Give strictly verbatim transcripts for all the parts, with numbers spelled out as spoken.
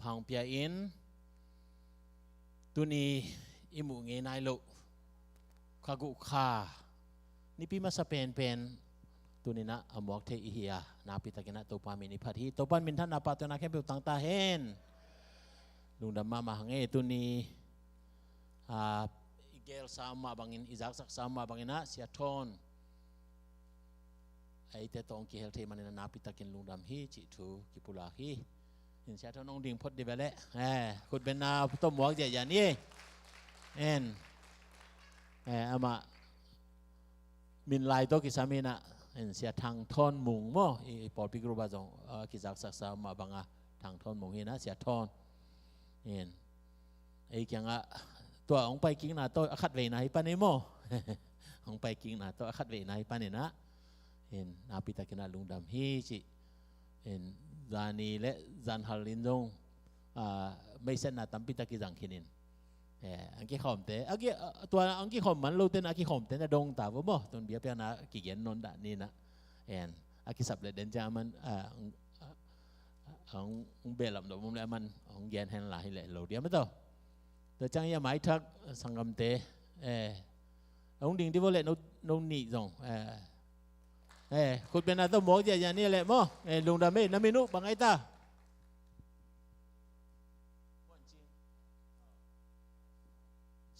Hong pia in, tuni i muh ngei nai loh kha guk kha nipi masa penpen tuninah a muak thei i hi a, nakpitakinah Topa min i phat hi. Topa min thanna pahtawinak khempeuh tang ta hen. Lungdam mahmah hang e. Tuni a, i gelsa mah bangin, i zaksaksa mah banginah Sia Thawn eite tawh hong kihel thei maninah nakpitakin lungdam hi cih thu kipulak hi. In Sia Thawn hong ding phot di ve leh, eh, khutbenna tawh muak ziahziah ni. En, eh, amah min lai tawh kisam inah, en, Sia Thang Thawn Mung maw, i, i pawlpi group ah zong, ah, kizaksaksa mah banga Thang Thawn Mung hinah Sia Thawn. En, ei kiangah tua hong pai kikna tawh a khat veina hi pan ei maw. Hong pai kikna tawh a khat veina hi paninah, en, nakpitakinah lungdam hi cih. En, zani le zanhal in zong, ah, meisetna tampitak kizang khinin. Eh, ang kikhawmte, a ki, ah, tua ang kikhawm man lote na a kikhawmte na dong ta vo maw. Tun biakpiakna kigen nawn dah ninah. En, a kisap le den ciang a man, ah, ang, ah, ang, ang behlap dawh mum le a man ang gen hen la hi le lo diam a tawh. Tua ciang i a maithak sanggamte, eh, ang ding di vo le no, no nih zong, eh, eh, khutbenna tawh muak ziahziah ni le maw. Eh, lungdam ei, na min uh bang ai ta?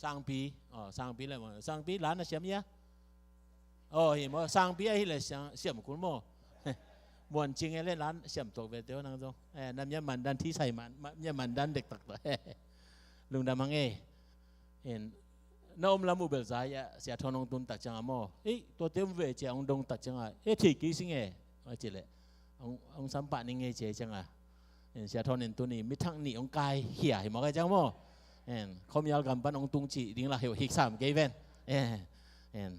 Sangpi, oh, Sangpi le maw. Sangpi la na siam ia? Oh, hi maw, Sangpi ahi le siam, siam kul maw. Muan Cing e le lan siam tuak ve teo nang zong. Eh, na mia mandan thi sai man, ma-, mia mandan dektak ta. Lungdam hang e. En, na om lam uh belza ia, Sia Thawn hong tun tak cianga maw. Eh, tuate om ve cia hong dong tak cianga. Eh, thei kei sing e. Oi ci le. Hong, hong sampah ning e cia cianga. En, Sia Thawn in tuni mithak nih hong kai khia hi maw kai ciang maw. En, khuamial gam pan hong tung cih ding la hi uh hik sam kei ven. En, en,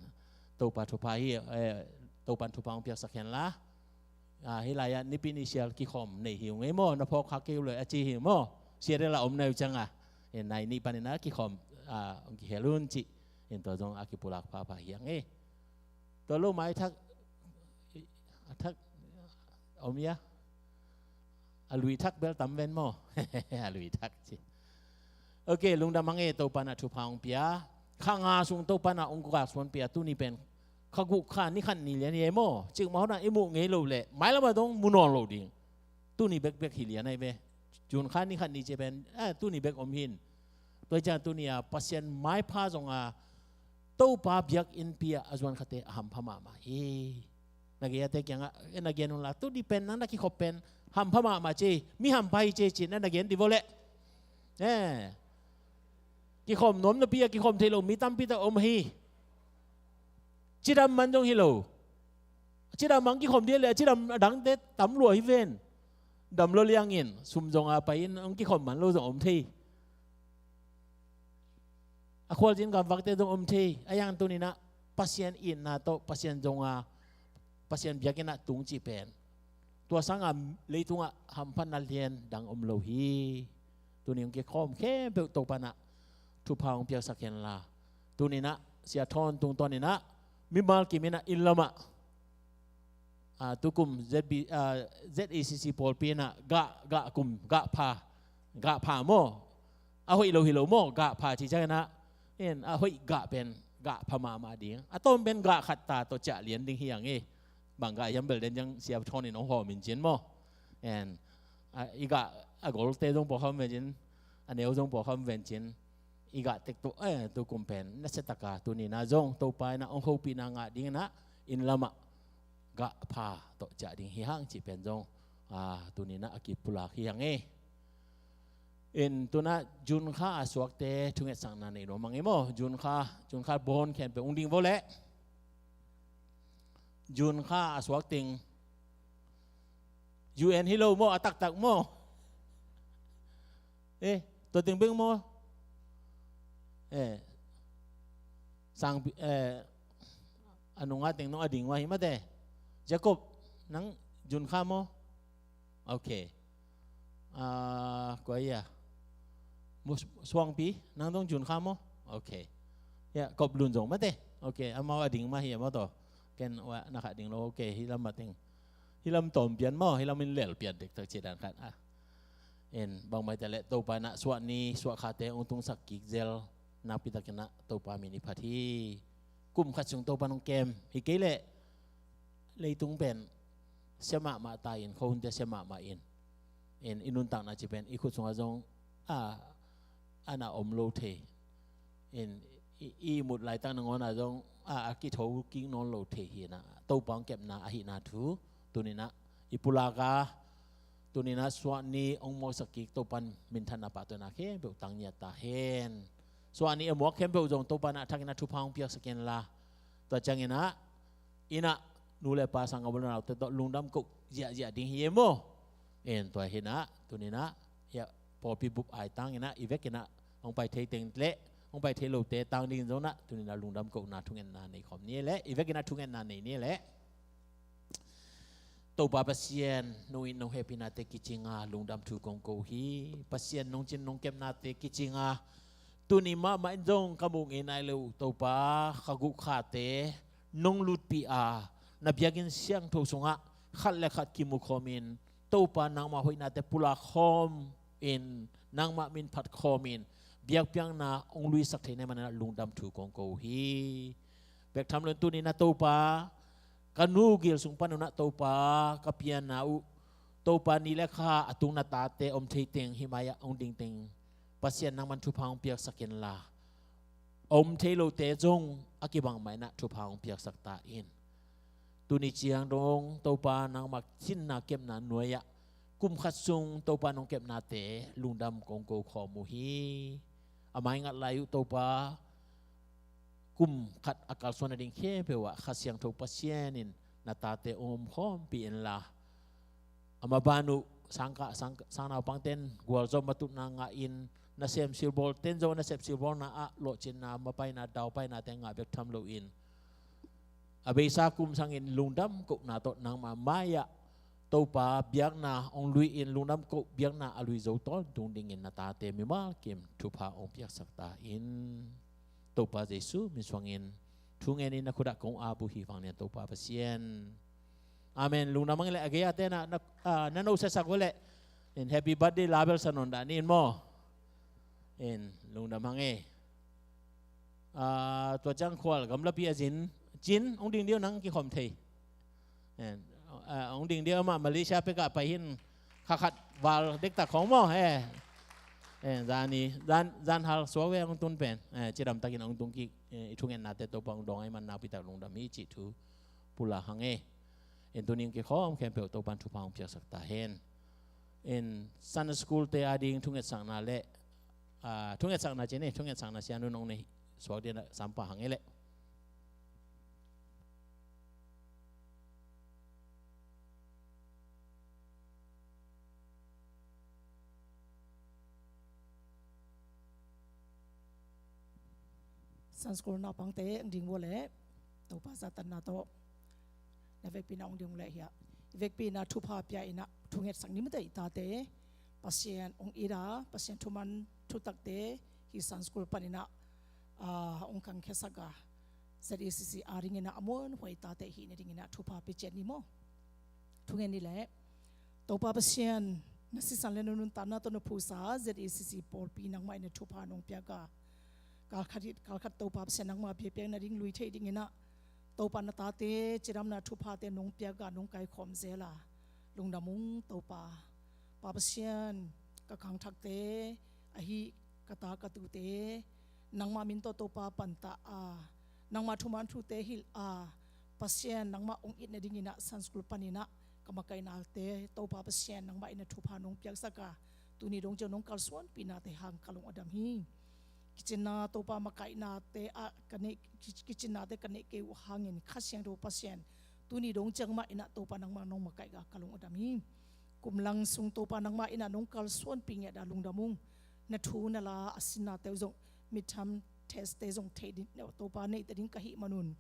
Topa thupha hi, eh, Topan thupha hong piaksak hen la. Ah, hi lai-ah nipi ni sial kikhawm nei hi uh ngei maw, na phawk khak kei uh le a ci hi maw. Sia de la om nai uh cianga. En, nai nih paninah kikhawm, ah, hong kihel un cih. En, tua zong a kipulak phapha hi a ngei. Tua lo mai thak, a thak, om ia. A lui thak bel tam ven maw. A lui thak ci. Ok, lungdam hang e, Topa na thupha hong pia. Kha nga sung Topa na hong kukak suan pia, tuni pen kha guk kha ni khat ni lian hi e maw. Cikmah hona i muh ngei lo le, mailam a dong mu nawn lo ding. Tuni bekbek hi lian ai ve. June kha ni khat ni ci pen, ah, tuni bek om hin. Tua ciang tuni a Pasian maipha zonga Topa biakinnpi ah a zuan khate a hampha mahmah hi. Na gei ate kiangah, eh, na gen unla, tu di pen nang na kikhop pen hampha mahmah ci, mi hampha hi ci, ci na na gen di vo leh. Eh. Kikhawm nuam napi a kikhawm thei lo mi tampi tak om hi. Cidam man zong hi lo. Cidam ang kikhawm dia le, cidam a dangte tam lua hi ven. Dam lo liangin sum zonga pai in ang kikhawm man lo zong om thei. A khualzin gamvakte zong om thei. A yang tuninah Pasian itna tawh Pasian zonga Pasian biakinnah tung cih pen tua sanga leitungah hamphatna lian dang om lo hi. Tuni hong kikhawm khempeuh Topanah thupha hong piaksak henla, tuninah Sia Thawn tungtawninah mimal kiminah inn lamah, ah, tukum Z B, ah, Z A C C pawlpi inah gah, gah kum, gah pha, gah pha maw? A hoih lo hi lo maw? Gah pha ci cianginah, in a hoih gah pen gah pha mahmah ding. A tawm pen gah khat ta tawh ciah lian ding hi ang e. Bang gah hiam bel den ciang Sia Thawn in hong hawm in cin maw? En, a, i gah a golte zong pawlkham ve cin, a neu zong pawlkham ve cin. I gah tek tu, eh, tukum pen nasia taka tunina zong Topa inah hong hopihna ngah dinginah inn lamah gah pha tawh ciah ding hi hang cih pen zong, ah, tuninah a kipulak hi hang e. In tunah June kha a suakte thungetsakna nei nuam ang e maw? June kha, June kha bawn khempeuh hong ding vo leh. June kha a suak teng U N hi lo maw, a taktak maw? Eh, tua teng beng maw? Eh, sang, eh, a nunga teng nong a ding mah hi mate. Jacob, nang June kha maw? Ok. Ah, kua ia? Mus-, Suangpi, nang dong June kha maw? Ok. Ia, Kop Lun zong mate. Ok, amau a ding mah hi a maw tawh. Ken wa na kha ding lo, ok, hi lam mah teng. Hi lam tawm pian maw, hi lam in lel pian dektak ci dan khat. Ah. En, bangmah hi ta leh Topa in ah suahni suahkhate hong tungsak kik zel nakpi takin ah Topa min i phat hi. Kum khat sung Topa in hong kem hi kei leh leitung pen sia mahmah ta in, khuahunte sia mahmah in, en, i nuntakna cih pen i khut sungah zong a, a na om lo thei. En, i, i mut laitak nangawn ah zong a, a kitho kik nawn lo thei hi in ah Topa hong kepna ahihna thu tuni in ah i pulak a, tuni in ah suahni hong muaksak kik Topa in minthanna pahtawina khempeuh tang ngiat ta hen. Suahni a muak khempeuh zong Topa in ah a thakin ah thupha hong piaksak inla, tua ciangin ah in ah nu le pa, sanggam u le naute tawh lungdam koh ziahziah ding hi e maw. En, tua hi in ah tuni in ah, ya, pawlpi bup ai tang in ah i vek in ah hong pai thei teng leh hong pai thei lote tang dingin zong ah tuni in ah lungdam kohna thungetna nei khawm ni e leh, i vek in ah thungetna nei ni e leh. Topa Pasian, nong it nong hehpihnate kicing a lungdam thu kong ko uh hi. Pasian, nong cin nong kepnate kicing a tuni mahmah in zong ka muh ngei nai lo uh Topa, ka guhkhate nong lutpih a, na biakinn siangtho sungah khat le khat kimu khawmin Topa, nangmah hoihnate pulak khawmin, nangmah min phat khawmin biakpiakna hong luisak thei na hih manin ah lungdam thu kong ko uh hi. Bek tham loin tuni in ah Topa, ka nu gil sung panun ah Topa, ka pianna uh Topa, ni le kha a tung na tate om thei teng, hih mai-ah hong ding teng Pasian, nangman thupha hong piaksak inla, a om thei lote zong a kibang mah in ah thupha hong piaksak ta in. Tuni ciang dong Topa, nangmah cinna kepna nuai-ah kum khat sung Topa, nong kepnate lungdam kong ko khawm uh hi. A mai ngat lai uh Topa, kum khat a kalsuan nading khempeuh ah Kha Siangtho Pasian in na tate hong om khawmpih inla, a maban uh sangkah, sang, sangnaupangten gualzawh matutna ngah in, nasem silbawlten zong nasep silbawlna ah lawhcinna, mapaina, daupainate ngah bek tham loin, a beisa kum sangin lungdam kohna tawh nangmah mai-ah Topa, biakna hong lui in, lungdam koh biakna a lui zo tawntung dingin na tate mimal kim thupha hong piaksak ta in. Topa Jesu min suangin thu ngenin na khut ah kong ap uh hi, vanglian Topa Pasian. Amen. Lungdam hang e leh, a gei-a te na, na, ah, na nosesak uh leh, in, happy birthday label sa nawn dah ni in maw. In, lungdam hang e. Ah, tua ciang Khual gamlapi a zin, Cin, hong ding dih uh, nang kikhawm thei. En, ah, hong ding dih uh, amah Malaysia pek ah pai hi in, kha khat val dektak khawng maw, eh. Eh, zani, zan, zan hal suak ve hong tun pen. Eh, cidam takin hong tung kik, eh, i thungetnate Topa hong dawng ahih man nakpi tak lungdam hi cih thu pulak hang e. En, tuni hong kikhawm khempeuh Topa in thupha hong piaksak ta hen. En, Sunday school te ading thungetsakna leh, ah, thungetsakna ci ni, thungetsakna sianu nong nei suak ding a, sam pah hang e leh. Sunday school naupangte hong ding uh leh, Topa zahtakna tawh na vekpi in ah hong ding uh leh hiah, i vekpi in ah thupha pia in ah thungetsak ni maw te, i tate. Pasian hong it a, Pasian thuman thutakte hih Sunday school panin ah, ah, hong khangkhiasak a, Z E C C adingin ah a muanhuai tate hih nadingin ah thupha pia ciat ni maw. Thungen ni leh. Topa Pasian, na sisan le na nuntakna tawh na phuhsa Z E C C pawlpi nangmah in na thupha nong piak a, kalkhat hi, kalkhat Topa Pasian, nangmah biakpiakna ding lui thei dingin ah Topa, na tate cidamna thuphate nong piak a, nong kaikhawm zel a, lungdam ung Topa. Pa Pasian, ka khangthakte, ahi ka ta ka tute, nangmah min tawh Topa pantah a, nangmah thuman thute hilh a, Pasian, nangmah hong it nadingin ah Sunday school panin ah ka makaihnate Topa Pasian, nangmah in na thupha nong piaksak a, tuni dong ciang nong kalsuanpihnate hang ka lung a dam hi. Kicinna Topa, makaihnate ah ka neih, ki-, kicinnate ka neih kei uh hangin Kha Siangtho Pasian, tuni dong ciang mah in ah Topa nangmah nong makaih a ka lung a dam hi. Kum lang sung Topa nangmah in ah nong kalsuanpih ngiat a lungdam ung. Na thu na la a sinnate uh zong, midterm test te zong theih ding, Topa neihte ding ka hih manun,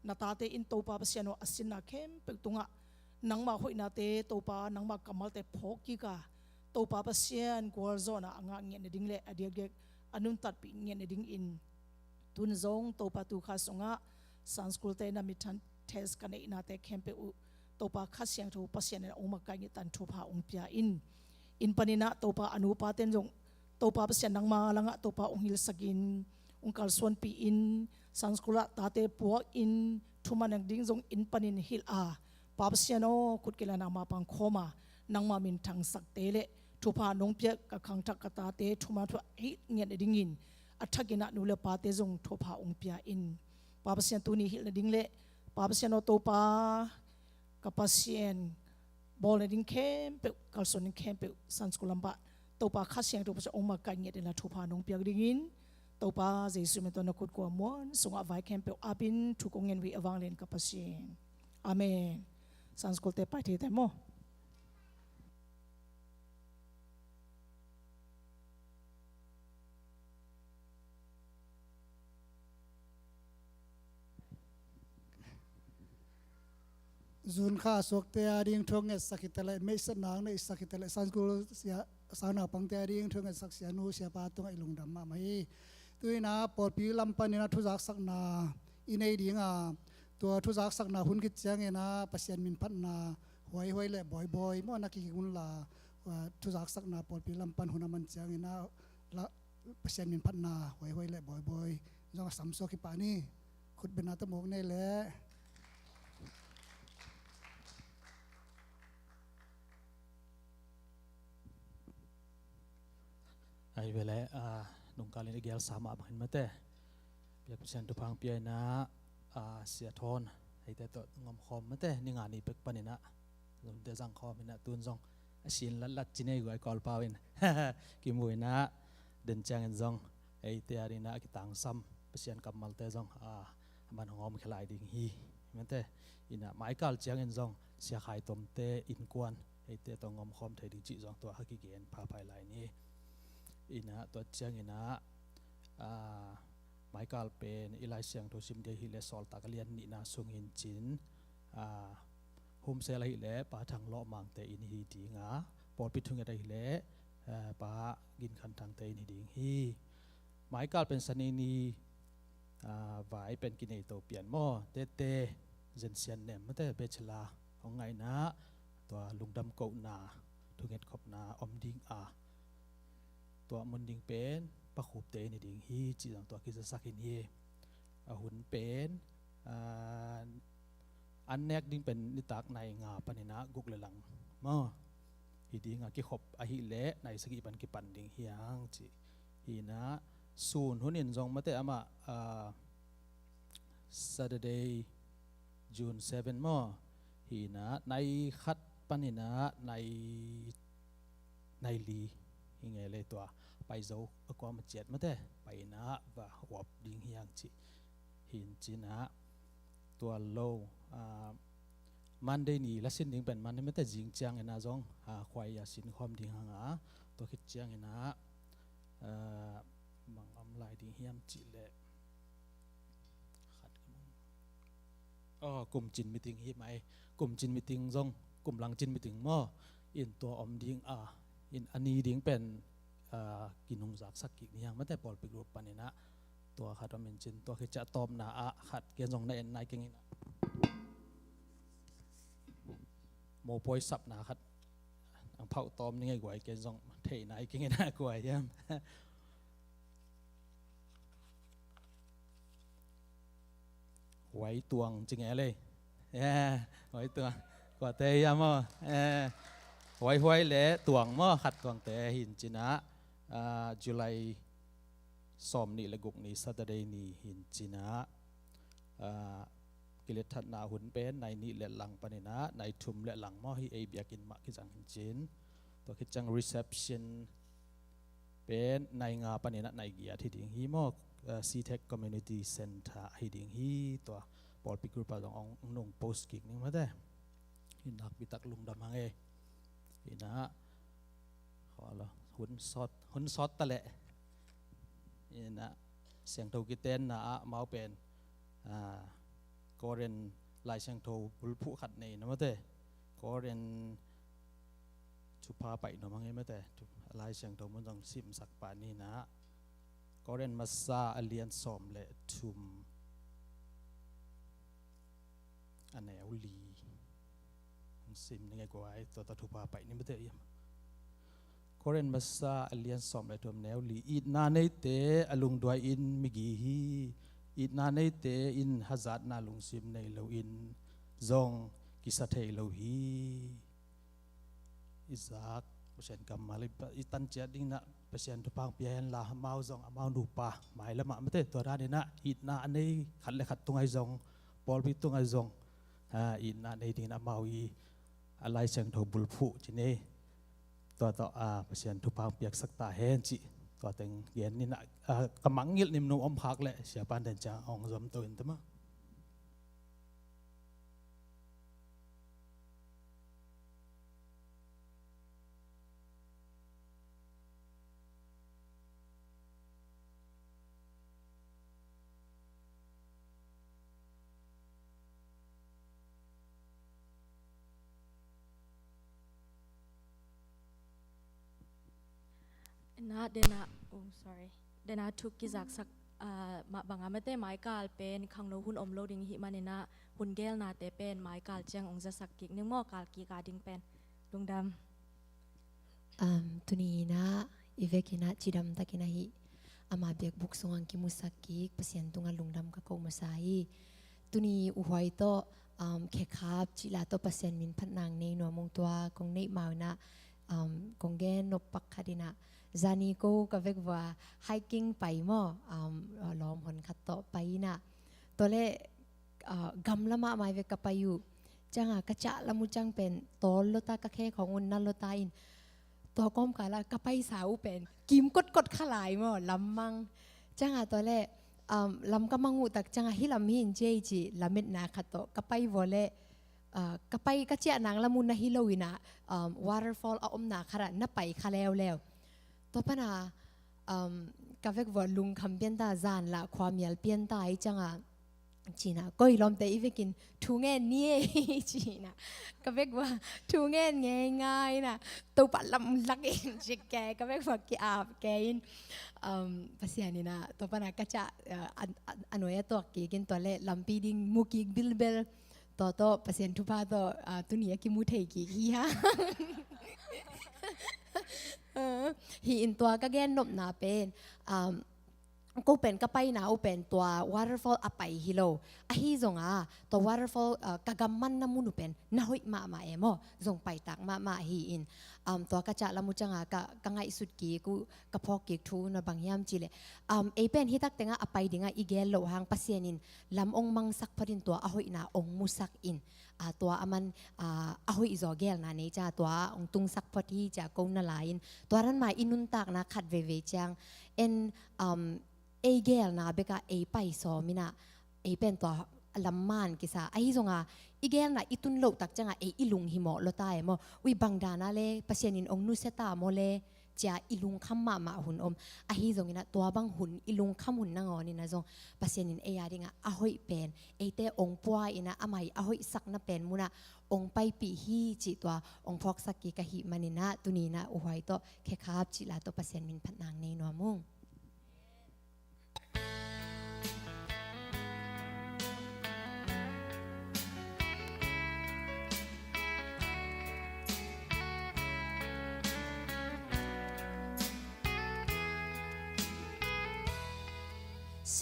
na tate in Topa Pasian aw a sinna khempeuh tungah nangmah hoihnate Topa, nangmah kammalte phawk kik a, Topa Pasian gualzawhna a ngah ngiat nading le a diakdiak a nuntakpih ngiat nadingin tun zong Topa tu kha sungah Sunday school te na midterm test ka neihnate khempeuh uh Topa Kha Siangtho Pasian in a hong makaih ngiat tan thupha hong pia in. Inn panin ah Topa, a nupa ten zong Topa Pasian nangma langah Topa hong hilhsak in, hong kalsuanpih in, Sunday school ah tate puak in, thuman ang ding zong inn panin hilh a, Pa Pasian aw, khut kila nangma pang khawm a, nangma minthang sakte le thupha nong piak ka khangthak ka tate thuman thu a hilh ngiat nadingin, a thakin ah nu le pate zong thupha hong pia in. Pa Pasian, tuni hilh nading le Pa Pasian aw Topa, ka Pasian bawl nading khempeuh, kalsuan ding khempeuh, Sunday school lampa Topa Kha Siangtho Pasian hong makaih ngiat inla thupha nong piak dingin, Topa Jesu min tawh na khut kua muan sungah vai khempeuh apin thu kong ngen uh hi, a vanglian ka Pasian. Amen. Sunday school te pai thei ta maw? June kha a suakte a ding thu hong ngetsak hi ta leh, meihsatna hong neihsak hi ta leh, Sunday school sia, sangnaupangte a ding thu hong ngetsak sianu siapa tungah i lungdam mahmah hi. Tu-in ah pawlpi lam panin ah thuzaksakna i nei ding a, tua thuzaksakna hun khit ciangin ah Pasian min phatna huaihuai le bawibawi maw na kiging unla, ah, thuzaksakna pawlpi lam pan hun a man ciangin ah la, Pasian min phatna huaihuai le bawibawi zong a samsuak hi pah ni. Khut bengna tawh muk nei leh. Ahi ve leh, ah, nungkalin i gelsa mahmah in mate, biak Pasian thupha hong pia in ah, ah, Sia Thawn eite tawh ngomkhawm mate, ni nga ni bek panin ah, nunte zang khawm in ah, tun zong a sin latlat ci nei guai Kawlpau in kimu in ah, den ciangin zong eite a dingin ah a kitangsam Pasian kammalte zong, ah, a man hong om khia lai ding hi mate. In ah maikal ciangin zong Sia Khai Tomte innkuan eite tawh ngomkhawm thei ding cih zong tua a kigen phapha lai ni. In ah tua ciangin ah, ah, maikal pen i Lai Siangtho sim ding ahih leh Sawltak a lian nihna sung hi in cin, ah, Home Cell ahih leh Pa Thang Lawh Mangte inn hi ding a, pawlpi thunget ahih leh, ah, Pa Gin Khan Thangte inn hi ding hi. Maikal pen Sani ni, ah, vai pen kinei to pian maw, tete Zen Sian Nem mate, Bachelor hong ngaih in ah, tua lungdam kohna, thunget khopna om ding a, tua mun ding pen Pa Khupte inn hi ding hi, cih zong tua kizasak in hi. A hun pen, ah, an nek ding pen nitak nai nga panin ah guk le lang maw hi ding a, kikhop ahih leh nai sagih pan kipan ding hi hang cih. Hi in ah sun hun in zong mate amah, ah, Saturday, June seven maw, hi in ah nai khat panin ah nai, nai li hi ngei leh tua pai zo a kuamah ciat mate, pai in ah va uap ding hi hang cih. Hi in cin ah tua lo, ah, Monday ni la sin ding pen Monday mate, zing ciangin ah zong, ah, khuai a sin khawm ding hang a, tua khit ciangin ah, ah, mang om lai ding hiam cih leh khat ka mang. Oh, kumcin meeting hi mai. Kumcin meeting zong, kumlangcin meeting maw, in tua om ding a, in a ni ding pen, ah, kinungzaksak kik ni hang mate, pawlpi group panin ah. Tua khat om in cin, tua khit ciang tawpna ah khat ken zong na en nai keng in ah, mopawi sapna khat ang phauh tawm ni ngei guai, ken zong thei nai keng in ah kua hiam. Huai Tuang ci ngei leh. Yeah, Huai Tuang. Kuate hiam maw? Eh, Huai Huai le Tuang maw, khat Tuangte hi in cin ah, ah, July sawm nih le guk ni Saturday ni hi in cin ah, ah, kilet thatna hun pen nai nih le lang panin ah nai thum le lang maw, hih ei biakinn mah kizang hi in cin. Tua khit ciang reception pen nai nga panin ah nai giat hi ding hi maw, ah, C-Tech Community Center hi ding hi, tua pawlpi group ah zong hong nung post kik ning mate. Hi in nakpi tak lungdam hang e. Hi in ah, khaw lo, hun sawt, hun sawt ta leh. Hi in ah, siangtho kitenna ah amau pen, ah, Korean Lai Siangtho bulphuh khat nei na mate. Korean thupha paih nuam hang e mate. Thu, Lai Siangtho mun zong simsak pah ni in ah, Korean masa a lian sawm le thum, a neu li. Hong sim ni ngei guai, tua ta thupha paih ni mate. Korin masa a lian sawm le thum neu li. Itna neite a lungduai in migi hi. Itna neite in hazatna lungsim nei loin zong kisa thei lo hi. Isaac, Pasian kammal i tan ciat ding na Pasian thupha pia hen la, amau zong amau nupa mailamah mate, tua dan ina itna a nei khat le khat tungai zong, pawlpi tungai zong, ha, itna nei dingin amau i a Lai Siangtho bulphuh ci nei. Tua tawh, ah, Pasian thupha piaksak ta hen ci. Tua teng gen ni na, ah, ka mangngilh nimnum om khak le siapa den ciang ong zom to in tama. Ina dena, oh, sorry. Dena thuk kizaksak, ah, mah banga mate maikal pen khangno hun om lo ding hi manina hun gelnate pen maikal ciang ong zasak kik ning maw, kal kik a ding pen. Lungdam. Um, tuni ina i vekina cidam takina hi. Ama biakbuk sungang kimusak kik Pasian tunga lungdam ka ko masa hi. Tuni uhuai tawh, um, khekhap cila tawh Pasian min phatnang nei nuamung tua kong neih mau ina, um, kong gen nop pak khat ina. Zani ko ka vekvua hiking pai maw, um, lawm hon khat tawh pai ina. Tua le, ah, gamla mahmah i vek ka pai uh. Cianga ka cah lam uh ciang pen tawl lota ka khe khong un na lota in. Tua kawmkala ka paisa uh pen kim kotkot kha lai maw, lammang. Cianga tua le, um, lam ka mang uh tak cianga hi lam hi in ci ei ci lametna khat tawh ka pai vua le, ah, ka pai ka ciah nang lam uh na hi lo ina, um, waterfall a omna khat ah na pai kha leuleu. Tua pana, um, ka vekvua lungkham pianta, zan la khuamial pianta i cianga. Cina, koi lawmte i vekin thu ngen ni e, cina. Ka vekvua thu ngen ngeingai na, Topa lam lak in cik ke, ka vekvua ki-ap ke in, um, Pasian ina, Topa na ka ca, uh, a, a, a nuai a tuak kik in tua le lampi ding mu kik bilbel, tua tawh Pasian thupha tawh, uh, tuni a kimu thei kik hi ha. Uh, hi in tua ka gen nopna pen, um, ko pen ka paina uh pen tua waterfall a pai hi lo. Ahi zonga tua waterfall, ah, ka gam manna mun uh pen na hoih mahmah e maw, zong paitak mahmah hi in. Um, tua ka cah lam uh cianga ka, ka ngaihsut kik uh, ka phawk kik thu na bang hiam cih leh, um, ei pen hitak tenga a pai dinga i gel loh hang Pasian in lam ong mangsak phot in tua a hoihna ong musak in. Ah, tua a man, ah, a hoih zaw gelna nei cia tua ong tungsak phot hi cia ko na lai-in tua ranma i nuntakna khat veivei ciang en, um, ei gelna beka ei pai sawm ina ei pen tua lam man kisa. Ahi zonga i gelna i tun loh tak cianga ei i lunghimawh lota e maw. Ui bang dana le Pasian in ong nusia ta maw le cia i lungkham mahmah hun om. Ahi zongina tua bang hun i lungkham hun nangawn ina zong Pasian in ei a dinga a hoih pen eite ong pua ina amah i a hoih sakna pen muna ong paipih hi cih tua ong phawksak kik ahih manina tunina uhuai tawh khekhap cih la tawh Pasian min phatnang nei nuam ung.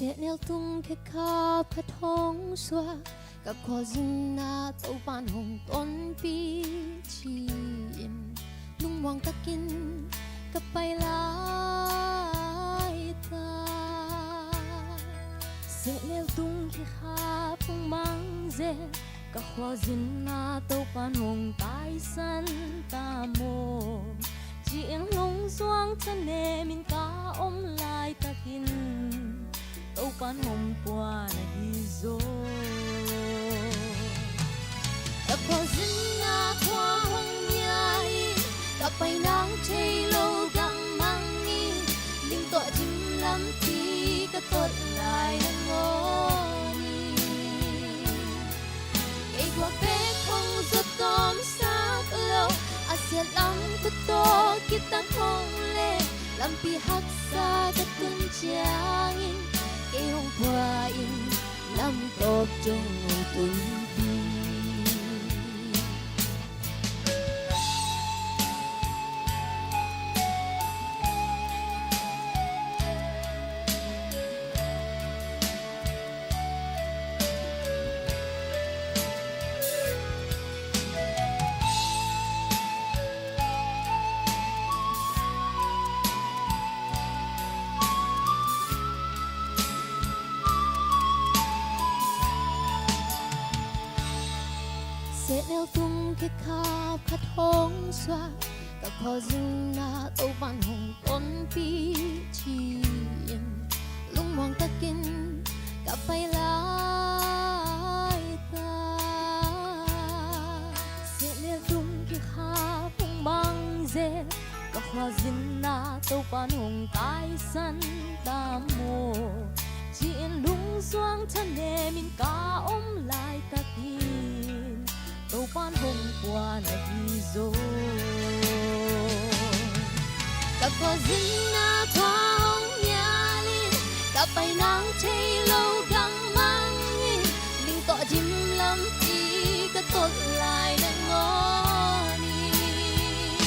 Sehnel tung khekhap khat hong suak, ka khualzinna Topan hong tonpih ci-in lungmuang takin ka pai lai ta. Sehnel tung khekhap hong mangzel, ka khualzinna Topan hong taisan ta maw, ci-in lungzuang thanem in ka om laitakin Topan hong pua na hi zaw. Ka khualzinna khua hong nia in ka pai nang thei lo gam mang in, ling tuah dim lampi ka tot lai nangawn in. Kei guak bek hong zuat tawmsak lo, a siat lam ka tawh kitak hong le, lampi haksa ka tun ciangin kei hong pua in, lam tawp dong hong tunpih. Kikhap khat hong suak, ka khuazin ah Topa'n hong tonpih ci-in, lungmuang takin ka pai laitak. Sehlel tung kikhap hong mang zel, ka khuazin ah Topa'n hong taisan ta maw, ci-in lungsuang thanemin ka om laitakin, Topa'n hong pua na hi zaw. Ka khuazin ah khua hong nialin, ka pai nang thei lo gam mangin, ling tawh dim lampi ka tot lai nangawn in,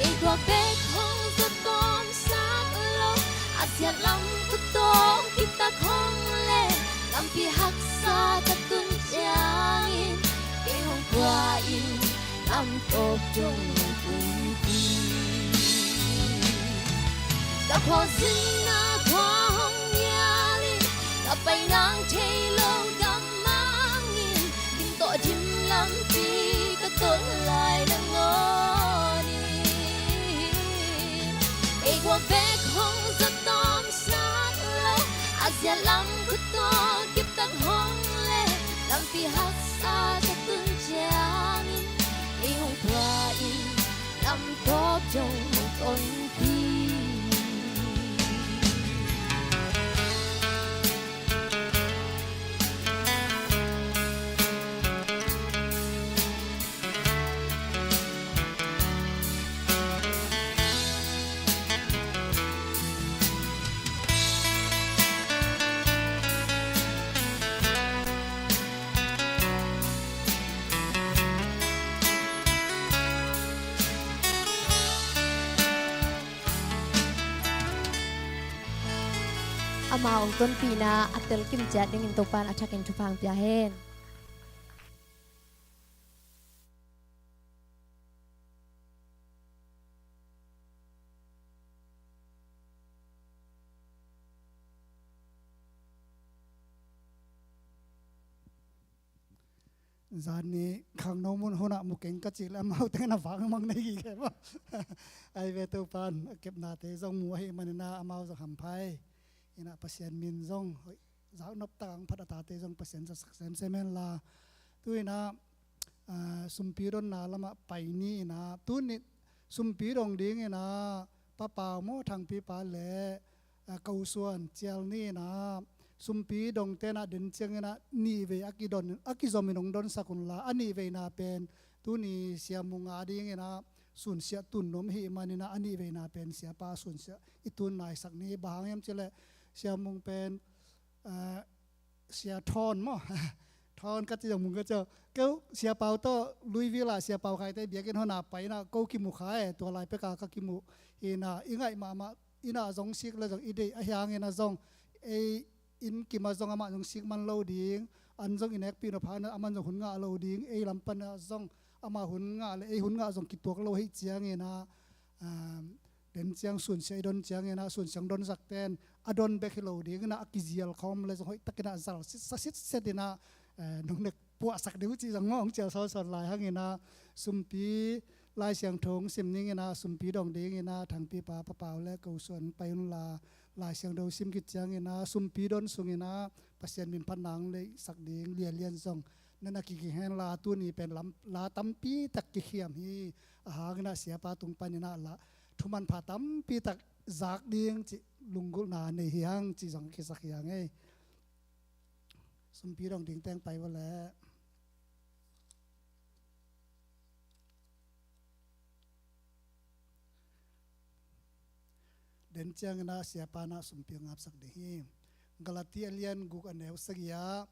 kei tuak bek hong zaw tawm sak lo, a siat lam khut tawh kiptak hong leh, lampi haksa ka tun ciangin, kei hong pua in, lam tawp dong hong tunpih. Ka khuazin ah khua hong nialin, ka pai nang thei lo gam mangin, ling tawh dim lampi ka tot lai nangawn in, kei tuak bek hong zaw tawm sak lo, a siat lam khut tawh kiptak hong leh, lampi haksa ka tun ciangin, kei hong pua in, lam tawp dong hong tonpih. Ama hong tonpihna a telkim ciat dingin Topa'n a thakin thupha hong pia hen. Zan nih khangno mun hunah mu keng ka cih leh amau tengah na vang mang nei gige maw? Ai ve, Topa'n a kepnate zong mu ahih manin ah amau zong hampha hi. Inah Pasian min zong hoih zaknop tak hong phat a tate zong Pasian zatsak semsem hen la. Tu inah, ah, sumpi donna lamah pai ni inah, tu ni sumpi dong ding inah Pa Pau maw, Thangpi pa le, ah, Ko Suan cial ni inah, sumpi dongte inah den ciang inah nihvei a kidon, a kizom in hong donsak un la, a nihveina pen tu ni Sia Mung a ding inah sunsiah tun nuam ahih manin ah, a nihveina pen siapa sunsiah i tun naisak ni. Bang hang hiam cih leh Sia Mung pen, eh, Sia Thawn maw? Thawn ka ci zong Mung ka ci. Keu Sia Pau tawh Louisville ah Sia Pau Khaite biakinn hong na pai inah ko kimu kha e, tua lai pek a ka kimu hi inah, i ngaih mahmah inah zong sik le zong i deih ahih hangin ah zong ei inn kim ah zong amah zong sik man lo ding, an zong i nekpih nop hangin ah aman zong hun ngah lo ding, ei lam pan ah zong amah hun ngah le ei hun ngah zong kituak lo ahih ciangin ah, um, den ciang sunsia i don ciangin ah, sunsia hong donsakte'n a don bek hi lo dingin ah, a kizial khawm le zong hoih takin ah zal sitsa sitset in ah, eh, nong nek puahsak ding uh cih zong maw hong cial sawnsawn lai hangin ah, sumpi Lai Siangtho hong sim dingin ah, sumpi dong dingin ah, Thangpi pa, Pa Pau le Ko Suan pai un la, Lai Siangtho sim khit ciangin ah, sumpi don sungin ah Pasian min phatna hong leisak ding lianlian zong na na kiging hen la, tu ni pen lam, la tampi tak kikhiam hi. A hangin ah siapa tung panin ah la, thumanpha tampi tak zak ding cih lunggulhna nei hi hang cih zong kisak hi hang ei. Sumpi dong ding teng pai vawleh. Den ciangin ah siapa in ah sumpi hong apsak ding hi. Galati a lian guk a neu sagih ah,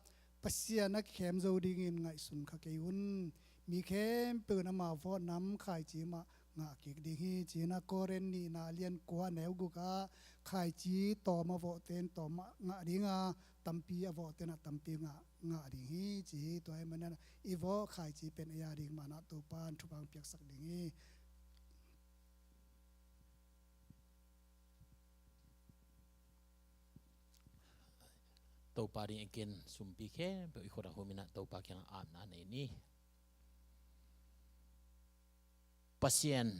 Pasian a kikhem zo dingin ngaihsun kha kei un. Mi khempeuh in ama vawh nam khaici mah ngah kik ding hi, ci-in ah Korin nihna a lian kua a neu guk ah, khaici tawm a vawhte in tawm mah ngah ding a, tampi a vawhte in ah tampi ngah, ngah ding hi, ci hi. Tua ahih manin ah i vawh khaici pen ei a ding mah in ah Topa'n thupha hong piaksak ding hi. Topa ding i ken sumpi khempeuh i khut ah hum in ah Topa kiangah apna nei ni. Pasian,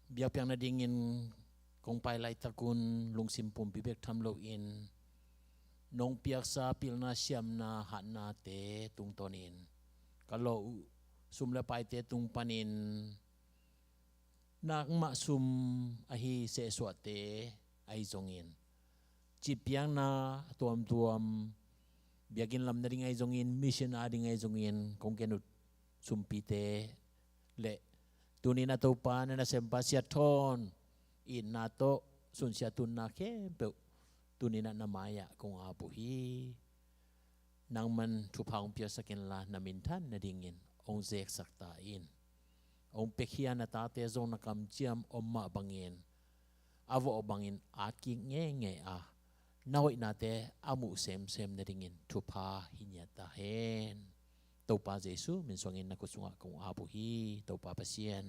biakpiakna dingin kong pai laitakun lungsim pumpi bek tham loin nong piaksa pilna siamna hatnate tungtawnin ka lawh uh sum le paite tung panin nakmah sum ahi sehsuahte ahi zongin, citpiakna tuamtuam, biakinn lam nading ahi zongin, mission ading ahi zongin kong gen uh sumpite le tunin a Topa na nasempa siatthawn itna tawh sunsia tunna khempeuh tunin ah na mai-ah kong ap uh hi. Nangman thupha hong piaksak inla na minthan nadingin hong zeksak ta in. Hong piakhia na tate zong na kamciam om mah bangin a vawh bangin atkik ngeingei a na hoihnate a muh semsem nadingin thupha hi ngiat ta hen. Topa Jesu min suangin na khut sungah kong ap uh hi, Topa Pasian.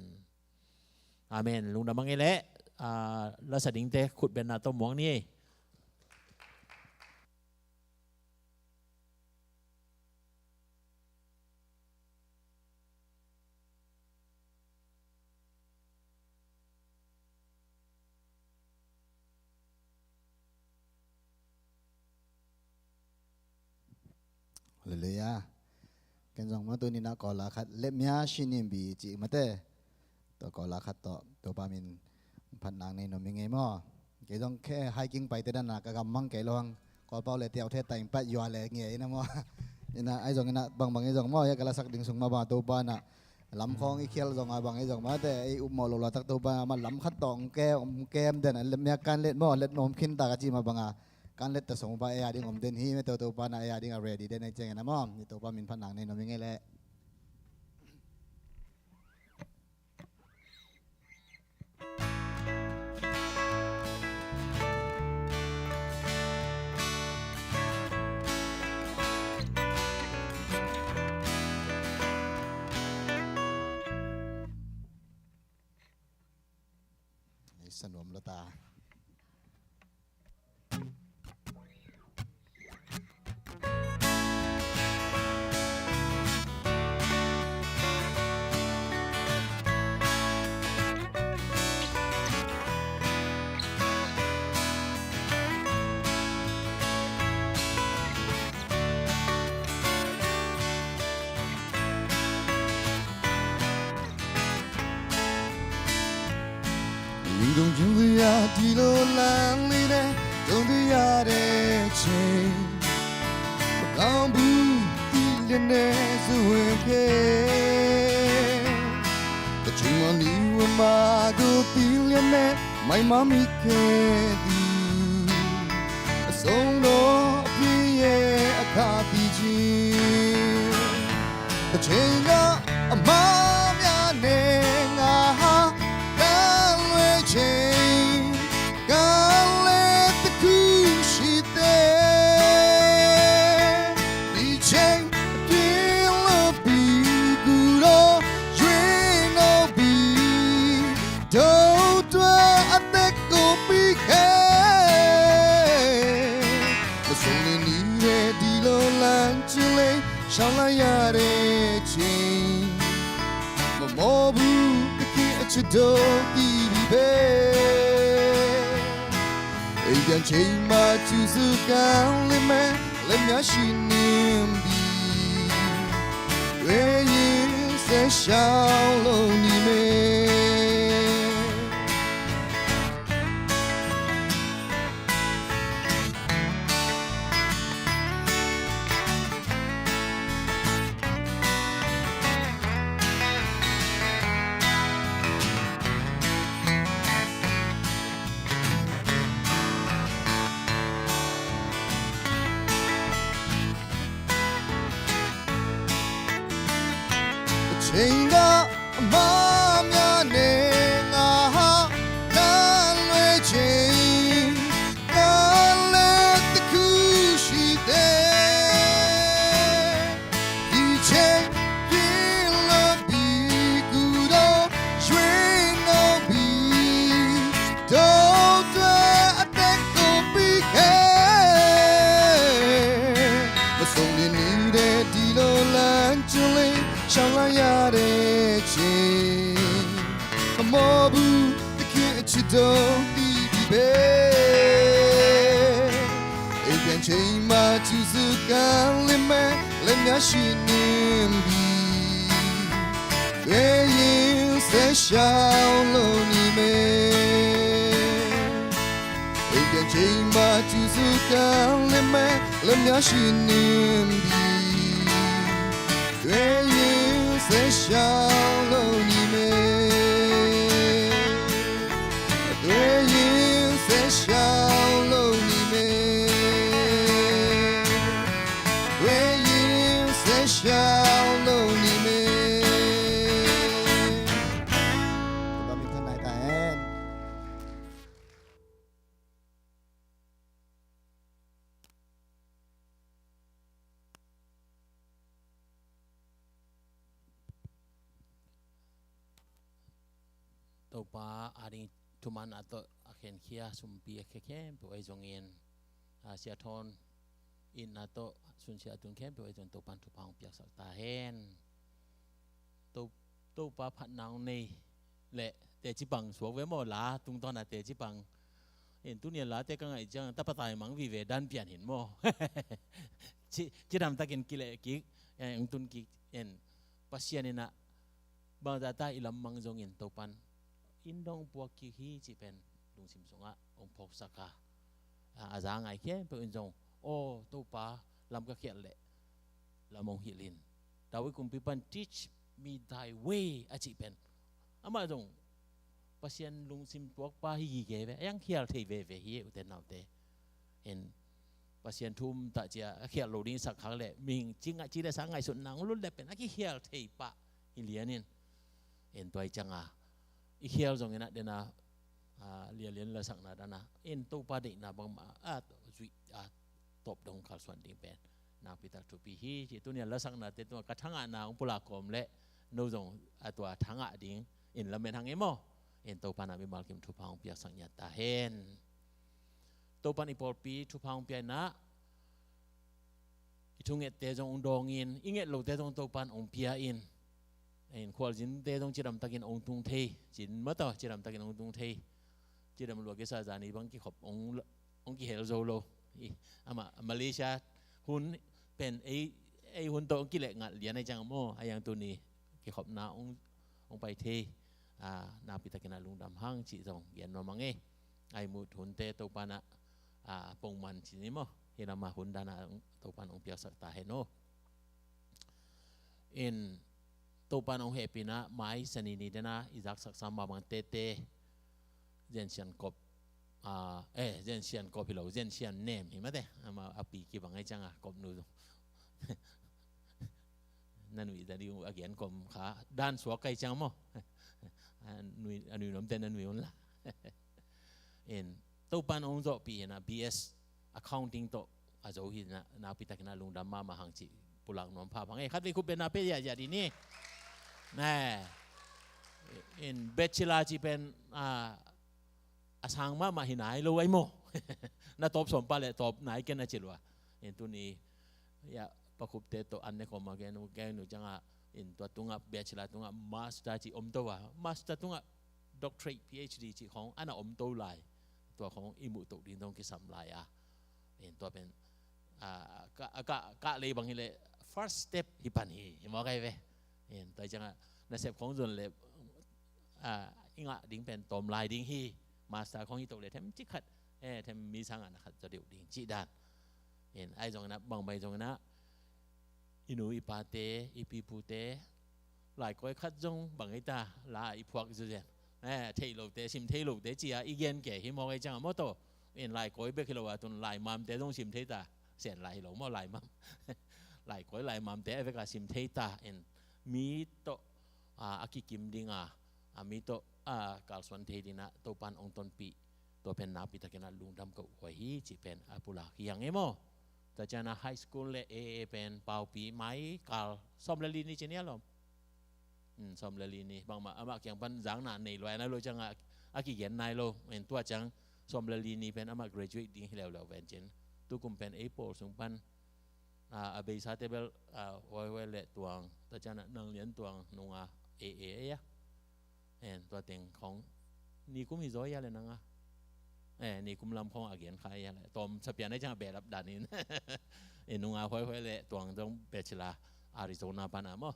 Amen. Lungdam a ngei leh, ah, lasa dingte khut benna tawh muang ni. Halleluiah. Ken zong mah tuni-in ah kawla khat, Let mya shinim bi ci mate. Tua kawla khat tawh Topa min phatna nei nuam ing ei maw. Kei zong khe hiking paite dan a ka gam mang kei lo hang, Kawlpau le tiau the ta in pat yua le ngia in ah maw. In ah ahi zong in ah bangbang i zong maw, hia ka lasak ding sung mah bang a Topa in ah lam khawng i khial zong a bang i zong mah te, ei upmawh lo latak Topa in ah mah lam khat tawh hong ke, hong kem den a, Let mya kan let maw, let nuam khin ta ka ci mah bang a, kan let ta sung pa ei a ding om den hi mate, Topa in ah ei a ding a ready den ei ciangin ah maw. I Topa min phatna nei nuam ing ei leh. Ei sa nuam lo ta. Ring dong jing zia di lo lang li ne, dong zia de ching. Makang bu ti lian ne zue ke. Ta ching ma ni wa ma gu ti lian ne, mai ma mi ke di. A song no pi ye a ka pi ji. Ka chenga a ma mya ne nga ha ka lwe cheng ka le ta ku shi te. Ni cheng ki lo pi gu lo jwe no bi do tua a te ko pi ke. Ka song ni ni re di lo lan chile shala ya re ching. Mamobu kaki a chado ki bi be. Ei bian ching ma chu su kan le me, le mya shi nim bi. Wei yin se shao lo ni me. Chenga ma mya ne nga ha ka lwe cheng ka le ta ku shi te. Di cheng ki lo bi ku do shwe no bi do tua a te ko bi ke. Ma song ni ni de di lo lan chule shala ya de cheng. 都地疲惫。 အအိပ်ပြန်ချိန်မှ သူ့စကားလင်မက် လက်များရှိနှင့်ပြီ တွေ့ရင် ဆက်လျှောက်လို့နေမယ်။ အိပ်ပြန်ချိန်မှ သူ့စကားလင်မက် လက်များရှိနှင့်ပြီ တွေ့ရင် ဆက်လျှောက်လို့နေမယ်။ တွေ့ရင် ဆက်လျှောက်လို့နေမယ်။ တွေ့ရင် ဆက်လျှောက်လို့နေမယ်။ သခင်မင်္ဂလာပါ။ Topa ading thuman a tawh a khenkhia sumpi a khia khempeuh ahi zongin, a siathon itna tawh sunsia a tun khempeuh ahi zongin Topan thupha hong piaksak ta hen. To, Topa phatna hong nei leh teci pang suak ve maw, la tungtawn a teci pang. En, tuni a late ka ngaih ciang tapa taimang vive dan pian hin maw. Ci, cidamtakin kileh kik, en, hong tun kik, en, Pasian in ah bangzah ta i lam mang zongin Topan in dong puak kik hi cih pen lungsim sungah hong phawksak a, a, a za ngai khempeuh in zong, aw Topa, lam ka khialh leh lam hong hilh in. David kumpipa in, "Teach me thy way," a cih pen amah zong Pasian lungsim tuakpa hi gige ve, a hiang khial thei veve hi, ute naute. En, Pasian thu um ta cia a khial lo ding sak khak leh mihing ci, ngai, ci le sa ngaihsutna hong lut leh pen a kikhial thei pah hi lian in. En, tua hi cianga i khial zongin ah dena, a, lianlian lasakna dana, en, Topa deihna bangmah a zuih a tawp dong kalsuan ding pen nakpitak thupi hi ci. Tuni a lasaknate tungah ka thangahna hong pulak kawm leh no zong a tua thangah ding in lamen hang e maw. En, Topa in ah mimal kim thupha hong piaksak ngiat ta hen. Topan i pawlpi thupha hong pia in ah, i thungette zong hong dawng in, i nget lote zong Topan hong pia in. En, khualzinte zong cidamtakin hong tung thei, cin mataw cidamtakin hong tung thei. Cidam lua kisa zani bang kikhop hong, hong kihel zo lo. I, amah Malaysia hun pen ei, ei hun tawh hong kileh ngat lian ahi ciang maw, a hiang tuni kikhopna hong, hong pai thei. A, nakpitakin ah lungdam hang cih zong gen nuam hang e. Ai mut hunte Topan ah, a, pongman ci ni maw, hi lamah hun dana Topan hong piaksak ta hen aw. In, Topan hong hehpihna mai sanini dena i zaksak sam bangmang tete Zen Sian Kop, a, eh, Zen Sian Kop hi lo, Zen Sian Nem hi mate. Amah a pi kibang ahi cianga Kopnu na nuih ta ding uh a gen kom kha dan suak kai ciang maw. A nui, a nui nuamte na nuih un la. In, Topan hong zawhpih hi na, B S accounting tawh a zo hi na, nakpitakin ah lungdam mahmah hang cih pulak nuam phapha hang e. Khatvei khut beng na pia ziahziah dih ni. Ne. In, bachelor cih pen, a, a sang mahmah hi nai lo ai maw. Na tawp sawm pah leh tawp nai ken a ci lua. In, tuni, ya, pakhupte tawh an ne khawm a gen uh, gen uh ciangah, in, tua tungah bachelor tungah master cih om to a, master tungah doctorate, P H D cih khawng a na om to lai. Tua khawng i muh toh ding dong kisam lai a. In, tua pen, a, ka, ka, ka lei bang hi leh first step hi pan hi, hi maw kai ve. In, tua ciangah nasep khawng zon leh, a, i ngah ding pen tawm lai ding hi. Master khawng hi toh leh them cik khat, eh, them mi sangah na khat zaw deuh ding cih dan. In, ai zongin ah, bangbai zongin ah, i nu i pate, i pipute, laikawi khat zong bang ei ta, la i phuak zuzen. Eh, thei lote, sim thei lote cia i gen ke hi maw kai cianga maw to. In, laikawi bek hi lo a tun laimamte zong sim thei ta. Sen lai hi lo maw, laimam. Laikawi laimamte a veka sim thei ta. In, mi tawh, a, a kikim dinga, a, mi tawh, a, kalsuan thei dingah Topan hong tonpih, tua pen nakpitakin ah lungdam ka uh huai hi cih pen a pulak hi hang e maw. Tua ciangah high school le A A pen paupi mai kal sawm le li ni ci ni a lawm. Hmm, sawm le li ni. Bangmah amah kiang pan zakna nei luai nai lo ciangah a kigen nai lo. En, tua ciang sawm le li ni pen amah graduate ding hi leuleu ven cin. Tukum pen ei pawl sung pan, a, a beisate bel, a, Huaihuai le Tuang, tua ciangah Nang Lian Tuang nunga A A ei a. En, tua teng khawng Nikum hi zaw ia le nanga. Eh, nikum lam khong a gen kha ia le. Tawm sapian ai ciang a behlap dan in. E nunga huaihuai le tuang zong bachelor Arizona pana maw.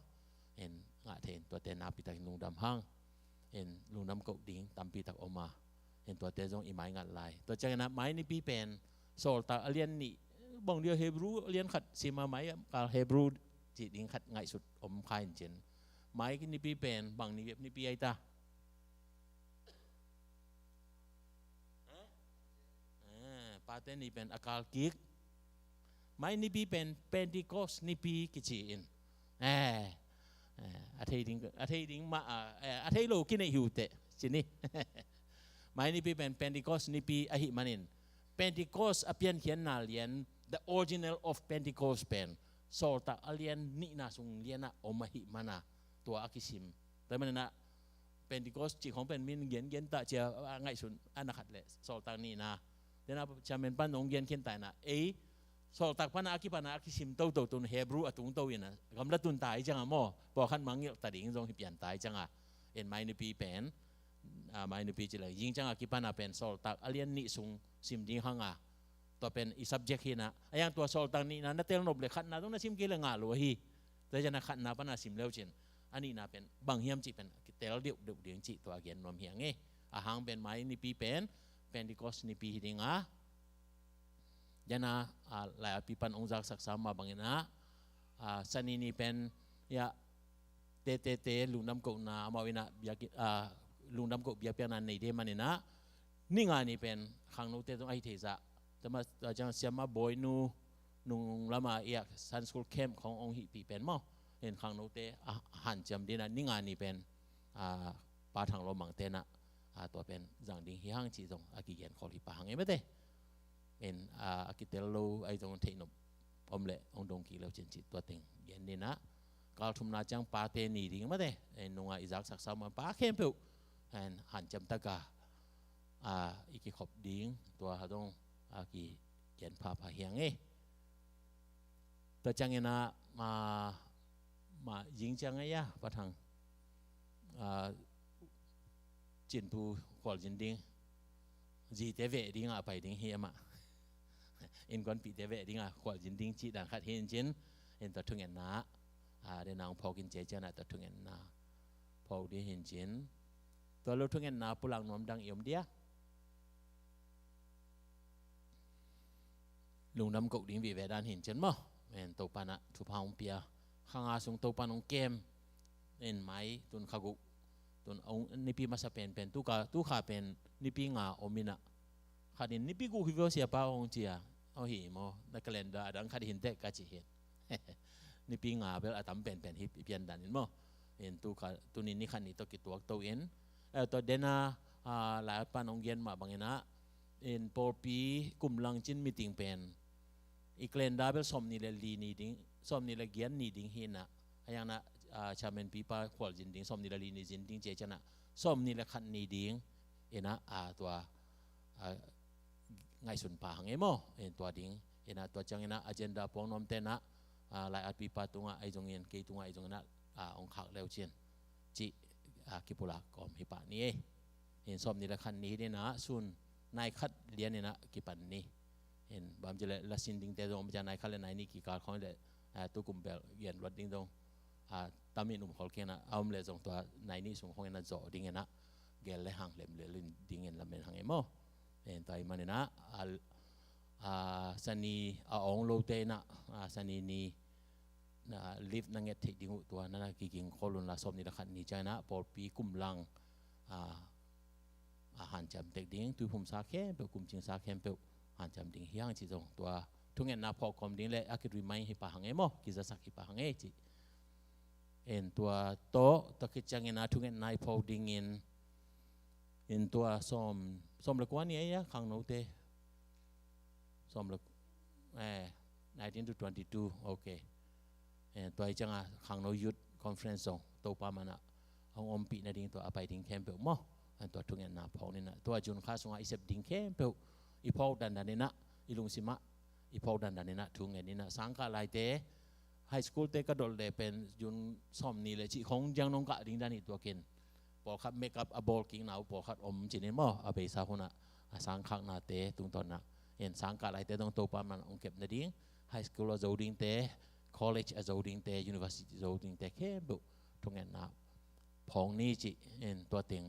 En ngah thei in tuate nakpi takin lungdam hang. En lungdam koh ding tampi tak om a. En tuate zong i mai ngat lai. Tua ciangin a mai nipi pen Sawltak a lian nih, bang dia Hebrew a lian khat sim a mai kal Hebrew cih ding khat ngaihsut om kha in cin. Mai nipi pen bang ni nipi ai ta. Eh, Pate ni pen a kal kik. Mai nipi pen Pentecost nipi kici in. Eh, eh, a thei ding, a thei ding mah, ah, eh, a thei lo kineih hi uh teh, ci ni. Mai nipi pen Pentecost nipi ahih manin Pentecost a piankhiatna lian, the original of Pentecost pen Sawltak a lian nihna sung lianah om ahih mana tua a kisim. Tua ahih manin ah Pentecost cih khong pen min gengen ta cia a ngaihsun a na khat le Sawltak nihna. Tua ahih manin chairman pan hong gen khin ta in ah ei Sawltak pana a kipana a kisim toto tun Hebrew a tungto in ah gamla tun ta hi ciang a maw, pawlkhat mangngilh ta ding zong hi pian ta hi ciang a. En mai nipi pen, ah, mai nipi ci le zing ciang a kipana pen Sawltak a lian nih sung sim ding hang a. Tua pen i subject hi in ah, a yang tua Sawltak nihna na tel nop le khatna zong na sim kei le ngah lo hi. Tua ciang a khatna pana sim leu cin a nihna pen bang hiam cih pen kitel deuhdeuh ding cih tua a gen nuam hi hang e. A hang pen mai nipi pen Pentecost nipi hi ding a. Tua ahih manin ah, ah, lai-atpi pan hong zaksak sa mah bangin ah, ah, Sani ni pen ia te te te lungdam kohna amau in ah biak, ah, lungdam koh biakpiakna nei ding manin ah, ni nga ni pen khangnote zong ahi thei zah. Tua mah, tua ciang siamah bawinu nung lama ia Sunday school camp khong hong hihpih pen maw. En khangnote a hanciam ding in ah ni nga ni pen, ah, Pa Thang Lawm Mangte in ah, ah, tua pen zang ding hi hang cih zong a kigen khol hi pah hang e mate. En, ah, a kitel lo ahi zong theih nop om le hong dong kik leu cin cih tua teng gen ding in ah. Kal thumna ciang Pate ni ding mate. En nunga i zaksak sa mah pa khempeuh en hanciam taka, ah, i kikhop ding tua ha zong a kigen phapha hi hang e. Tua ciangin ah, ah, mah zing ciang a ia Pa Thang, ah, Cinphu khualzin ding, zite veh ding a pai ding hi amah. Innkuanpihte veh ding a khualzin ding cih dan khat hi in cin. En tua thungetna, ah, den a hong phawk in ci ciang a tua thungetna phawk ding hi in cin. Tua lo thungetna pulak nuam dang i om dia. Lungdam koh ding vive dan hi in cin maw. En Topa in ah thupha hong pia. Kha nga sung Topa in hong kem. En mai tun kha guk, tun hong nipi masa penpen tu kha, tu kha pen nipi nga om in ah. Khat in nipi guk hi ve aw siapa hong ci a. Aw hi maw, na calendar a dang khat hi in teh ka ci hi. Nipi nga bel a tam penpen hi pian dan in maw. En tu kha, tuni ni khat ni tawh kituak to in. Eh, tua den a, ah, lai-at pan hong gen mah bangin ah. En pawlpi kum lang cin meeting pen i calendar bel sawmnih le li ni ding, sawmnih le giat ni ding hi in ah. A yang in ah, ah, chairman pipa khualzin ding, sawmnih le li ni zin ding ci ciang a, sawmnih le khat ni ding in ah, ah, tua, ah, ngaihsun pah hang e maw. En tua ding in ah, tua ciangin ah agenda puak nuamte in ah, ah, lai-at pipa tungah ahi zongin, kei tungah ahi zongin ah, ah, hong khak leu cin cih, ah, kipulak kawm hi pah ni e. En sawmnih le khat ni hi ding in ah, sun nai khat lian in ah kipan ni. En bang ci le la sin dingte zong om ciang nai khat le nai nih kikal khong le, ah, tu kum bel gen luat ding zong, ah, tam in um khol kei in ah, a om le zong tua nai nih sung khong in ah zawh ding in ah gel le hang lem le lin ding in lamen hang e maw. En tua ahih manin ah, ah, Sani a awng lote in ah, ah, Sani ni na leave na nget theih ding uh tua na na kiging khol un la, sawmnih le khat ni ciang in ah pawlpi kum lang, ah, a hanciam tek ding, tuiphum sa khempeuh, kum cing sa khempeuh hanciam ding hi hang cih zong tua thungetna phawk kawm ding le a ki remind hi pah hang e maw, kizasak hi pah hang e cih. En tua tawh, tua khit ciangin ah thungetna i phawk dingin, en tua sawm, sawm le kua ni a ia khangnote. Sawm le, eh, nineteen to twenty-two, ok. Eh, tua hi ciang a khangno youth conference zong Topa man ah hong ompih nading tua a pai ding khempeuh maw. En tua thungetna phawk ni in ah, tua June kha sungah i sep ding khempeuh i phawk dandan in ah, i lungsim ah i phawk dandan in ah, thu ngen in ah, sangkah laite, high school te ka dolh le pen June sawmnih le cih khong ciang nong kah ding dan hi tuak in. pawlkhat makeup a bawl kikna uh pawlkhat om cih ni maw, a beisa hunah a sangkhaknate tungtawnah, en sangkah laite dong Topa mah in hong kep nading, high school a zo dingte, college a zo dingte, university zo dingte khempeuh thungetna phawng ni cih, en tua teng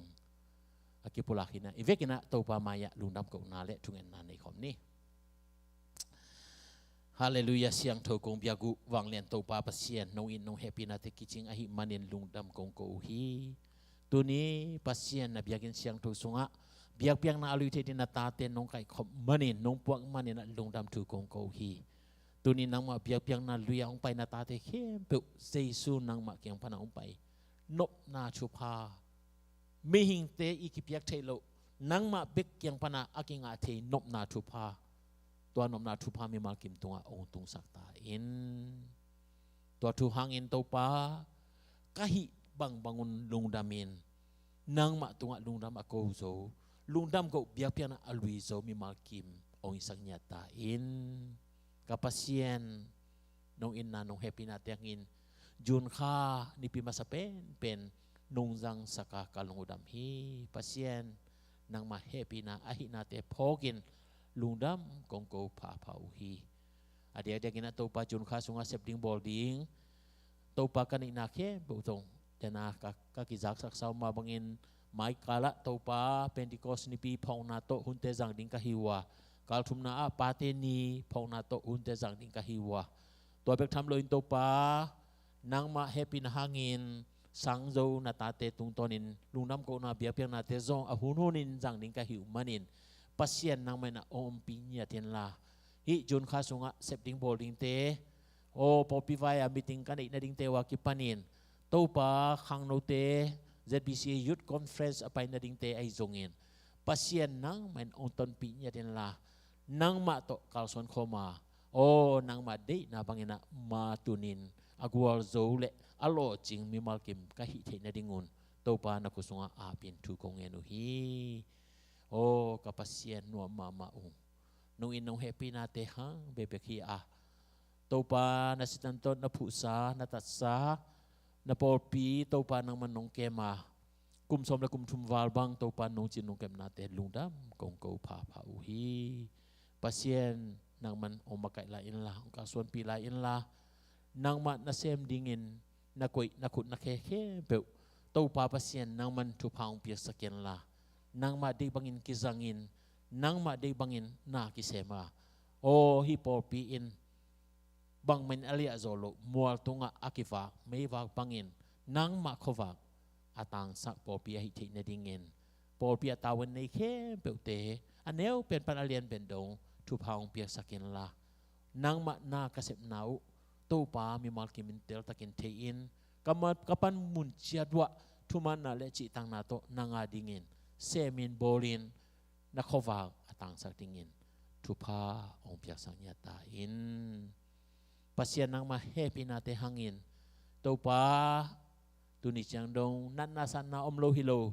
a kipulak hinah i vekinah Topa mai-ah lungdam kohna le thungetna nei khawm ni. Halleluiah, siangtho kong biak uh vanglian Topa Pasian, nong it nong hehpihnate kicing ahih manin lungdam kong ko uh hi. Tuni Pasian na biakinn siangtho sungah biakpiakna a lui thei ding na tate nong kaihkhop manin, nong puak manin ah lungdam thu kong ko uh hi. Tuni nangmah biakpiakna lui-ah hong pai na tate khempeuh Jesu nangmah kiang panah hong pai nopna thupha, mihingte i kipiak theih loh, nangmah bek kiang panah a kingah thei nopna thupha, tua nopna thupha mimal kim tungah hong tungsak ta in. Tua thu hangin Topa, ka hih bangbang un lungdamin, nangmah tungah lungdam a ko zo, lungdam koh biakpiakna a lui zo mimal kim hong hisak ngiat ta in. Ka Pasian, nong itna nong hehpihnate hangin June kha nipi masa penpen nong zangsak a ka lung uh dam hi. Pasian, nangmah hehpihna ahihnate phawkin lungdam kong ko phapha uh hi. A diakdiakin ah Topa June kha sungah sep ding bawl ding Topa ka neihna khempeuh zong dena ka, ka kizaksaksa uh mah bangin, maikalah Topa Pentecost nipi phawkna tawh hunte zang ding ka hi uh a, kalthumna ah pate ni phawkna tawh hunte zang ding ka hi uh a, tua bek tham loin Topa, nangmah hehpihna hangin sang zo na tate tungtawnin lungdam kohna biakpiaknate zong a hunhunin zang ding ka hi uh manin, Pasian nangmah in ah hong ompih ngiat inla, hih June kha sungah sep ding bawl dingte, aw pawlpi vai-a meeting ka neih nadingte uh a kipanin, Topa khangnote, Z B C A Youth Conference a pai nadingte ahi zongin, Pasian nangmah in hong tonpih ngiat inla, nangmah tawh kalsuan khawm a, aw nangmah deihna bangin ah matunin a gualzo le a lawhcing mimal kim ka hih theih nadingun Topa na khut sungah apin thu kong ngen uh hi. Aw ka Pasian, nuam mahmah uh. Nong it nong hehpihnate hang bekbek hi a, Topa na sitan tawh na phuhsa, na tatsa na pawlpi Topa nangman nong kem a, kum sawm le kum thum val bang Topa nong cin nong kepnate lungdam kong ko phapha uh hi. Pasian, nangman hong makaih lai inla, hong kalsuanpih lai inla, nangmah na sem dingin na koih na khut na khe khempeuh Topa Pasian nangman thupha hong piaksak inla, nangmah deih bangin kizangin, nangmah deih bangin na kisem a, aw hih pawlpi in bangmah in a liahzawh loh mual tungah a kivak meivak bangin nangmah khuavak a tangsak pawlpi ahi theih nadingin, pawlpi a tavuan nei khempeuhte a neu pen pan a lian pen dong thupha hong piaksak inla, nangmah na ka sepna uh Topa mimal kimin teltakin thei-in, ka ma-, ka panmun ciat uah thumanna le cihtakna tawh nang a dingin semin bawlin, na khuavak a tangsak dingin thupha hong piaksak ngiat ta in. Pasian nangmah hehpihnate hangin Topa, tuni ciang dong natna satna om lo hi lo,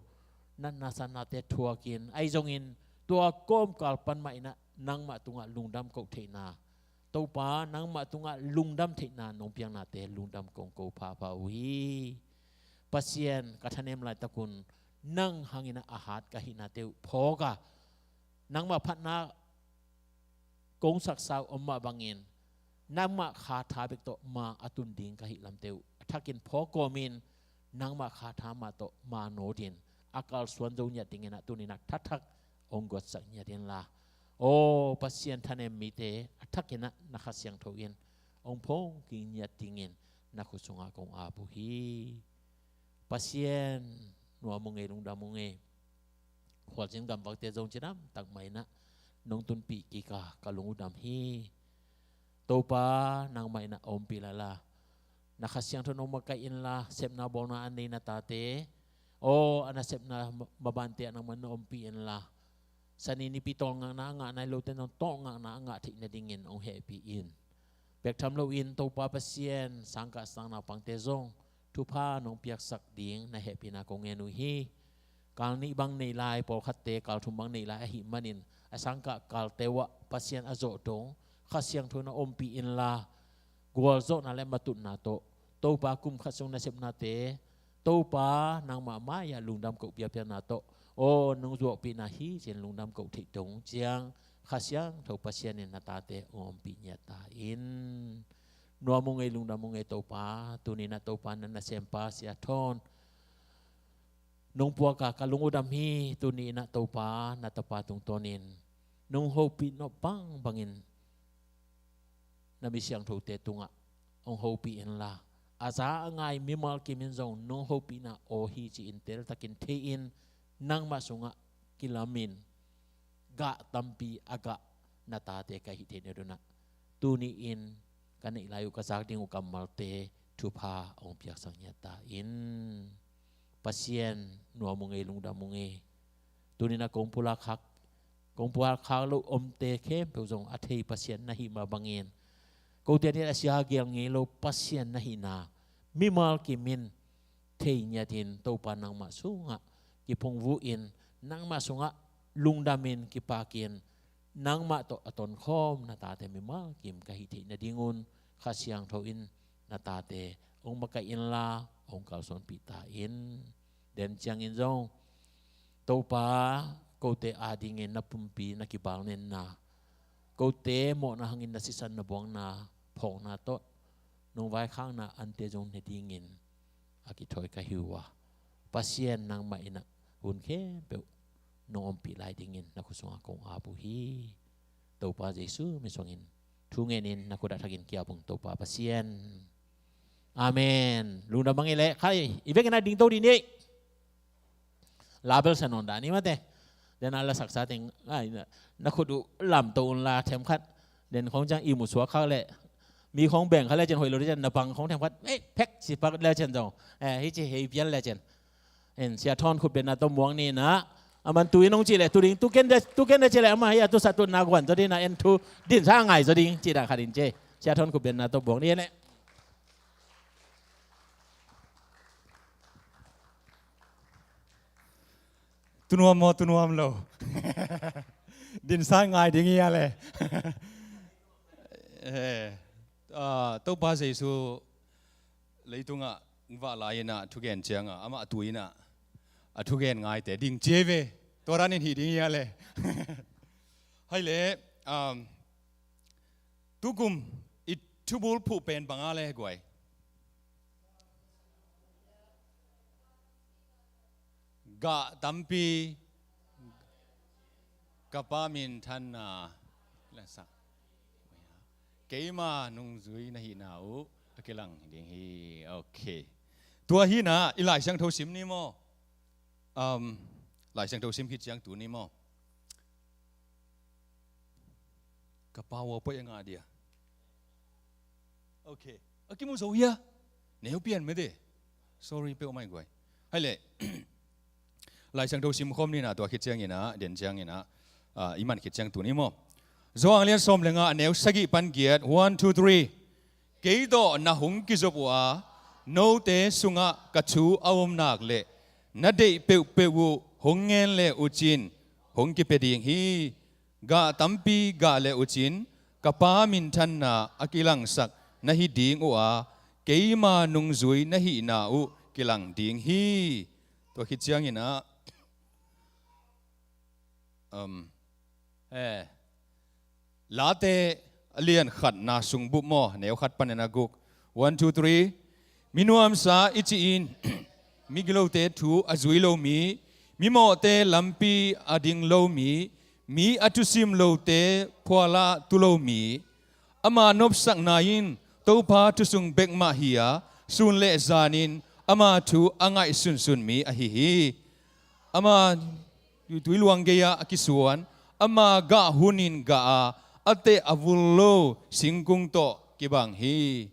natna satnate thuakin ahi zongin tua kawmkal pan mah in ah nangmah tungah lungdam koh theihna, Topa nangmah tungah lungdam theihna nong piaknate lungdam kong ko phapha uh hi. Pasian, ka thanem laitakun nang hangin ah a hat ka hihnate uh phawk a, nangmah phatna kong saksa uh om mah bangin, nangmah kha tha bek tawh ma a tun ding ka hih lamte uh a thakin phawk kawmin, nangmah kha tha mah tawh ma nawtin a kalsuan zo ngiat dingin ah tuni-in ah thathak hong guatsak ngiat inla, aw Pasian, thanem mite a thakin ah na Kha Siangtho in hong phawng kik ngiat dingin na khut sungah kong ap uh hi. Pasian, nuam ung ei, lungdam ung ei. Khualzin gamvakte zong cidamtak mah in ah nong tunpih kik a ka lung uh dam hi. Topa, nangmah in ah ompih lai la, na Kha Siangtho nong makaih inla, sepna bawlna a nei na tate, aw a nasepna mabante ah nangmah in na ompih inla, Sani nipi tawlngakna a ngah nai lote zong tawlngakna a ngah theih nadingin hong hehpih in. Bek tham loin Topa Pasian, sangkah sang naupangte zong thupha nong piaksak ding na hehpihna kong ngen uh hi. Kal nih bang nei lai, pawlkhatte kal thum bang nei lai ahih manin, a sangkah kalte uh ah Pasian a zawh dong Kha Siangtho na ompih inla, gualzawhna le matutna tawh Topa kum khat sung nasepnate Topa nangmah mai-ah lungdam koh piapiakna tawh, aw, nong zuahpihna hi ci-in lungdam koh theih dong ciang Kha Siangtho Pasian in na tate hong ompih ngiat ta in. Nuam ung ei, lungdam ung ei Topa. Tuni-in ah Topa, na nasempa Sia Thawn nong puak a ka lung uh dam hi. Tuni-in ah Topa, na tapa tungtawnin nong hopih nop bangbangin na mi siangthote tungah hong hopih inla, a za a ngai mimal kimin zong nong hopihna aw hi ci-in teltakin thei-in, nangmah sungah kilamin gah tampi a gah na tate ka hih theih nadingin ah tuni-in ka neih lai uh, ka zak ding uh kammalte thupha hong piaksak ngiat ta in. Pasian, nuam ung ei, lungdam ung ei. Tuni-in ah kong pulak khak, kong pulak khak loh omte khempeuh zong a thei Pasian na hih mah bangin, kote adingin a sia gel ngei lo Pasian na hihna mimal kimin thei ngiatin, Topa, nangmah sungah kiphungvuh in, nangmah sungah lungdamin kipakin, nangmah tawh a tonkhawm na tate mimal kim ka hih theih nadingun Kha Siangtho in na tate hong makaih inla, hong kalsuanpih ta in. Den ciangin zong Topa, kote adingin na pumpi na kibalnenna, kote mawhna hangin na sisan na buangna phawkna tawh nong vaikhakna ante zong ne dingin a kithawi ka hi uh a, Pasian, nangmah in ah hun khempeuh nong ompih lai dingin na khut sungah kong ap uh hi. Topa Jesu min suangin thu ngenin na khut ah thakin ki-ap ung, Topa Pasian. Amen. Lungdam bang ei leh, khai, i vekin ah dingto dih ni. La bel sa nawn dah ni mate. Den a lasaksa teng, ai, na, na khut uh lamto un la themkhat. Den khong ciang ihmu suak khak leh, mi khong beng kha lecin hoih lo dih ciang, na pang khong themkhat, eh, phek ci pak lecin zong, eh, hih ci hei pian lecin. En, Sia Thawn khutbetna tawh muang ni in ah, a man tu in hong cih leh tu ding, tu ken de, tu ken de cih leh amah hih a tu sa tu na guan zaw ding in ah, en, thu dinsa ngai zaw ding cih dah khat in ci. Sia Thawn khutbetna tawh muang ni in leh. Tunuam maw, tunuam lo? Dinsa ngai ding hi a le. Eh, ah, Topa Jesu leitungah vah lai-in ah thugen ciangah amah tu-in ah a thugen ngaite ding ci ei ve. Tua danin hih ding hi a le. Hai le, um, tukum i thubul phuh pen bang a le guai? Gah tampi, ka Pa minthanna, keima nungzui na hihna uh a kilang ding hi. Ok. Tua hi in ah i Lai Siangtho sim ni maw? Um, Lai Siangtho sim khit ciang tu ni maw? Ka Pa uh a poih a ngah dia. Ok. A kimu zo hia? Neu pian mete. Sorry peuhmah ing guai. Hai le. Lai Siangtho sim khawm ni in ah, tua khit ciangin ah, den ciangin ah, ah, i man khit ciang tu ni maw? Johan a lian sawm le nga, a neu sagih pan giat. One, two, three. Kei tawh na hong kizop uh a, note sungah ka thu a om nak leh, na deih peuhpeuh uh hong ngen le uh cin hong kipia ding hi. Gah tampi gah le uh cin ka Pa minthanna a kilangsak na hi ding uh a, keima nungzui na hihna uh kilang ding hi. Tua khit ciangin ah, um, eh, Late a lian khatna sungbup maw, neu khat panin a guk. One, two, three. Mi nuamsa i cih in, migilote thu a zui lo mi, mimawhte lampi a ding lo mi, mi a thusim lote phualah tu lo mi, ama nopsakna in Topa thu sung bek mah hi a, sun le zanin ama thu a ngaihsunsun mi ahi hi. Ama tui luang gei-ah a kisuan, ama gah hunin gah a, a teh a vul lo singkung tawh kibang hi.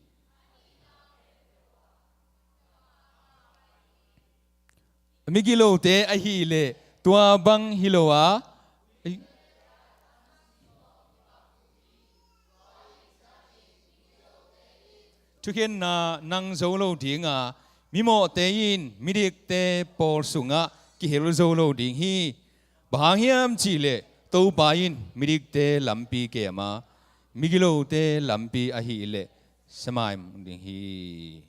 Migilote ahih leh tua bang hi lo a, thukhenna nang zo lo ding a, mimawhte in midikte pawl sungah kihel zo lo ding hi. Bang hang hiam cih leh Topa in midikte lampi kem a, migilote lampi ahih leh semai ding hi.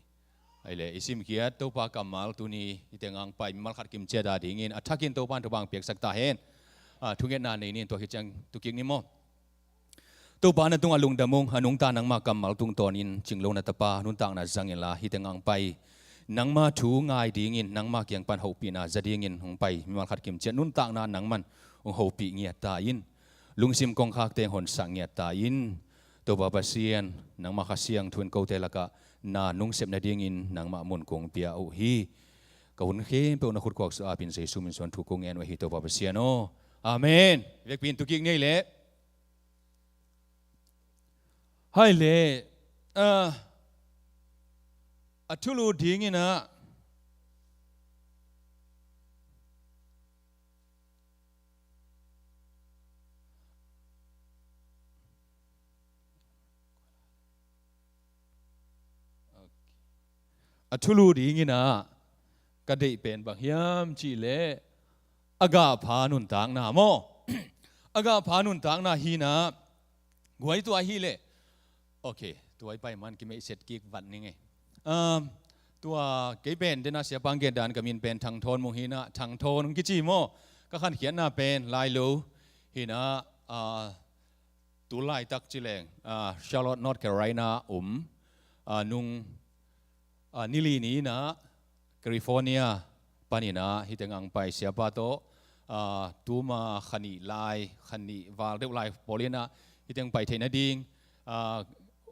Hai le, i simkhiat Topa kammal tuni i teng ang pai mimal khat kimciat a dingin a thakin Topa in thupha piaksak ta hen. Ah, thungetna nei ning, tua khit ciang tukik ni maw. Topa na tungah lungdam ung, a nungta nangma kammal tungtawnin cinglo na tapa nuntakna zang inla, hi teng ang pai nangma thu ngai dingin, nangma kiang pan hopihna za dingin hong pai mimal khat kimciat nuntakna nangman hong hopih ngiat ta in, lungsim kongkhakte hong honsak ngiat ta in, Topa Pasian, nangma Kha Siangtho in kote lakah na nungsep nadingin nangmah mun kong pia uh hi. Ka hun khempeuh na khut khuak sung apin Jesu min suang thu kong ngen uh hi, Topa Pasian aw. Amen. Vekpi in tukik ni le. Hai le, ah, a thulu dingin ah, a thulu dingin ah ka deih pen bang hiam cih leh, a gahpha nuntakna maw. A gahpha nuntakna hi-in ah, guai, tua hi leh. Ok, tua i pai man kimeihset kik vat ning e. Um, tua kei pen dena siapa gen dan, ka min pen Thang Thawn Mung hi-in ah, Thang Thawn hong kici maw. Ka khankhiatna pen Lailo hi-in ah, ah, tu laitak ci leng, ah, Charlotte, North Carolina om, ah, nung, ah, ni li ni-in ah California panin ah hi teng ang pai siapa tawh, ah, tuma kha nih lai, kha nih val deuh lai pawl in ah hi teng pai theih nading, ah,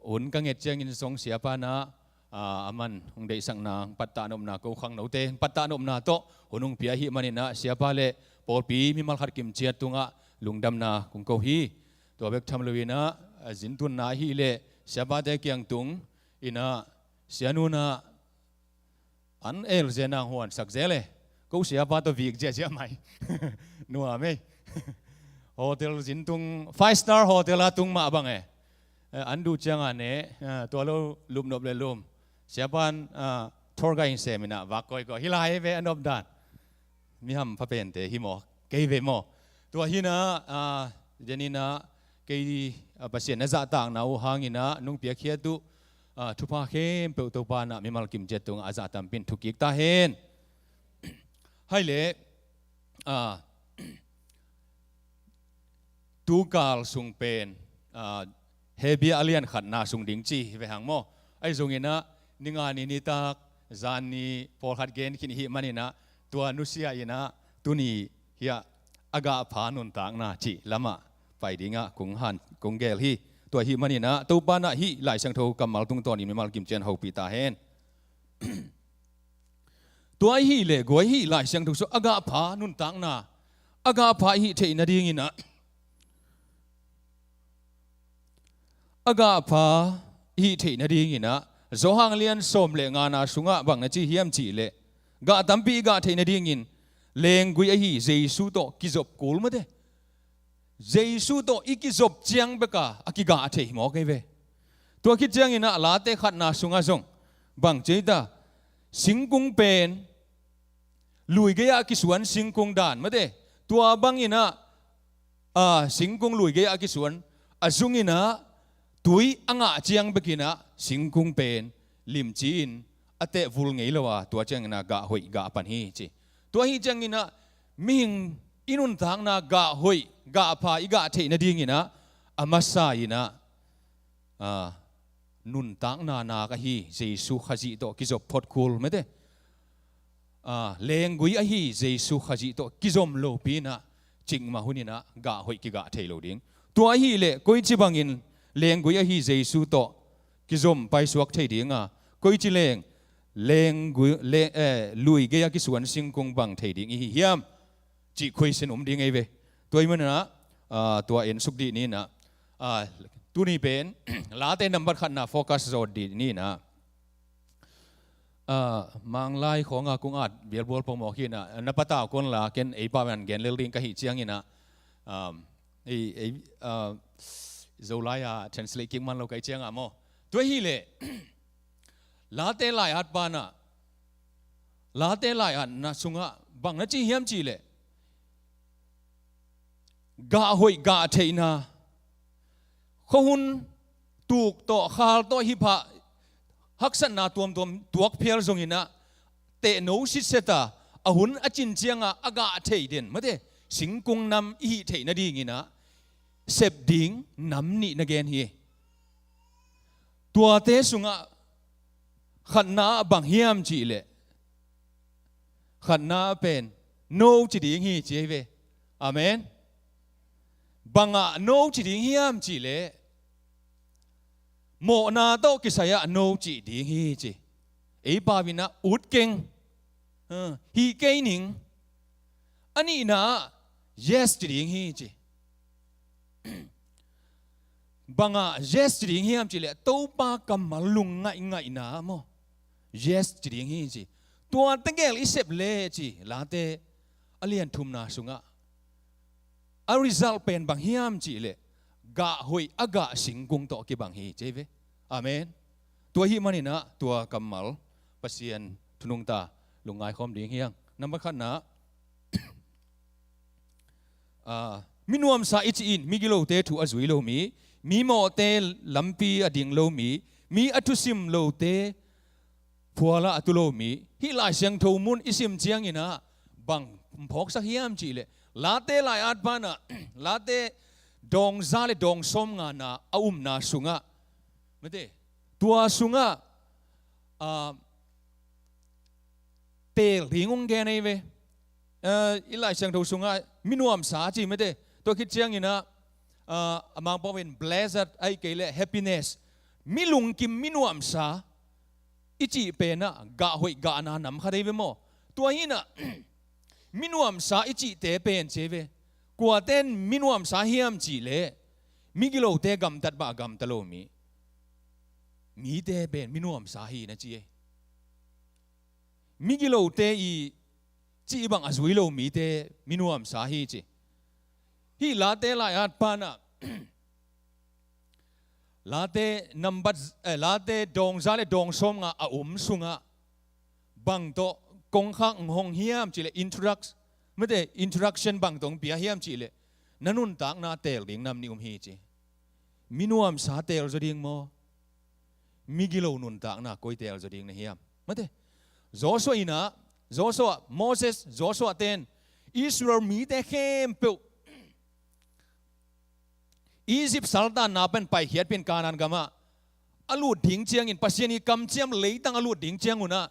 hun ka nget ciangin zong siapa in ah, ah, aman hong deihsakna, hong pattah nopna, ko khangnote hong pattah nopna tawh hun hong pia ahih manin ah siapa le pawlpi mimal khat kimciat tungah lungdamna kong ko hi. Tua bek tham lo-in ah, a zintunna ahih leh siapate kiang tung in ah, sianu in ah, an el zen a huansak zel e. Ko siapa tawh vik ziahziah mai. Nuam e. Hotel zin tung, five star hotel a tung mah bang e. Eh, an duh ciang a ne, eh, tua lo lupnop le lum. Siapa in, ah, tour guide sem in ah vak kawikawi. Hi lai ve a nop dan. Mi hampha pente hi maw, kei ve maw. Tua hi-in ah, ah, den in ah, kei, ah, Pasian na zahtakna uh hangin ah nong piakkhiat uh, ah, thupha khempeuh Topa in ah mimal kimciat tungah a zah tampi in thukik ta hen. Hai le, ah, tukal sung pen, ah, Hebru a lian khatna sung ding ci hi ve hang maw. Ahi zongin ah, ni nga ni nitak, zan ni pawlkhat gen khin i hih manin ah, tua nusia in ah, tuni hiah a gahpha nuntakna cih lamah pai dingah kong han, kong gel hi. Tua ahih manin ah, Topa in ah hih Lai Siangtho kammal tungtawnin mimal kimciat hopih ta hen. Tua ahih leh, guai, hih Lai Siangtho sung a gahpha nuntakna, a gahpha i hih theih nadingin ah, a gahpha i hih theih nadingin ah, Johan lian sawm le ngana sungah bang na ci hiam cih leh, gah tampi i gah theih nadingin, lenggui ahi Jesu tawh kizop kul mate. Jesu tawh i kizop ciang bek a, a kigah thei mawk hi ve. Tua khit ciangin ah Late khatna sungah zong bang ci ta, singkung pen lui gei-ah kisuan singkung dan mate. Tua bangin ah, ah, singkung lui gei-ah kisuan, a zungin ah tui a ngah ciang bekin ah singkung pen limci-in a tehvul ngei lo a, tua ciangin ah gah hoih gah pan hi ci. Tua ahih ciangin ah mihing i nuntakna gah hoih gah pha i gah theih nadingin ah, a masa in ah, ah, nuntakna nak ahi Jesu Khazih tawh kizop phot kul mate. Ah, lenggui ahi Jesu Khazih tawh kizom lopi in ah, cikmah hunin ah gah hoih kigah thei lo ding. Tua ahih leh koici bangin lenggui ahi Jesu tawh kizom paisuak thei ding a, koici leng lenggui, le, eh, lui gei-ah kisuan singkung bang thei ding i hi hiam cih question om ding ei ve. Tua ahih manin ah, ah, tua ensuk dih ni in ah, ah, tuni pen Late nambat khatna focus zawh dih ni in ah, ah, Manglai khawngah kong at bialbual pongmawk hi in ah, na patau kon la, ken ei pau in gen lel ding ka hih ciangin ah, um, ei, ei, ah, Zolai-ah translate kik man lo ka hih ciangah maw. Tua ahih leh Late lai-at pan ah, Late lai-atna sungah bang na ci hiam cih leh, gah hoih gah theihna, khuahun tuk tawh khal tawh hi phah, haksatna tuamtuam tuak phial zonginah tehno sitset a, a hun a cin cianga a gah thei den, mate, singkung nam i hih theih nadinginah sep ding nam nih na gen hi. Tuate sungah khatna ah bang hiam cihleh, khatna ah pen no ci ding hi ci hi ve. Amen. Bangah no ci ding hiam cihleh, mawhna tawh kisai-ah no cih ding hi ci. Ei pau-inah ut keng, hi kei ning. A nihna ah yes ci ding hi ci. Bangah yes ci ding hiam cihleh, Topa kammal lung ngaihngaihna maw, yes ci ding hi ci. Tua tegel i sep le ci Late a lian thumna sungah a result pen bang hiam cihleh, gah hoih a gah singkung tawh kibang hi ci hi ve. Amen. Tua hih maninah tua kammal Pasian thu nungta lungngai khawm ding hi hang. Nambat khatna, a, mi nuamsa i cih in migilote thu a zui lo mi, mi mawhte lampi a ding lo mi, mi a thusim lote phualah a tu lo mi. Hih Lai Siangtho mun i sim cianginah bang phawksak hiam cihleh, Late lai-at panah Late dawngza le dawngsawm ngana a umna sungah, mate, tua sungah, a, teel ding hong gen ahi ve. A, i Lai Siangtho sungah mi nuamsa ci, mate, tua khit cianginah, a, a Mangpau in blessed, ahih kei leh happiness, mi lungkim mi nuamsa i cih penah gah hoih gahna nam khat ahi ve maw. Tua hinah mi nuamsa i cihte pen ci hi ve. Kuaten mi nuamsa hiam cihleh, migilote gamtat bah gamta lo mi, mite pen mi nuamsa hi na ci hi. Migilote i cih bang a zui lo mite mi nuamsa hi ci. Hih Late lai-at panah Late nambat, eh, Late dawngza le dawngsawm nga a um sungah bang tawh kongkhak hong hiam cihleh, introduction, mate, introduction bang tawh hong pia hiam cihleh, na nuntakna teel ding nam nih um hi ci. Mi nuamsa teel zaw ding maw, migilo nuntakna koi teel zaw ding na hiam? Mate, Joshua inah, Joshua, Moses, Joshua ten Israel mite khempeuh Egypt saltanna pen paikhiatpih in Kanaan gamah a lut ding ciangin, Pasian i kamciam leitang a lut ding ciangunah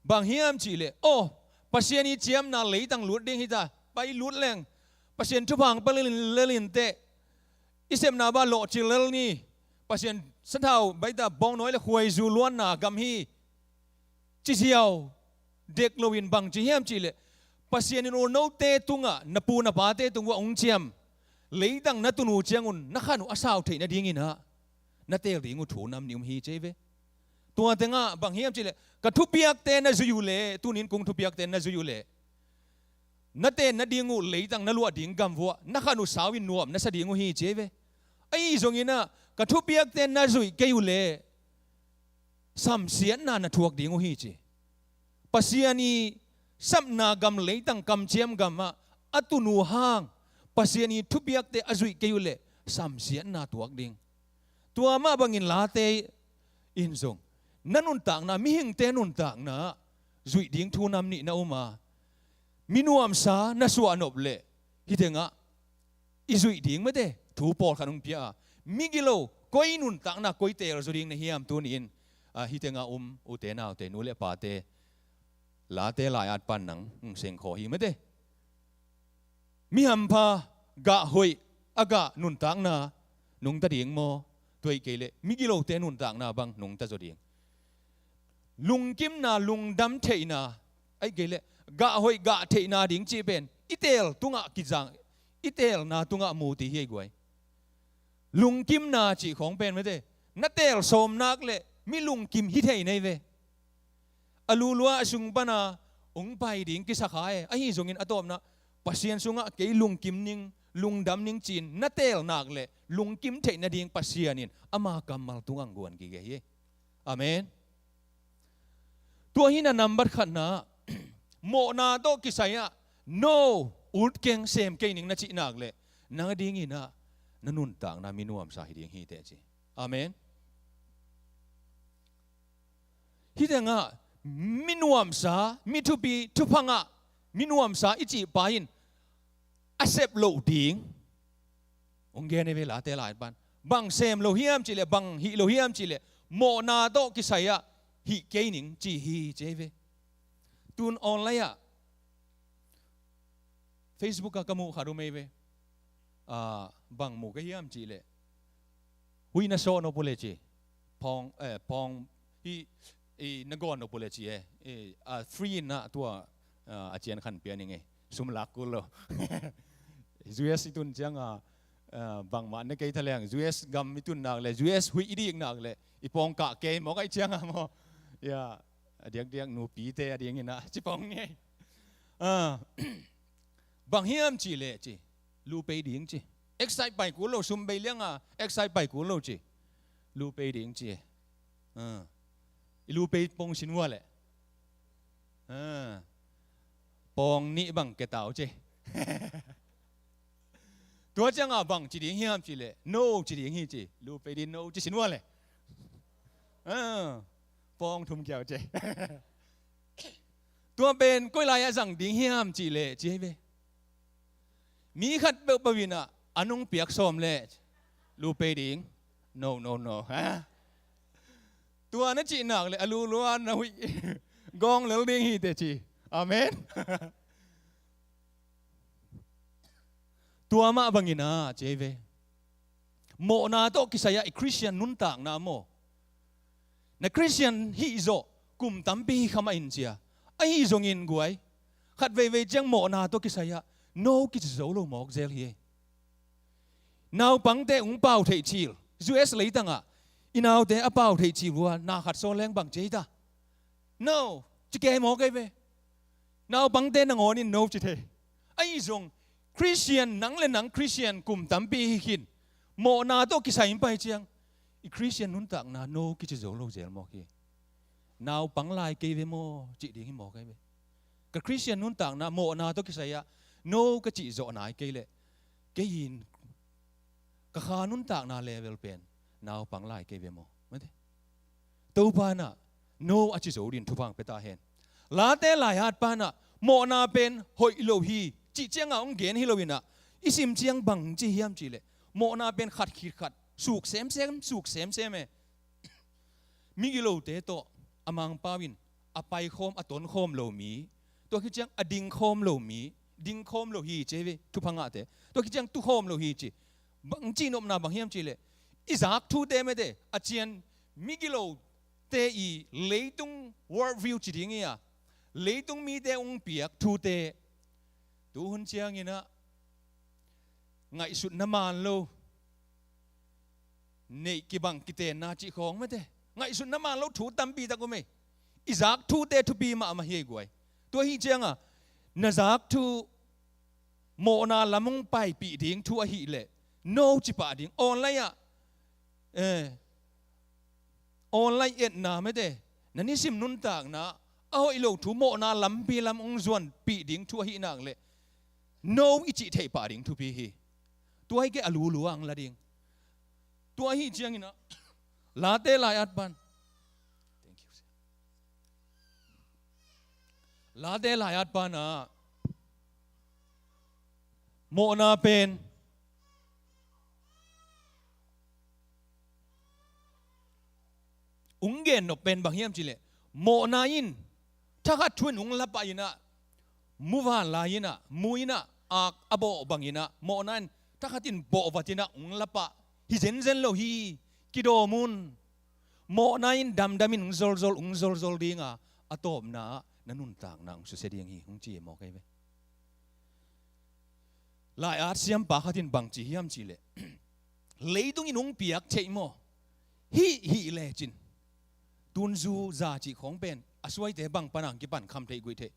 bang hiam cihleh, aw, Pasian i ciamna leitang lut ding hita, pai lut leng, Pasian thupha hong pia lel in, lel inteh, i sepna bah lawhcil lel ni, Pasian sathau baita bawngnawi le khuaizu luanna gam hi, ci ziau dek loin bang ci hiam cihleh, Pasian in aw, note tungah, na pu na pate tung uah hong ciam leitang na tun uh ciangun na khan uh a sau theih nadinginah na teel ding uh thu nam nih um hi ci hi ve. Tua tengah bang hiam cihleh, ka thupiakte na zui uh leh, tunin kong thupiakte na zui uh leh, na ten nading uh leitang na luah ding gam uah na khan uh sau in nuam na sa ding uh hi ci hi ve. Ahi zonginah ka thupiakte na zuih kei uh leh samsiatna na thuak ding uh hi ci. Pasian i sapna gam leitang kamciam gamah a tun uh hang Pasian i thupiakte a zuih kei uh leh samsiatna tuak ding. Tua mah bangin Late in zong na nuntakna, mihingte nuntakna zuih ding thu nam nih na um a, mi nuamsa na suahnop leh hih tengah i zuih ding mate thu pawlkhat hong pia a, migilo koi nuntakna koi teel zaw ding na hiam tuni-in, a, hih tengah um ute naute, nu le pate, Late lai-at pan nang hong sengkhawh hi mate. Mi hampha gah hoih a gah nuntakna nungta ding maw, tua ahih kei leh migilote nuntakna bang nungta zaw ding? Lungkimna, lungdam theihna, ahih kei leh gah hoih gah theihna ding cih pen i teel tungah kizang, i teelna tungah mu ti hi ei guai. Lungkimna cih khawng pen mate, na teel sawm nak leh mi lungkim hi thei na hi ve. A lulua a sung pana hong pai ding kisa kha e, ahi zongin a tawpna Pasian sungah kei lungkim ning, lungdam ning ci-in na teel nak leh lungkim theih nading Pasian in ama kammal tungah hong guan gige hi. Amen. Tua hi-in a nambat khatna, mawhna tawh kisai-ah no, ut keng, sem kei ning na cih nak leh nang a dinginah na nuntakna mi nuamsa hi ding hi teh ci. Amen. Hih tengah mi nuamsa, mi thupi, thupha ngah, mi nuamsa i cih pa in a sep loh ding hong gen hi ve, Late lai-at pan. Bang sem lo hiam cih leh, bang hih lo hiam cih leh, mawhna tawh kisai-ah hih kei ning ci hi ci hi ve. Tun online-ah Facebook ah ka muh khat om ei ve. Ah, bang mu ka hiam cih leh, huih na sawh nop uh leh ci, pawng, eh, pawng, hih, i, na gawn nop uh leh ci e. I, ah, free in ah tua, ah, a cian khan pia ning ei. Sum lak kul lo. U S i tun ciang a, ah, bangmah ne kei thaleng, U S gam i tun nak leh, U S huih i dik nak leh, i pawng kah kei mawk ahih ciang a maw. Ya, a diakdiak nupite a dingin ah ci pawng ngei. Ah, bang hiam cih leh ci, lu pei ding ci. Excite pai kul lo, sum bei liang a excite pai kul lo ci. Lu pei ding ci. Ah, i lu pei pawng sin ua leh, ah, pawng nih bang ke tau ci. Tua ciang a bang ci ding hiam cih leh, no ci ding hi ci. Lu pei ding no ci sin ua leh, ah, pawng thum kiau ci. Tua pen koi lai-ah zang ding hiam cih leh ci hi ve. Mi khat peuhpeuh in ah a nung piak sawm leh, lu pei ding. No, no, no. Ha? Tua na cih nak leh a lulu-a na huih gawng lel ding hi teh ci. Amen. Tua mah bangin ah ci hi ve. Mawhna tawh kisai-ah i Khristian nuntakna maw, na Khristian hih zawh kum tampi hi kha mah in ci a. Ahi zongin guai, khat veivei ciang mawhna tawh kisai-ah no kici zo lo mawk zel hi. Naupangte hong pau theih cil, U S leitang ah i naute a pau theih cil uh a, na khat sawn leng bang ci hi ta? No, ci kei mawk hi ve. Naupangte nangawn in no ci thei. Ahi zong, Khristian, nang le nang Khristian kum tampi hi khin, mawhna tawh kisai in pai ciang, i Khristian nuntakna no kici zo lo zel mawk hi. Naupang lai kei ve maw cih ding hi mawk hi ve. Ka Khristian nuntakna mawhna tawh kisai-ah no ka cih zawh nai kei leh, kei in ka kha nuntakna level pen naupang lai kei ve maw? Mate. Topa in ah no a ci zo dingin thupha hong pia ta hen. Late lai-at pa in ah mawhna pen hoih lo hi cih ciang a hong gen hi lo in ah, i sim ciang bang ci hiam cih leh, mawhna pen khat khit khat suk semsem, suk semsem e. Migilote tawh a Mangpau in a paikhawm, a tonkhawm lo mi, tua khit ciang a dingkhawm lo mi, dingkhawm lo hi ci hi ve, thupha ngahte. Tua khit ciang tukhawm lo hi ci. Bang cihnopna bang hiam cih leh, i zak thute mate, a cian migilote i leitung world view ci ding hi a, leitung mite hong piak thute, tuhun ciangin ah ngaihsutna man lo, neih kibang kitenna cih khawng mate, ngaihsutna man lo thu tampi tak om ei. I zak thute thupi mahmah hi ei guai. Tua ahih ciang a, na zak thu mawhna lam hong paipih ding thu ahih leh, no ci pah ding. Online ah, eh, online etna mate, na nisim nuntakna a hoih lo thu mawhna lampi lam hong zuanpih ding thu ahih nak leh, no i cih theih pah ding thupi hi. Tua hi kei a lulu ang la ding. Tua ahih ciangin ah, Late lai-at pan, thank you, Late lai-at pan ah, mawhna pen hong gen nop pen bang hiam cih leh, mawhna in thakhat thu in hong la pah in ah, mu van lai in ah, mu in ah, ak a bawh bangin ah, mawhna in thakhat in bawh vat in ah hong la pah hi zenzen lo hi. Kidawm un. Mawhna in damdam in hong zolzol, hong zolzol ding a, a tawpna ah na nuntakna hong susia ding hi, hong ci hi mawk hi ve. Lai-at siampa khat in bang ci hiam cih leh, leitung in hong piak theih maw, hih hih lecin, tun zu za cih khawng pen a suaite bang pan a kipan kham theih guih theih.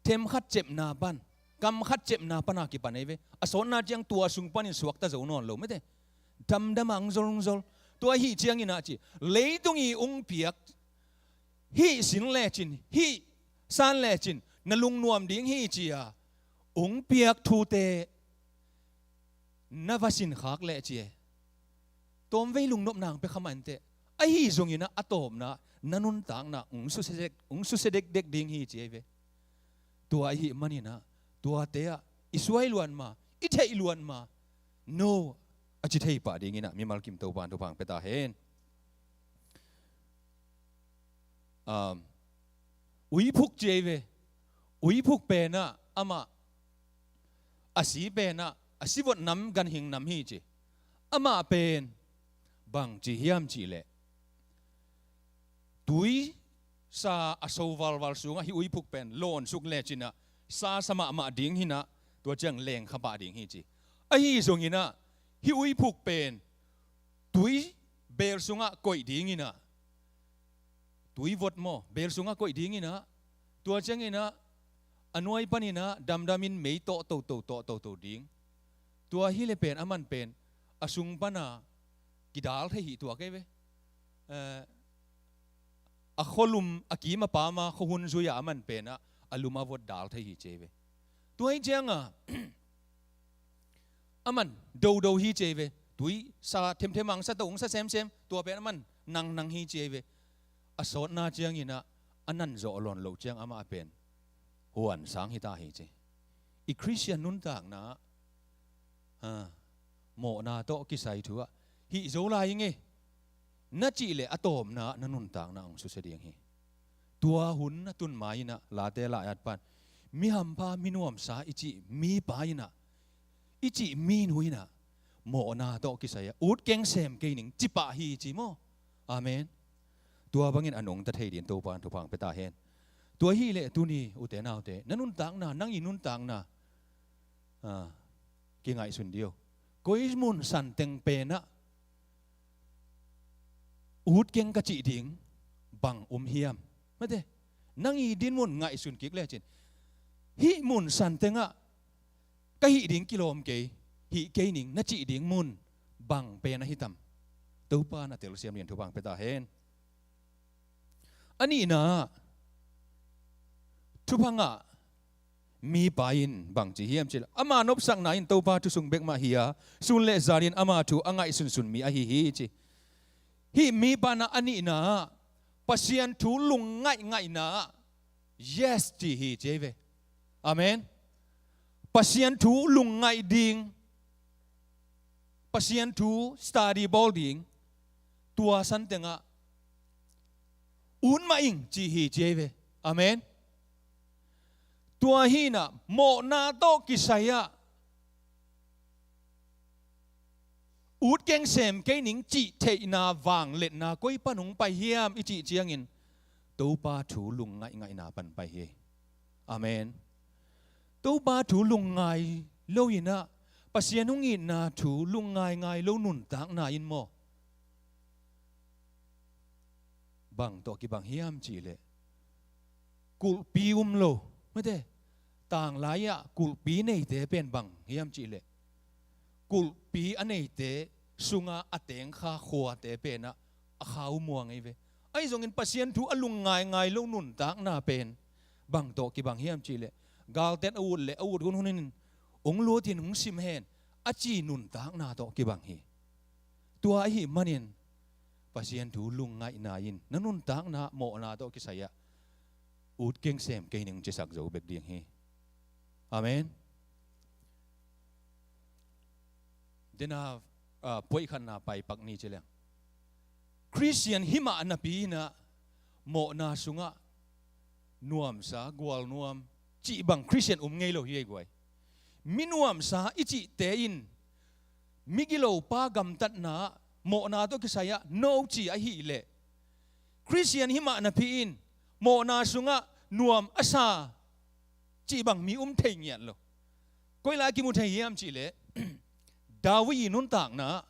Them khat cepna pan, kam khat cepna pan a kipan ei ve. A sawtna ciang tua sung panin suakta zo nawn lo mate. Damdam a hong zol, hong zol. Tua ahih ciangin ah ci, leitung i hong piak hih sin lecin, hih san lecin na lungnuam ding hi ci a, hong piak thute na va sin khak leh ci e. Tawmvei lungnopna hong pia kha mah inteh, Ahi zongin ah a tawpna na nuntakna hong susia dek, hong susia dekdek ding hi ci ei ve. Tua ahih manin ah tuate ah i suai luan ma, i theih luan ma, no a ci thei pah dingin ah mimal kim Topa'n thupha hong pia ta hen. Um, uiphuk ci ei ve. Uiphuk pen ah amah a si pen ah a si vot nam ganhing nam hi ci. Amah pen bang ci hiam cih leh, tuisa a so valval sungah hih uiphuk pen lawnsuk lecin ah sasa mahmah ding hi-in ah, tua ciang lengkha pah ding hi ci. Ahi zongin ah hih uiphuk pen tui beel sungah koih dingin ah, tui vot maw, beel sungah koih dingin ah, tua ciangin ah a nuai panin ah damdamin mei tawh toto, tawh toto ding. Tua hi leh pen aman pen a sung pan a kidal thei hi tuak ei ve. Eh, a khualum a kim a pam a khuahun zui-a aman pen ah a lum a vot dal thei hi ci ei ve. Tua hi ciang a aman dodo hi ci ei ve. Tuisa themthem a hong sa to, hong sa semsem, tua pen aman nangnang hi ci ei ve. A sawtna ciangin ah a nan zawh lawn loh ciang amah pen huan sang hi ta hi ci. I Khristian nuntakna ah, ha, mawhna tawh kisai thu ah hih zo lai ing e na cih leh a tawpna ah na nuntakna hong susia ding hi. Tua hun a tun ma-in ah Late lai-at pan mi hampha, mi nuamsa i cih mipa in ah, i cih mi nu in ah mawhna tawh kisai ah ut keng sem kei ning ci pah hi ci maw. Amen. Tua bangin a nungta thei dingin Topa'n thupha hong pia ta hen. Tua hi leh tuni ute naute, na nuntakna, nang i nuntakna, ah, kingaihsun dih o. Koi mun santeng pen ah ut keng ka cih ding bang om hiam? Mate, nang i dinmun ngaihsun kik lecin, hih mun santeng ah ka hih ding kilawm kei, hih kei ning na cih ding mun bang pen ahi tam? Topa'n a telsiam dingin thupha hong pia ta hen. A nihna ah thupha ngah mipa in bang ci hiam cih leh, ama nopsakna in Topa thu sung bek mah hi a, sun le zanin ama thu a ngaihsunsun mi ahi hi ci. Hih mipa in ah a nihna ah Pasian thu lungngaih ngaihna ah yes ci hi ci ei ve. Amen. Pasian thu lungngaih ding, Pasian thu study bawl ding, tua santeng ah ut mah ing ci hi ci ei ve. Amen. Tua hi-in ah mawhna tawh kisai ah ut keng sem kei ning cih theihna vangliatna koi pan hong pai hiam i cih ciangin Topa thu lungngaih ngaihna pan pai hi. Amen. Topa thu lungngai lo-in ah Pasian hong itna thu lungngai ngai lo nuntakna in maw, bang tawh kibang hiam cih leh, kulhpi um lo, mate, tanglai ah kulhpi neite pen bang hiam cih leh, kulhpi a neite sunga a tengkha khuate pen ah a khau muang ei ve. Ahi zongin Pasian thu a lungngai ngai lo nuntakna pen bang tawh kibang hiam cih leh, galten a ut leh a ut hunhun in hong lutin hong sim hen a ci nuntakna tawh kibang hi. Tua ahih manin Pasian thu lungngaihna in na nuntakna mawhna tawh kisai ah ut keng sem kei ning cisak zo bek ding hi. Amen. Dena, ah, puaikhatna paipak ni ci leng, Khristian himah napi-in ah mawhna sungah nuamsa, gualnuam cih bang Khristian um ngei lo hi ei guai. Mi nuamsa i cihte in migilopa gamtatna ah mawhna tawh kisai ah no ci ahih leh, Khristian himah napi-in mawhna sungah nuam a sa cih bang mi um thei ngiat lo. Koi lai kimu thei hiam cih leh, David i nuntakna ah,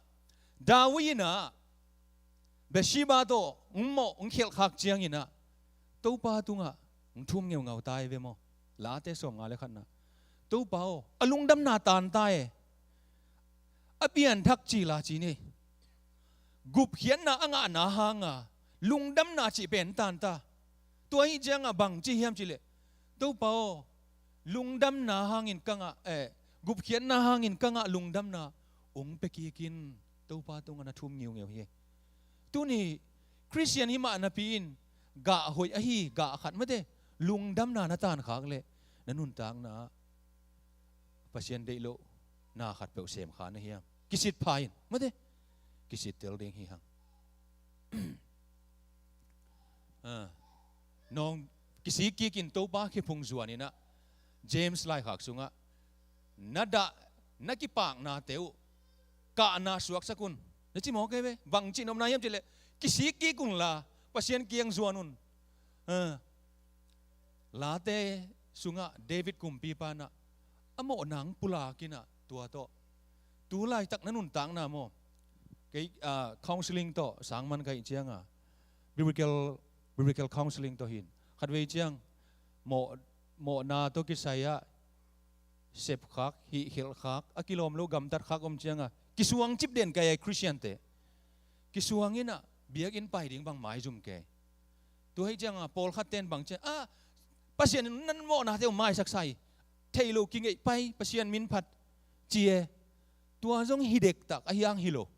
David in ah Bathsheba tawh hong mawh hong khelh khak ciangin ah Topa tungah hong thum ngeungau ta ei ve maw. Late sawmnga le khatna, Topa aw, a lungdamna tan ta e, a pianthak cil a ci ni, gupkhiatna a ngahna hanga lungdamna cih pen tan ta. Tua ahih ciangah bang ci hiam cih leh, Topa aw, lungdamna hangin ka ngah, eh, gupkhiatna hangin ka ngah lungdamna hong pia kik in, Topa tungah na thum ngiungeu hi. Tuni Khristian hi mah napi in gah hoih ahi gah khat mate lungdamna na tankhak leh na nuntakna ah Pasian deih loh na khatpeuh semkha na hiam? Kisit pha in mate, kisit tel ding hi hang. Ah, nawng kisik kikin Topa kiphung zuan in ah James laikhak sungah na dah na kipaknate uh kahna suaksak un na ci mawk ei ve. Bang cih nopna hiam cih leh kisik kik unla Pasian kiang zuan un. Ah, Late sungah David kumpipa in ah a mawhna hong pulak in ah tua tawh tu laitak na nuntakna maw, kei, ah, counseling tawh sang man ka hih cianga biblical, biblical counseling tawh hin khatvei ciang mawh, mawhna tawh kisai ah sepkhak, hihkhelhkhak, a kilawm lo gamtatkhak om cianga kisuang cip den ka ei Khristiante. Kisuang in ah biakinn pai ding bang maizum kei. Tua hih cianga pawlkhat ten bang ciang ah Pasian in nan mawhnate uh maisaksa hi, theih loh kingeih pai, Pasian min phat ci e. Tua zong hi dektak ahi hang hi lo.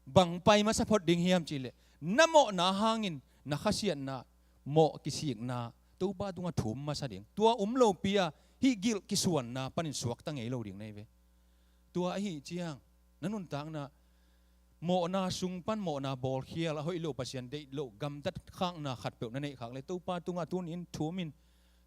Bang pai masa phot ding hiam cih leh na mawhna hangin na khasiatna, mawh kisikna Topa tungah thum masa ding. Tua um lopi a hih guilt kisuanna panin suakta ngei lo ding na hi ve. Tua ahi ciang na nuntakna mawhna sung pan mawhna bawlkhial a hoih lo Pasian deih loh gamtat khakna khatpeuh na neih khak leh Topa tungah tun in thum in,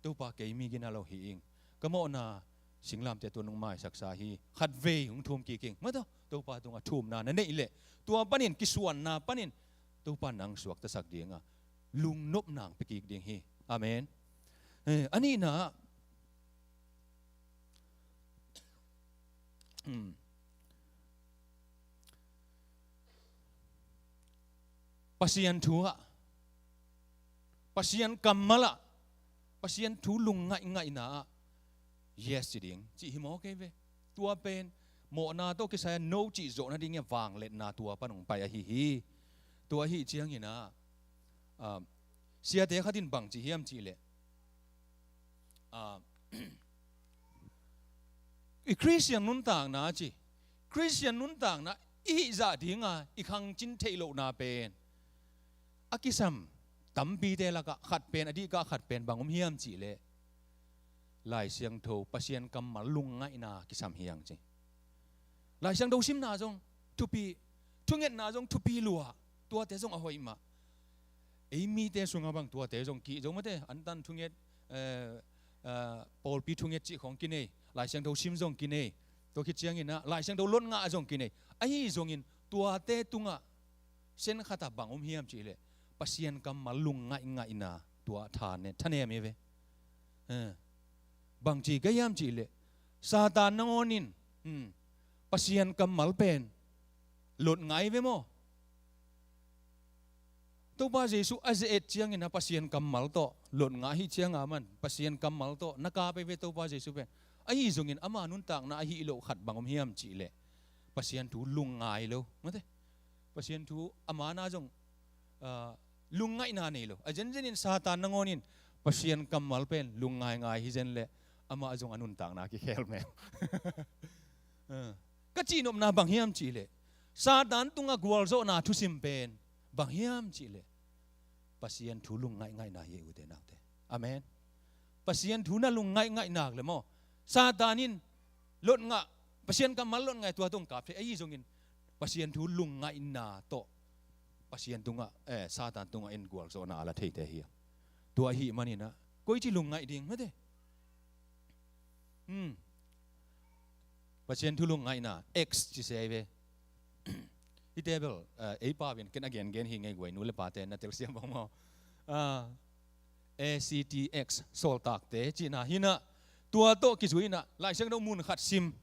Topa kei mi gina lo hi ing, ka mawhna singlamte tua nong maisaksa hi, khatvei hong thum kik ing. Mataw, Topa tungah thumna na neih leh tua panin kisuanna panin Topa nang suaktasak dinga lungnopna hong pia kik ding hi. Amen. Eh, a nihna ah, hmm, Pasian thu ah, Pasian kammal ah, Pasian thu lungngaih ngaihna ah yes ci ding cih hi mawk ei ve. Tua pen mawhna tawh kisai a no cih zawh nading i a vangliatna tua pan hong pai ahi hi. Tua ahi ciangin ah, ah, siate khat in bang ci hiam cih leh, ah, i Khristian nuntakna ci, Khristian nuntakna i hih zah dinga i khangcin theih lohna pen a kisam tampite lakah khat pen, a dihkah khat pen bang om hiam cih leh Lai Siangtho, Pasian kammal lungngaihna kisam hi hang ci. Lai Siangtho simna zong thupi, thungetna zong thupi lua, tuate zong a hoih mah. Ei mite sungah bang tuate zong kih zo mate, antan thunget, eh, eh, pawlpi thunget cih khawng kinei, Lai Siangtho sim zong kinei, tua khit ciangin ah Lai Siangtho lot ngah zong kinei. Ahi zongin tuate tungah sen khatah bang om hiam cih leh Pasian kammal lungngaih ngaihna tua thanem, thanem hi ve. Eh, bangci ka hiam cih leh Satan nangawn in, hmm, Pasian kammal pen lot ngai ve maw? Topa Jesuh a ze-et ciangin a Pasian kammal tawh lot ngah hi cianga man Pasian kammal tawh na kap ei ve Topa Jesuh pen. Ahi zongin ama nuntakna a hih loh khat bang om hiam cih leh Pasian thu lungngai lo mate. Pasian thu a mana zong, ah, lungngaihna nei lo. A zenzenin Satan nangawn in Pasian kammal pen lungngaingai hi zen leh amah zong a nuntakna kikhel mel. Ah, ka cihnopna bang hiam cih leh Satan tungah gualzawhna thusim pen bang hiam cih leh Pasian thu lungngaih ngaihna hi ei ute naute. Amen. Pasian thu na lungngaih ngaih nak le maw, Satan in lot ngah, Pasian kammal lot ngai tua tawh kap thei ahi zongin Pasian thu lungngaihna tawh Pasian tungah, eh, Satan tungah in gualzawhna a la theite hi. Tua ahi manin ah koici lungngaih ding mate. Hmm. Pasian thu lungngaihna, X ci se ei ve. Hihte bel, eh, ei pau in ken a gengen hi ngei guai, nu le pate na telsiam bang maw. Ah, A C T X, sawltakte cihna hi nah. Tua tawh kizui nah, Lai Siangtho mun khat sim.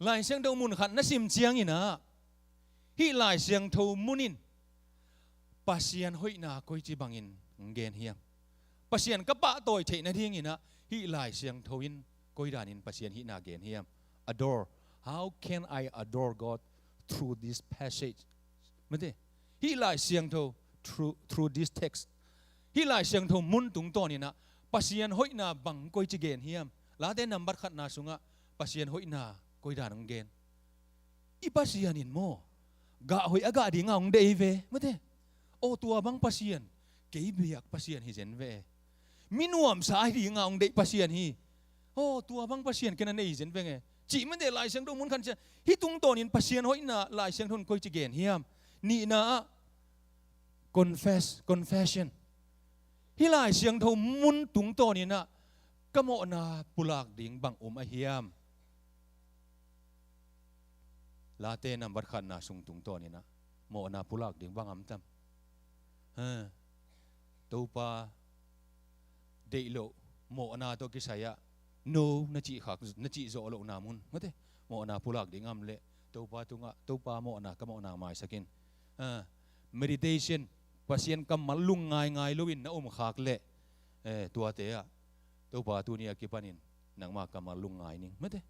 Lai Siangtho mun khat na sim ciangin ah hih Lai Siangtho mun in Pasian hoihna koici bangin gen hiam? Pasian ka pahtawi theih nadingin ah hih Lai Siangtho in koi danin Pasian hihna gen hiam? Adore. How can I adore God through this passage? Mate, hih Lai Siangtho, through, through this text. Hih Lai Siangtho mun tungtawnin ah Pasian hoihna bang koici gen hiam? Late nambat khatna sungah Pasian hoihna koi dan hong gen? I Pasian in maw, gah hoih a gah dinga hong deih ve mate. Aw, tua bang Pasian kei biak Pasian hi zen ve. Mi nuamsa hi dinga hong deih Pasian hi. Aw, tua bang Pasian ken a nei hi zen veng e, cih mite Lai Siangtho mun khat ciang hih tungtawnin Pasian hoihna Lai Siangtho in koici gen hiam? Nihna ah confess, confession. Hih Lai Siangtho mun tungtawnin ah ka mawhna pulak ding bang om a hiam? Late nambat khatna sung tungtawnin ah mawhna pulak ding bang om tam? Ha. Topa deih loh mawhna tawh kisai ah no na cih khak, na cih zawh lohna mun, mate, mawhna pulak ding om leh Topa tungah, Topa, mawhna, ka mawhna maisak in. Ha. Meditation, Pasian kammal lung ngaingai loin na om khak leh, eh, tuate ah Topa tuni a kipanin nangma kammal lung ngai ning, mate.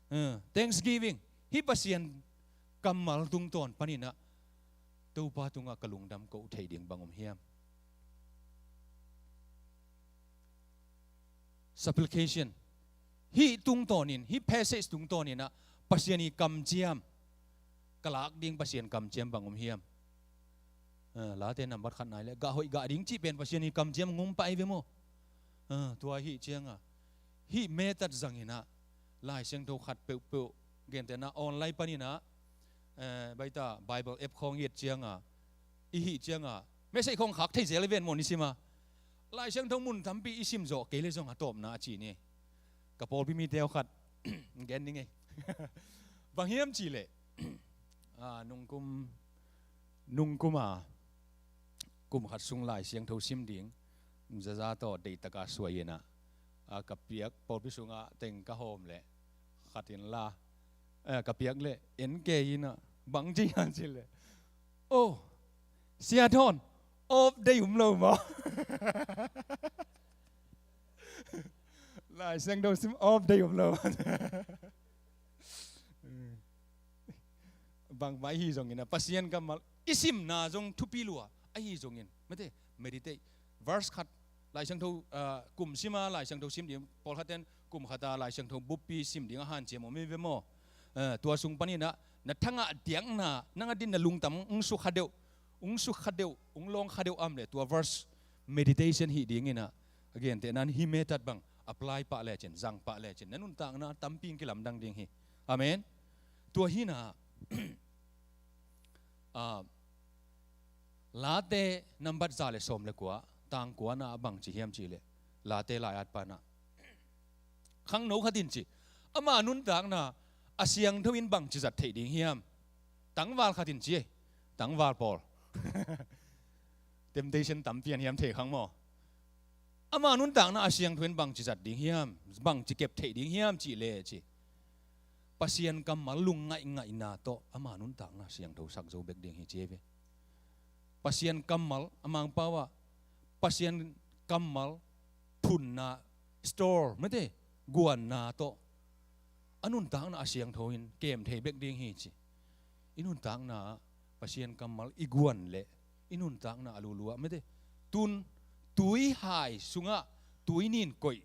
Eh, thanksgiving, hih Pasian kammal tungtawn panin ah Topa tungah ka lungdam koh theih ding bang om hiam? Supplication, hih tungtawnin, hih passage tungtawnin ah Pasian ii kamciam ka lak ding Pasian kamciam bang om hiam? Ah, Late nambat khat nai leh gah hoih gah ding cih pen Pasian ii kamciam ngum pah ei ve maw? Ah, tua hih cianga hih method zangin ah Lai Siangtho khat peuhpeuh, gentehna online panin ah, eh, baita Bible app khawng i et cianga, i hih cianga message khawng khak thei zel i ven maw, nisima. Lai Siangtho mun tampi i sim zawh kei leh zong a tawpna a ci ni. Ka pawlpi mite aw khat gen ning ei. Bang hiam cih leh, ah, nungkum, nungkuma kum khat sung Lai Siangtho sim ding zaza tawh deihtaka suai in ah, ah, ka piak, pawlpi sungah teng ka hawm leh khat in la, eh, ka piak leh en kei in ah, bang ci hiam cih leh, "Oh, Sia Thawn, off day um lo maw?" Lai Siangtho sim off day um lo. Bangmah ahi zongin ah, Pasian kammal i simna zong thupi lua ahi zongin, mate, meditate. Verse khat, Lai Siangtho, ah, kum sima Lai Siangtho sim ding, pawlkhat ten kum khata Lai Siangtho buppi sim ding a hanciam om hi ve maw? Ah, tua sung panin ah na thangah diakna, nang a din na lungtang hong sukha deuh, hong sukha deuh, hong lawngkha deuh a om leh tua verse meditation hih dingin ah, a gentehna in hih method bang apply pah lecin, zang pah lecin na nuntakna tampi in kilamdang ding hi. Amen. Tua hi in ah, ah, Late nambat za le sawm le kua, tang kuana ah bang ci hiam cih leh, Late lai-at pan ah khangno khat in ci, ama nuntakna a siangtho in bang ci zat theih ding hiam? Tangval khat in ci ei, tangval pawl. Temptation tampi an hiam thei khang maw? Ama nuntakna a siangtho in bang ci zat ding hiam, bang ci kep theih ding hiam cih leh ci, Pasian kammal lung ngaihngaihna tawh ama nuntakna siangtho sak zo bek ding hi ci ei ve. Pasian kammal, a Mangpau ah Pasian kammal phunna, store, mate, guanna tawh a nuntakna a siangtho in kem thei bek ding hi ci. I nuntakna ah Pasian kammal i guan leh i nuntakna a lulua, mate, tun tuihai sungah tuinin koih,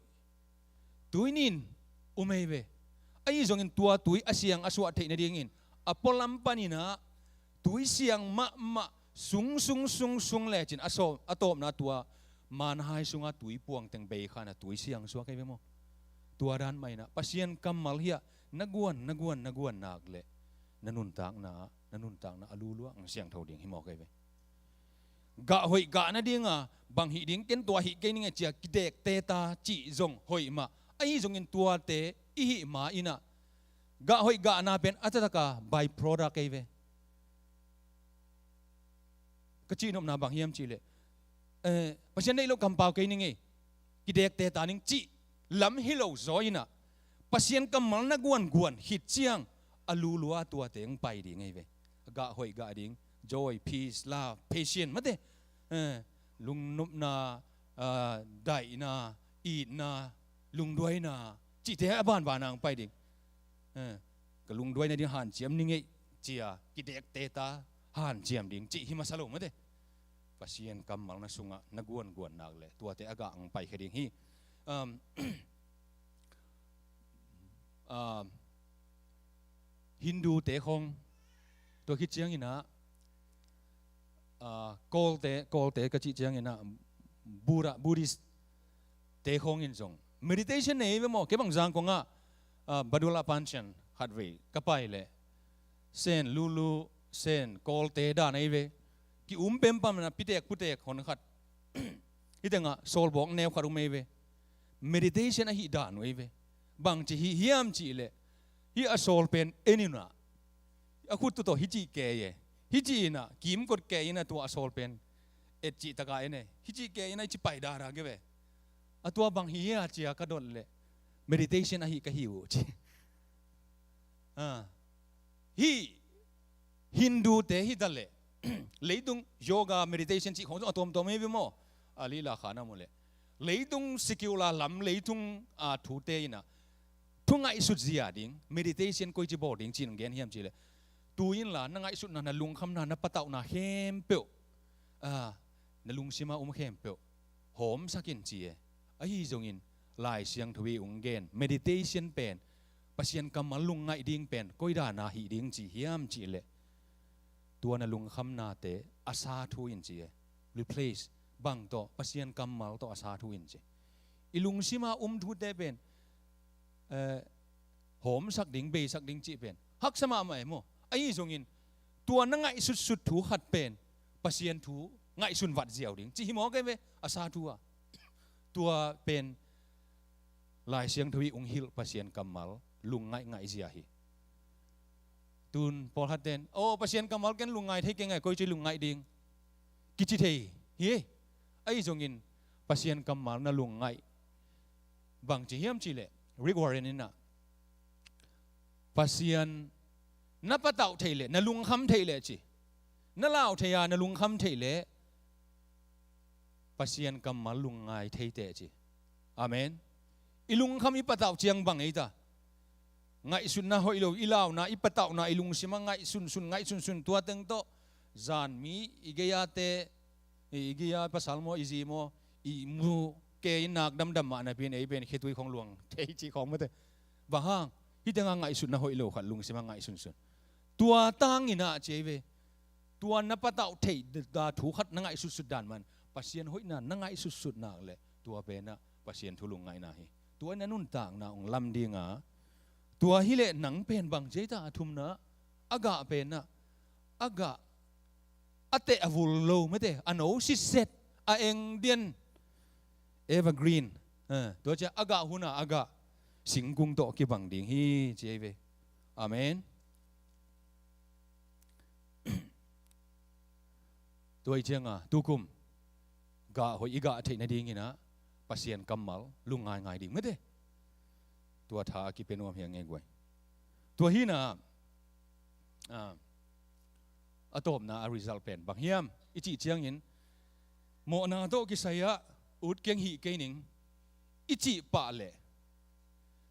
tuinin um ei ve. Ahi zongin tua tui a siang a suah theih nadingin a pualam panin ah tui siang mahmah sung, sung, sung, sung lecin a sawm, a tawpna tua manhai sungah tui puangteng beikhan ah tui siang suak ei ve maw? Tua dan mah in ah Pasian kammal hiah na guan, na guan, na guan nak leh na nuntakna ah, na nuntakna a lulua hong siangtho ding hi mawk ei ve. Gah hoih gah nadinga bang hih ding, ken tua hih kei ning e cia kidekte ta cih zong hoih mah. Ahi zongin tuate i hih ma in ah gah hoih gahna pen a taktak a by-product ei ve. Ka cihnopna bang hiam cih leh, eh, Pasian deih loh kampau kei ning ei, kidekte ta ning cih lam hi lo zaw in ah Pasian kammal na guanguan khit ciang a lulua tuate hong pai ding ei ve. A gah hoih gah ding, joy, peace, love, patience, mate, eh, lungnopna, ah, daihna, itna, lungduaina cihte a banbana hong pai ding. Eh, ka lungduai nading hanciam ning ei cia kidekte ta hanciam ding cih hi masa lo, mate. Pasian kammal na sungah na guanguan nak leh tuate a gah hong paikhia ding hi. Um, um, Hindu te khawng tua khit ciangin ah ah, Kawlte, Kawlte ka cih ciangin ah, Buddha, Buddhist te khawng in zong meditation nei ve maw? Kei bang Zangkong ah, ah, Badulla Panchen khat vei ka pai leh Sen, Lulu, Sen, Kawlte dan ahi ve. Ki-um pempam na pitek putek hon khat. Hih tengah sawlbawk neu khat um ahi ve. Meditation ahih dan uh ahi ve. Bangci hih hiam cih leh, hih a sawl pen en in ah, a khut tawh hih cih kei e. Hih cih in ah kimkot kei in ah tua a sawl pen et cih taka en e. Hih cih kei in ah hih cih pai dada ke ve. A tua bang hi hia ci-a ka dot leh meditation ahih ka hi uh ci. Ah. Hih Hindu te hi ta leh leitung yoga, meditation cih khawng zong a tuamtuam hi ve maw? A lila kha na mu leh leitung secular lam leitung, ah, thute in ah thu ngaihsut zia ding, meditation koici bawl ding ci-in gen hiam cih leh, tu inla na ngaihsutna, na lungkhamna, na patauhna khempeuh, ah, na lungsima um khempeuh hawmsak in ci e. Ahi zongin Lai Siangtho i ung gen meditation pen, Pasian kammal lungngaih ding pen koi dana hih ding ci hiam cih leh, tua na lungkhamnate a sa thu in ci e. Replace bang tawh? Pasian kammal tawh a sa thu in ci. I lungsima um thute pen, eh, hawmsak ding, beisak ding cih pen haksa mahmah e maw? Ahi zongin tua na ngaihsutsut thu khat pen Pasian thu ngaihsun vat ziau ding ci hi maw kei ve, a sa thu a. Tua pen Lai Siangtho i ung hilh Pasian kammal lungngaih ngaih zia hi. Tun pawlkhat ten, "Oh, Pasian kammal ken lungngai thei keng ai, koici lungngaih ding," kici thei hi. Ahi zongin Pasian kammal na lungngaih bangci hiam cih leh, Rick Warren in ah, Pasian na patauh theih leh, na lungkham theih leh ci. Na lau thei a, na lungkham theih leh Pasian kammal lungngai thei teh ci. Amen. I lungkham i patauh ciang bang ei ta? Ngaihsutna hoih lo, i launa, i patauhna, i lungsima ngaihsunsun, ngaihsunsun, tua teng tawh zan mi i gei-ate, i, i gei-a pasal maw, i zi maw, i mu kei in nak damdam mah napi in ei pen khitui khawng luang thei ci khawng mate. Bang hang? Hih tengah ngaihsutna hoih lo khat lungsima ngaihsunsun. Tua tangin ah ci ei ve. Tua na patauh theih da thu khat na ngaihsutsut dan man Pasian hoihna na ngaihsutsut nak leh tua pen ah Pasian thu lungngaihna hi. Tua in a nuntakna ung lam ding a, tua hi leh nang pen bang ci ei ta? A thumna, a gah pen ah, a gah a teh a vul lo mate, a no sitset, a eng dian, evergreen. Eh, tua ciah a gah hun a a gah singkung tawh kibang ding hi ci ei ve. Amen. Tua hi cianga tukum gah hoih i gah theih nadingin ah Pasian kammal lungngaingai ding mate. Tua tha a kipia nuam hi a ngei guai. Tua hi na, ah, a tawpna a result pen bang hiam i cih ciangin, mawhna tawh kisai ah ut keng hih kei ning i cih pah leh,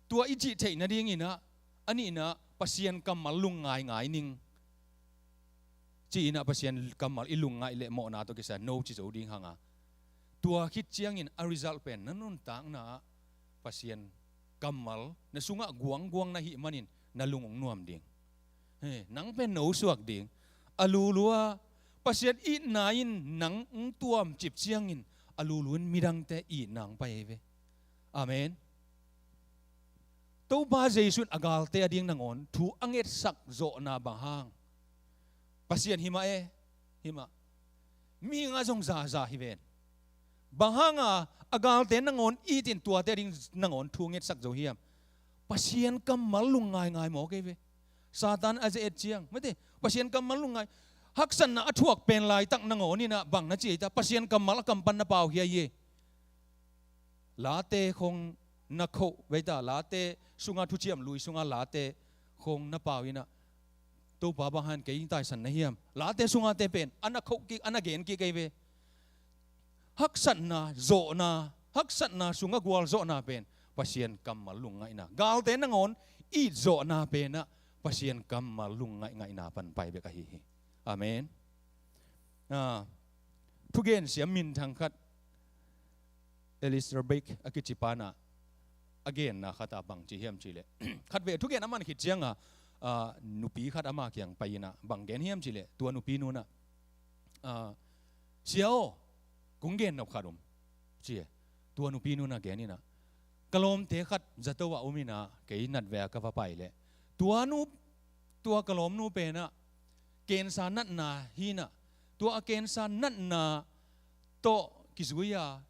tua i cih theih nadingin ah, a nihna Pasian kammal lungngaingai ning ci-in ah Pasian kammal i lungngaih leh mawhna tawh kisai no ci zo ding hang a, tua khit ciangin a result pen na nuntakna ah Pasian kammal na sungah guangguang na hih manin na lung ung nuam ding. He, nang pen no suak ding. A lulu a Pasian itna in nang ung tuam cip ciangin a lulu in midangte itna ung pai ei ve. Amen. Topa Jesu in a galte a ding nangawn thu a ngetsak zawhna bang hang? Pasian hi mah e, hi mah. Mihing a zong zaza hi ven. Bang hanga a galte nangawn itin tuate a ding nangawn thu ngetsak zo hiam? Pasian kammal lungngaingai mawk ei ve. Satan a ze-et ciang mate, Pasian kammal lungngai. Haksatna a thuak pen laitak nangawn inah bang na ci ei ta? Pasian kammal a kam pan na pau hi a hi e. Late khong na khoh vei ta, late sunga thuciam lui sunga late khong na pau inah Topa bang han kei taisan na hiam? Late sungate pen a na khoh kik, a na gen kik ei ve. Haksatna zawhna, haksatna sunga gualzawhna pen Pasian kammal lungngaihna, galte nangawn itzawhna penah Pasian kammal lungngaih ngaihna pan pai bek ahi hi. Amen. Ah, thugen siam minthang khat, Alistair Begg a kici panah a genna khatah bang ci hiam cihleh, khatvei thugen a man khit cianga, ah, nupi khat ama kiang pai inah bang gen hiam cihleh, tua nupi nunah "Ah, sia aw, kong gen nop khat om," ci e. Tua nupi nu in a gen in ah, "Ka lawmte khat zato ah om in ah, kei nat ve a ka va pai leh, tua nu, tua ka lawmnu pen ah cancer natna hi in ah, tua a cancer natna tawh kizui a,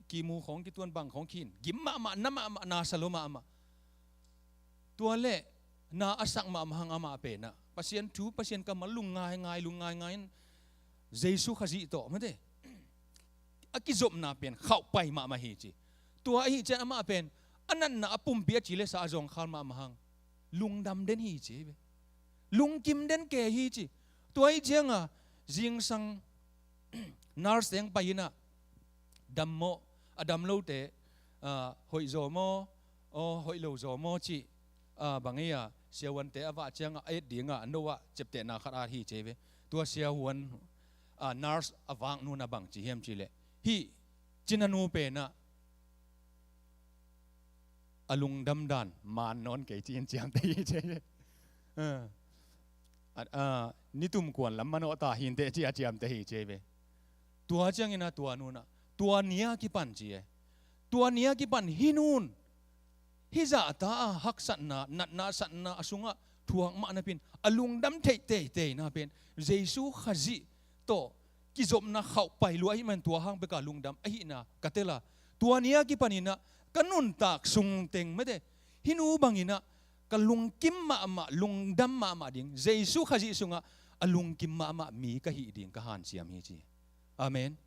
kimu khawng kituan bang khawng khin, gim mahmah, na mahmah, na sa lo mahmah. Tua leh na a sak mahmah hang amah pen ah Pasian thu, Pasian kammal lungngaingai, lungngaingai in Jesu Khazih tawh mate a kizopna pen khauhpai mahmah hi," ci. Tua ahi ciang amah pen a natna a pumpi a ci le sa a zawngkhal mahmah hang lungdam den hi ci ve. Lungkim den kei hi ci. Tua ahi ciang a zingsang nurse teng pai in ah, "Dam maw, a dam lote, ah, hoih zaw maw, aw, hoih lo zaw maw?" ci, ah, bang ei a siavuante a vah ciang ah a et ding ah no ah ciaptehna khat at hi ci ve. Tua siavuan, ah, nurse a vaknu in ah bang ci hiam ci leh, "Hih cinanu pen ah a lungdam dan man nawn kei," ci-in ciamteh hi ci ve. Ah, ah, "Nitum kuan lam manawh ta hi inteh," ci a ciamteh hi ci ve. Tua ciang in ah tua nu in ah, "Tua ni a kipan," ci e. "Tua ni a kipan hih nu in hih zahta a haksatna, natna, satna a sungah thuak mah napi in a lungdam theih teitei na pen Jesu Khazih tawh kizopna khauhpai lua ahih man tua hang bek a lungdam ahihna ka tel a, tua ni a kipan in ah ka nuntak sung teng mate hih nu bang in ah ka lungkim mahmah, lungdam mahmah ding, Jesu Khazih sungah a lungkim mahmah mi ka hih ding ka hanciam hi," ci. Amen.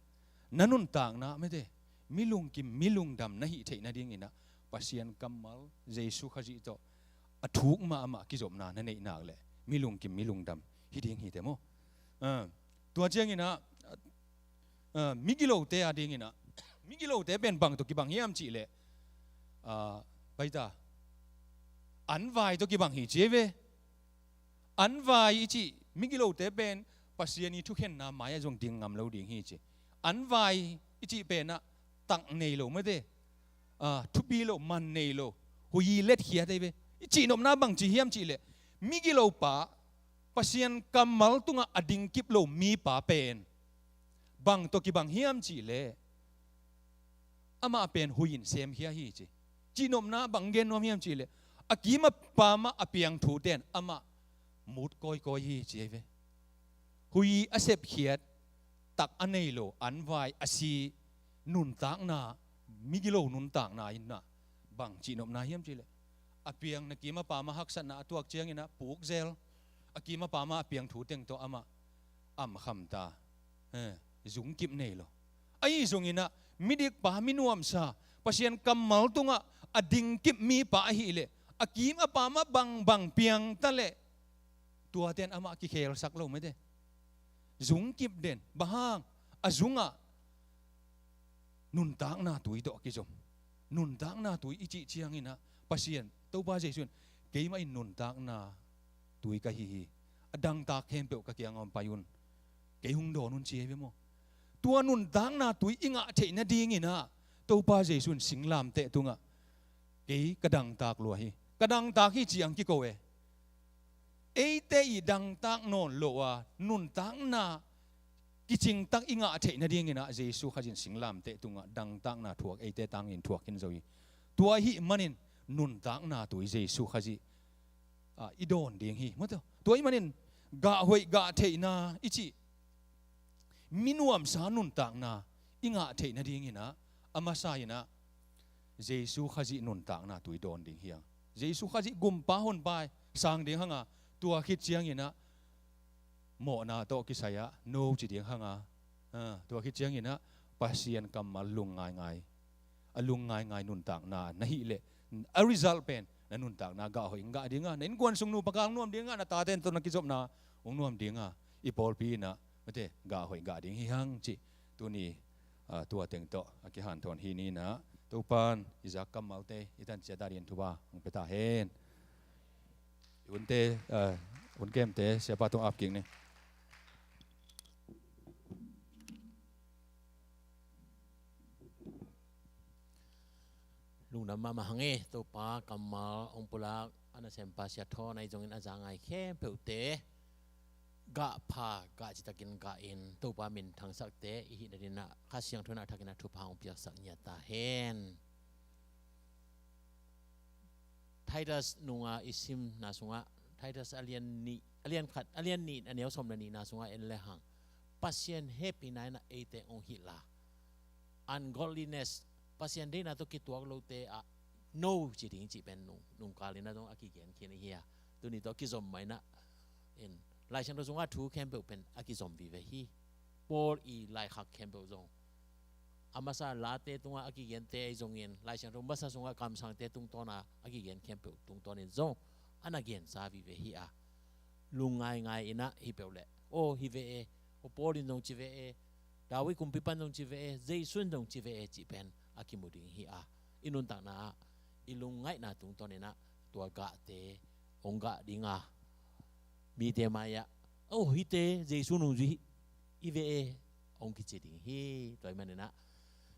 Na nuntakna mate mi lungkim, mi lungdam na hih theih nading in ah Pasian kammal Jesu Khazih tawh a thuk mahmah kizopna na neih nak leh mi lungkim, mi lungdam hi ding hi teh maw? Ah, tua ciang in ah, ah, migilote a ding in ah, migilote pen bang tawh kibang hiam cih leh, ah, paita, anvai tawh kibang hi ci ve. Anvai i cih migilote pen Pasian i thukhenna mai-ah zong ding ngam lo ding hi ci. Anvai i cih pen ah tak nei lo mate, ah, thupi lo, man nei lo, huih letkhiat ei ve. I cihnopna bang ci hiam cih leh, migilopa, Pasian kammal tungah a dingkip lo mipa pen bang tawh kibang hiam cih leh, amah pen huih in semkhia hi ci. Cihnopna bang gen nuam hiam cih leh, a kim a pam ah a piang thute in amah mut kawikawi hi ci ei ve. Huih a sepkhiat, tak a nei lo, anvai a si nuntakna, migilo nuntakna in ah bang cihnopna hiam cih leh, a piang, na kim a pam ah haksatna a tuak ciang in ah pukzel, a kim a pam ah a piang thu teng tawh amah amkham ta, eh, zungkip nei lo. Ahi zongin ah midikpa, minuamsa, Pasian kammal tungah a dingkip mipa ahih leh a kim a pam ah bangbang piang ta leh tuate in amah kikhelsak lo mate. Zungkip den, bang hang, a zungah nuntakna tui tawh a kizom. Nuntakna tui i cih ciang in ah Pasian, Topa Jesu in, "Keimah in nuntakna tui ka hi hi. A dangtak khempeuh ka kiangah hong pai un. Kei hong dawn un," ci ei ve maw? Tua nuntakna tui i ngah theih nading in ah Topa Jesu in singlamteh tungah, "Kei ka dangtak lua hi. Ka dangtak hi," ci-in kiko e. Eite i dangtak nawn lo a nuntakna kicingtak i ngah theih nading in ah Jesu Khazih in singlamteh tungah dangtakna thuak, eite tang in thuak khin zo hi. Tua ahih manin nuntakna tui Jesu Khazih, ah, i dawn ding hi. Maw, tua ahih manin gah hoih gah theihna i cih minuamsa nuntakna i ngah theih nading in ah, a masa in ah Jesu Khazih nuntakna tui dawn ding hi hang. Jesu Khazih gumpa honpa sang ding hang a, tua khit ciang in ah mawhna tawh kisai ah no ci ding hang a, ah, tua khit ciang in ah Pasian kammal lungngaingai, a lungngaingai nuntakna na hih leh, a result pen na nuntakna gah hoih hong gah ding a, na innkuan sung nupa kal nuam ding a, na tate tawh na kizopna hong nuam ding a, i pawlpi in ah mate gah hoih gah ding hi hang cih tuni, ah, tua teng tawh a kihanthawn hi ni in ah, Topa'n i zak kammalte i tan ciat a dingin thupha hong pia ta hen. I hunte, ah, hun kemte siapa tung ap kik ni. Lungdam mahmah hang e, Topa kammal hong pulak a nasempa Sia Thawn ahi zongin a za ngai khempeuhte gah pha, gah citakin gah in Topa minthang sakte i hih nadingin ah Kha Siangtho in a thakin ah thupha hong piaksak ngiat ta hen. Titus nungah i simna sungah, Titus a lian nih, a lian khat, a lian nih, a neu sawm le nihna sungah en le hang, Pasian hehpihna in ah eite hong hilh a, ungodliness, Pasian deihna tawh kituak lote ah no ci ding cih pen nung, nungkal in ah zong a kigen khin ahi a, tuni tawh kizom mah in ah, in Lai Siangtho sungah thu khempeuh pen a kizom vive hi. Paul i laikhak khempeuh zong a masa late tungah a kigente ahi zongin, Lai Siangtho masa sungah kamsangte tungtawn a a kigen khempeuh tungtawnin zong a na gensa vive hi a, lungngaingai in ah hi peuh leh, aw hi ve e, aw Paul in zong ci ve e, David kumpipa'n zong ci ve e, Jesu in zong ci ve e cih pen a kimu ding hi a, i nuntakna ah i lungngaihna tungtawnin ah tua gahte hong gah ding a, mite mai-ah, aw hihte Jesu nungzui hi ve e, hong kici ding hi. Tua ahih manin ah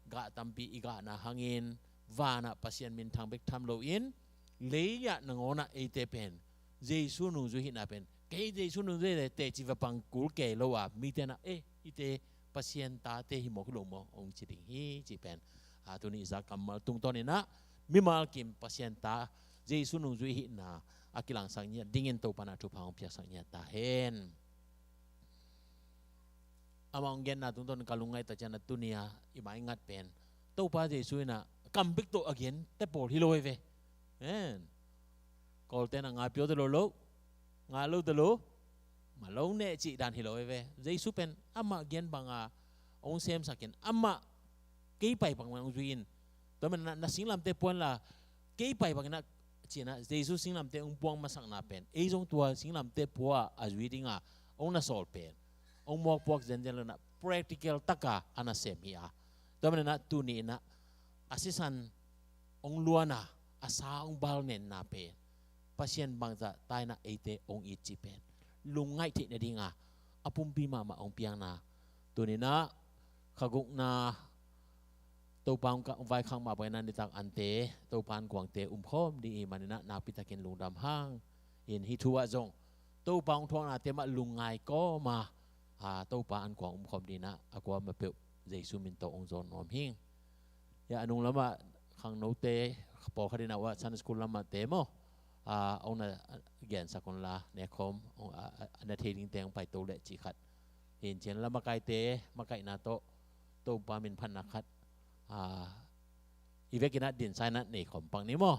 gah tampi i gahna hangin vanah Pasian minthang bek tham loin lei-ah nangawn ah eite pen Jesu nungzui hihna pen, kei Jesu nungzui le teci va pang kul kei lo a, mite in ah, eh, hihte Pasian tate hi mawk hi lo maw, hong ci ding hi cih pen, a, tuni i zak kammal tungtawnin ah mimal kim Pasian ta Jesu nungzui hihna a kilangsak ngiat dingin Topa in ah thupha hong piaksak ngiat ta hen. Amah hong genna tungtawn ka lungngaih ta ciangin ah tuni a i maingat pen Topa Jesu in ah kam bek tawh a gente pawl hi lo hi ve. En. Kawlte'n ah nga pio ta lo lo, nga lo ta lo, ma lo neh cih dan hi lo hi ve. Jesu pen amah gen bang a hong semsakin amah kei pai bang hong zui in. Tua manin ah na singlamteh pua inla kei pai bangin ah ci-in ah Jesu singlamteh hong puak masakna pen ei zong tua singlamteh pua a zui ding a hong na sawl pen hong mawk puak zenzen lo in ah practical tak a a na sem hi a. Tua manin ah tuni in ah a sisan hong luan a, a sa hong bal nenna pen Pasian bangzah ta in ah eite hong it cih pen lungngaih theih nading a a pumpi mahmah hong piakna. Tuni in ah kha gukna Topa hong ka-, hong vaikhak mah bangin ah nitak ante Topa innkuangte um khawm ding i hih manin ah nakpi takin lungdam hang. In hih thu ah zong Topa hong thuaknate mah lungngai kawm a, a, Topa innkuang um khawm ding in ah a kuamah peuh Jesu min tawh hong zawn nuam hing. Ya, a nung lamah khangnote, pawlkhat in ah Sunday school lamahte maw, a, hong na gensak unla, nekhawm, hong, a, a, a na thei dingte hong paito leh cih khat. Hi in ciang lamakaite makaihna tawh Topa min phatna khat, a, i vekin ah dinsa in ah nei khawm pak ni maw.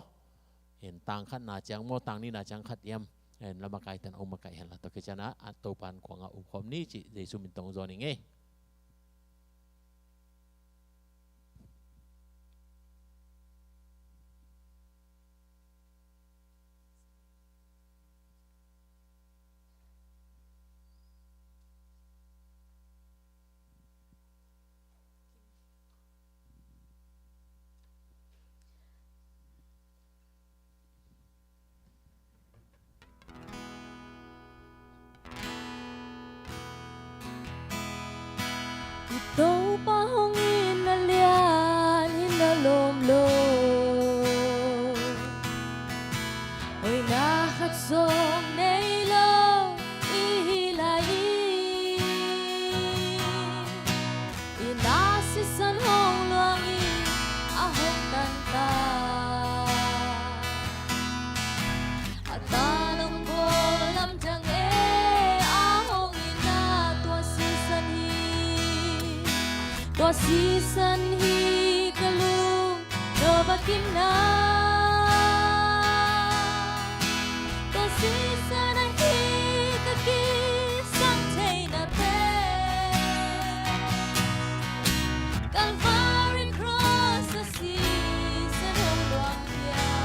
Hi in tang khatna ciang maw, tang nihna ciang khat hiam, hi in lamakaite in hong makaih henla, tua khit ciangin ah Topa innkuang ah um khawm ni cih Jesu min tawh hong zawn ing ei. Topa hong itna lian in a lawm lo, hoihna khat zong nei lo i hi lai in, i na sisan hong luang in a hong tan ta. A tan hong bawl lamdang e, a hong itna tua sisan hi. Tua sisan hi ka lungdam a kimna. Tua sisan ahi ka kisam theihna pen. Calvary cross a sisan hong luang hi a,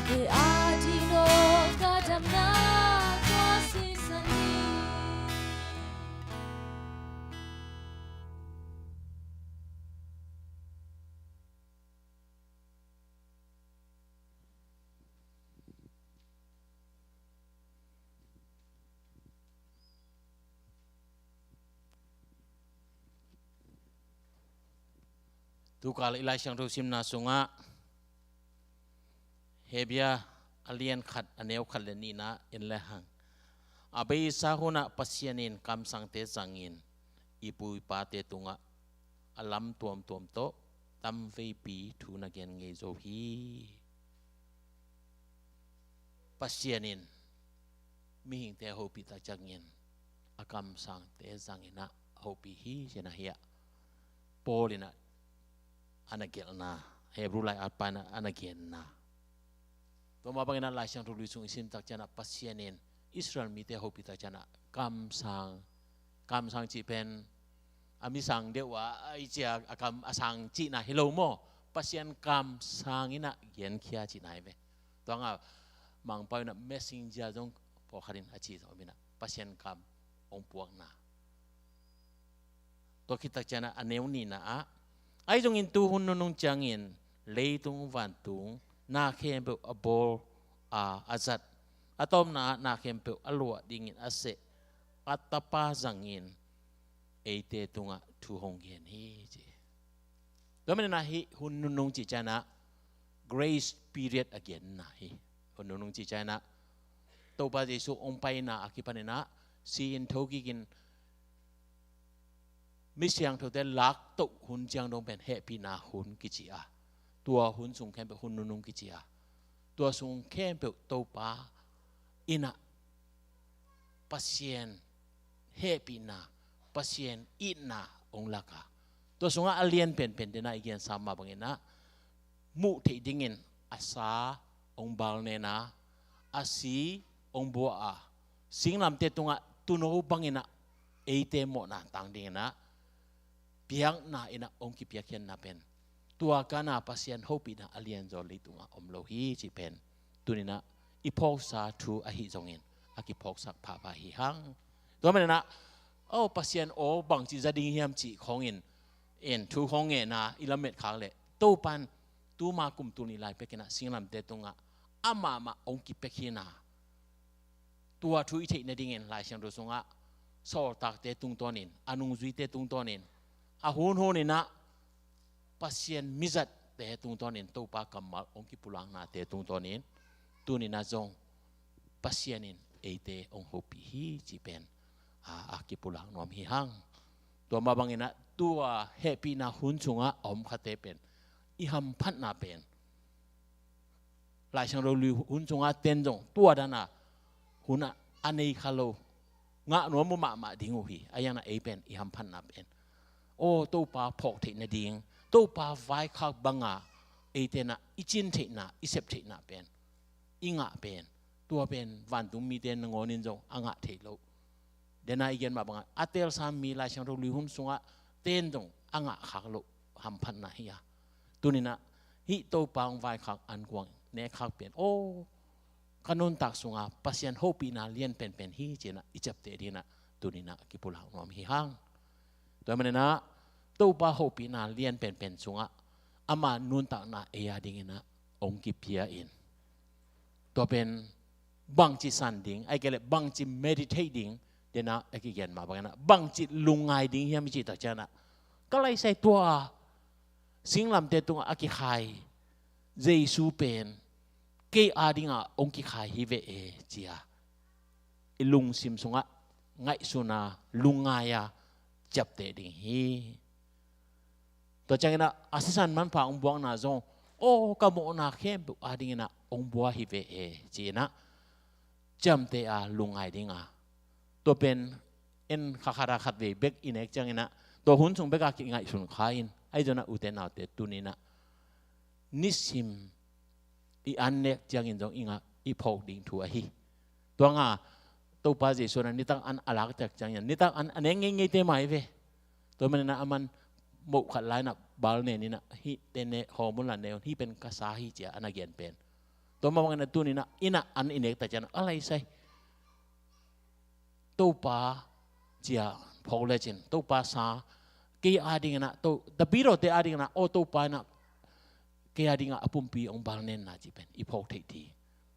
kei ading nawh ka damna tua sisan hi. Tukal i Lai Siangtho simna sungah Hebru a lian khat, a neu khat le nihna en le hang. A beisa hunah Pasian in kamsangte zangin i pu i pate tungah a lam tuamtuam tawh tamveipi thu na gen ngei zo hi. Pasian in mihingte a hopih tak ciangin a kamsangte zangin ah a hopih hi, ci-in ah hiah Paul in ah a na gelhna, Hebrew lai-atpa in ah a na genna. Tua mah bangin ah Lai Siangtho Lui sung i sim tak ciangin ah Pasian in Israel mite a hopih tak ciangin ah kamsang, kamsang cih pen a mi sang deuh a, a i cia a kam a sang cihna hi lo maw? Pasian kamsang in ah genkhia cihna hi ve. Tua hangah Mangpau in ah messenger zong pawlkhat in a ci zong om in ah Pasian kam hong puakna. Tua khit tak ciangin ah a neu nihna ah, ahi zongin tu hun nunung ciangin leitung vantung na khempeuh a bawl a, a zat, a tawpna ah na khempeuh a luah dingin a seh a Tapa zangin eite tungah thu hong gen hi, ci. Tua manin ah hih hun nunung cih ciangin ah grace period a genna hi. Hun nunung cih ciangin ah Topa Jesu hong paina a kipanin ah si-in thokikin mi siangthote laktoh hun ciang dong pen hehpihna hun kici a, tua hun sung khempeuh hun nunung kici a, tua sung khempeuh Topa in ah Pasian hehpihna, Pasian itna hong lak a, tua sungah a lian penpen te na i gensa mah bangin ah muh theih dingin a sa hong balnen a, a si hong buah a, singlamteh tungah tuuno bangin ah eite mawhna tang dingin ah piakna in ah hong kipiakkhiatna pen, tua kan a Pasian hopihna a lianzaw leitungah om lo hi cih pen tuni-in ah i phawksa thu ahi zongin a kiphawksak phapha hi hang. Tua manin ah, oh, Pasian aw bangci za ding hiam cih khawngin, en, thu khawng ngen a i lamet khak leh Topa in tuma kum tul nih lai pekin ah singlamteh tungah amah mah hong kipia khin a, tua thu i theih nadingin Lai Siangtho sungah sawltakte tungtawnin, a nungzuite tungtawnin, a hunhunin ah Pasian mizatte tungtawnin, Topa kammal hong kipulaknate tungtawnin tuni-in ah zong Pasian in eite hong hopih hi cih pen a, a kipulak nuam hi hang. Tua mah bangin ah tua hehpihna hun sungah a om khate pen i hamphatna pen Lai Siangtho Lui hun sungah ten zong tua dan a hun ah a nei kha lo, ngah nuam uh mahmah ding uh hi. A iang ah ei pen i hamphatna pen, aw, Topa phawk theih nading, Topa vaikhak banga eite in ah i cin theihna, i sep theihna pen, i ngah pen, tua pen vantung mite nangawn in zong a ngah theih loh. Dena i gen mah bangah a telsa mi Lai Siangtho Lui hun sungah ten zong a ngah khak loh hamphatna hi a, tuni-in ah hih Topa hong vaikhak ankuang nekkhak pen, aw, ka nuntak sungah Pasian hopihna lian penpen hi ci-in ah i ciapteh dingin ah tuni-in ah kipulak nuam hi hang. Tua manin ah Topa hopihna lian penpen sungah ama nuntakna ei a dingin ah hong kipia in, tua pen bangci san ding, ahih kei leh bangci meditate ding, dena a kigen mah bangin ah bangci lungngai ding hiam i cih tak ciangin ah, ka laisai tua singlamteh tungah a kikhai Jesu pen kei a dingah hong kikhai hi ve e, ci-a i lungsim sungah ngaihsun a, lungngai a ciapteh ding hi. Tua ciangin ah a sisan manpha hong buakna zong, aw, ka mawhna khempeuh a dingin ah hong bua hi ve e, ci-in ah ciamteh a, lungngai ding a. Tua pen en kha khat a khatvei bek i nek ciangin ah tua hun sung bek a kingaihsun kha in, ahi zongin ah ute naute, tuni-in ah nisim i an nek ciangin zong i ngah, i phawk ding thu ahi. Tua hangah Topa Jesu in ah nitak an a lak tak ciangin ah nitak an a nek ngeingeite mah hi ve. Tua manin ah aman moh khat lai-in ah bal nen in ah, hih te ne, hawm unla ne un, hih pen ka sa hi, ci-a a na gen pen. Tua mah bangin ah tuni-in ah i ngah an i nek tak ciangin ah, a laisai Topa, ci-a phawk lecin, Topa sa kei a dingin ah, To, tapidawte a dingin ah, aw, Topa in ah kei a dingah a pumpi hong bal nenna cih pen i phawk theih ding.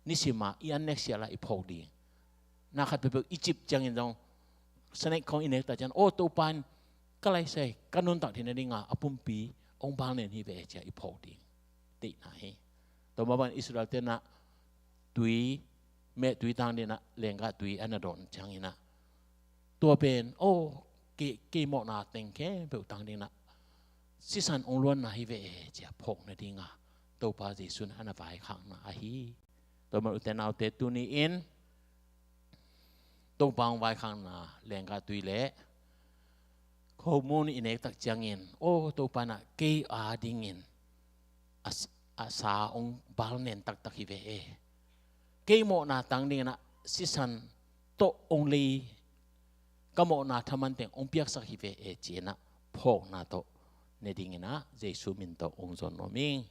Nisim a i an nek sial a i phawk ding. Na khat peuhpeuh i cip ciangin zong, snack khawng i nek tak ciangin, aw, Topa in ka laisai, ka nuntak theih nading a a pumpi hong bal nen hi ve, ci-a i phawk ding. Theihna hi. Tua mah bangin Israel-te in ah tui, mehtui tang dingin ah lenggah tui a na dawn ciangin ah, tua pen, oh, kei, kei mawhna teng khempeuh tang dingin ah sisan hong luanna hi ve e, ci-a phawk nadinga Topa Jesu in a na vaikhakna ahi. Tua man, ute naute, tuni-in Topa hong vaikhakna lenggah tui le khomun i nek tak ciangin, oh, Topa in ah kei adingin a s-, a sa hong balnen taktak hi ve e. Kei mawhna tang dingin ah sisan tawh hong lei, ka mawhna thaman teng hong piaksak hi ve e, ci-in ah phawkna tawh ne dingin ah Jesu min tawh hong zon nuam ing.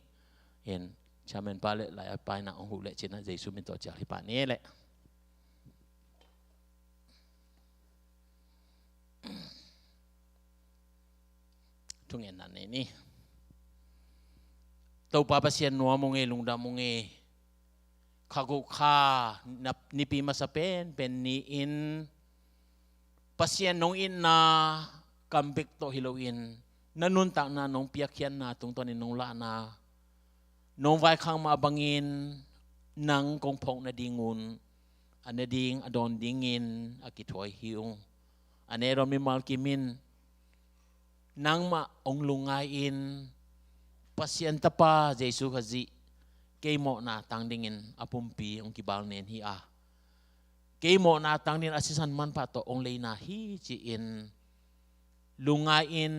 In, chairman pa le lai-at pa in ah hong huh leh, ci-in ah Jesu min tawh cial hi pah ni leh. Thungetna nei ni. Topa Pasian, nuam ung ei, lungdam ung ei. Kha guk kha, na, nipi masa penpen ni-in Pasian nong itna kam bek tawh hi loin, na nuntakna nong piakkhiatna tungtawnin nong lahna, nong vaikhak mah bangin nang kong phawk nadingun a ne ding, a dawn dingin a kithuah hi ung. A ne dawn mimal kim in nangmah hong lungngai-in, Pasian Tapa Jesu Khazih kei mawhna tang dingin a pumpi hong kibalnen hi a, kei mawhna tang dingin a sisan manpha tawh hong leina hi, ci-in lungngai-in,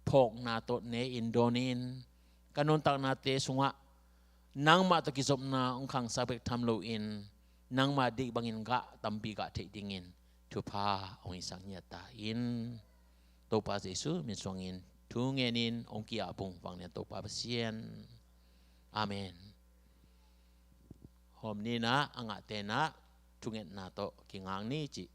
phawkna tawh ne-in, dawnin, ka nuntaknate sungah nangmah tawh kizopna hong khangsak bek tham loin, nangmah deih bangin gah tampi gah theih dingin thupha hong hisak ngiat ta in. Topa Jesu min suangin thu ngenin hong ki-ap ung, vanglian Topa Pasian. Amen. Hawm ni in ah, a ngahte in ah thungetna tawh kingak ni ci.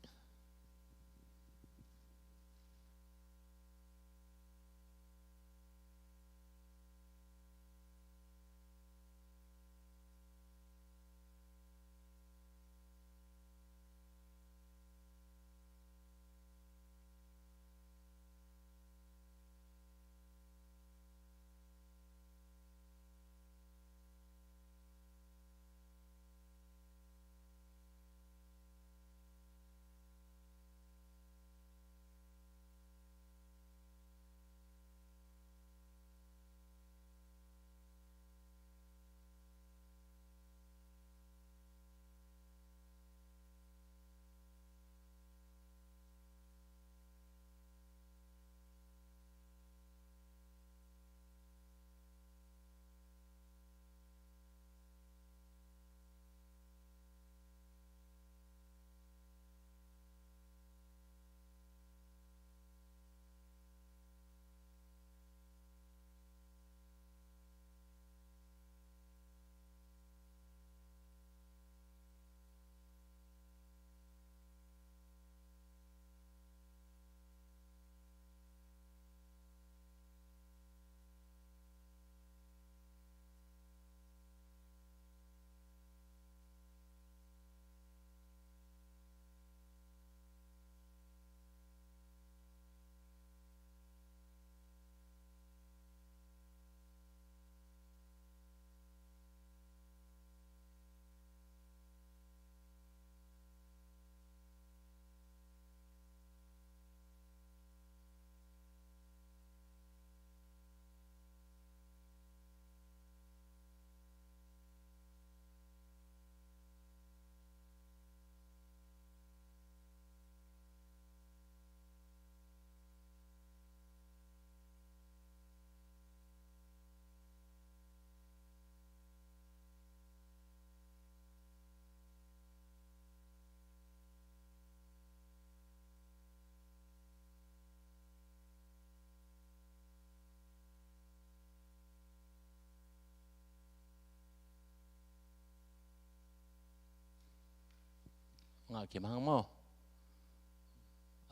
Ngah kim hang maw?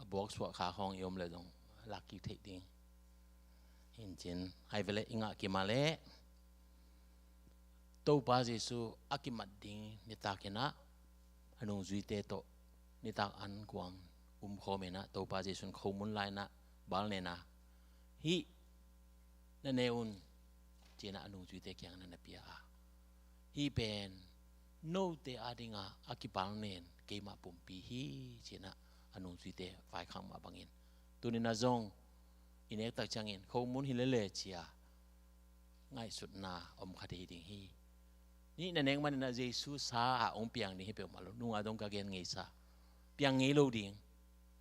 A buak suah kha khawng i om leh zong lak kik theih ding. Hi cin, ai ve leh i ngah kim a leh Topa Jesu a kimat ding nitak in ah, a nungzuite tawh nitak an kuang um khawm in ah, Topa Jesu in khomun lai in ah balnen a, "Hih na ne un," ci-in ah a nungzuite kiang na na pia a, "Hih pen note adinga a kibalnen keimah pumpi hi, ci-in ah a nungzuite vaikhak mah bangin, tuni-in ah zong i nek tak ciangin khomun hi lele ci-a ngaihsutna om kha thei ding hi. Nih na nek manin ah Jesu sa a hong piang ding hi peuhmah lo, nungah dong ka gen ngeisa, piang ngei lo ding.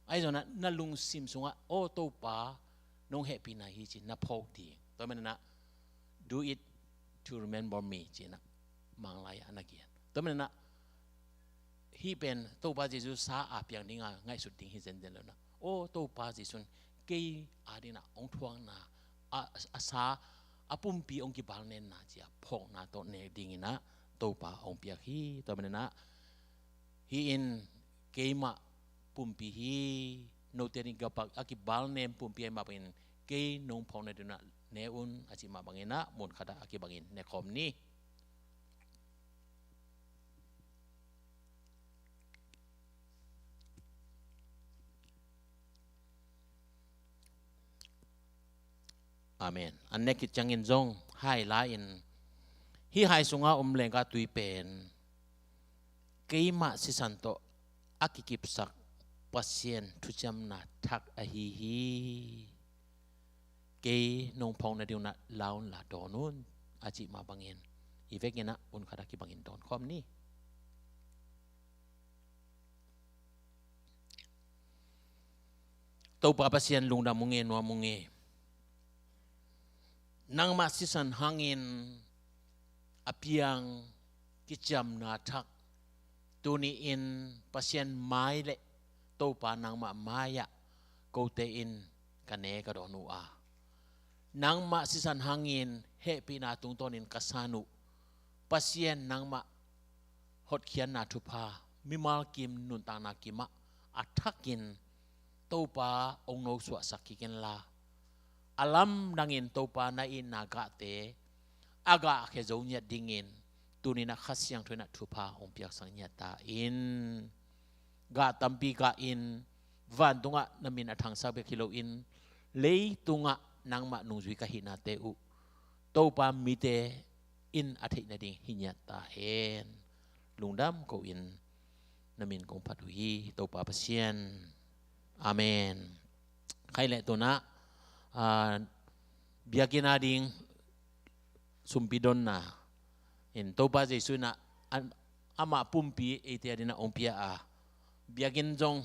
Ahi zongin ah na lungsim sungah, aw Topa, nong hehpihna hi ci-in na phawk ding. Tua manin ah, "Do it to remember me," ci-in ah Manglai ah na gen. Tua manin ah, hih pen Topa Jesu sa a piang dinga ngaihsut ding hi zenzen lo-in ah, aw Topa Jesu in kei adingin ah hong thuakna, a, a sa, a pumpi hong kibalnenna ci-a phawkna tawh nek dingin ah Topa hong piak hi. Tua manin ah, "Hih in keimah pumpi hi, note ading a kibalnen pumpi ahih mah bangin kei nong phawkna dingin ah ne un," a cih mah bangin ah mun khatah a kibangin ne khawm ni. Amen. An nek khit ciangin zong hai la-in, hih hai sunga om lenggah tui pen keimah sisan tawh a kikipsak Pasian thuciamna thak ahi hi. Kei nong phawkna dingin ah la un la, dawn un, a cih mah bangin i vekin ah mun khatah kibangin dawn khawm ni. Topa Pasian, lungdam ung e, nuam ung e. Nangmah sisan hangin a piang kiciamna thak tuni-in Pasian mai le Topa nangmah mai-ah kote in ka ne ka dawn uh a, nangmah sisan hangin hehpihna tungtawnin ka san uh Pasian, nangmah hotkhiatna thupha mimal kim, nuntakna kimah a thakin Topa hong nosuahsak kik inla, a lamdangin Topa na itna gahte a gahkhia zo ngiat dingin tuni-in ah Kha Siangtho in ah thupha hong piaksak ngiat ta in. Gah tampi gah in, vantungah na min a thangsak bek hi loin, leitungah nangmah nungzui ka hihnate uh Topa mite in a theih nading hi ngiat ta hen. Lungdam ko-in na min kong phat uh hi, Topa Pasian. Amen. Khai leh tu-in ah, ah, biakinn ading sumpi donna in Topa Jesu in ah, an, amah pumpi eite adingin ah hong pia a, biakinn zong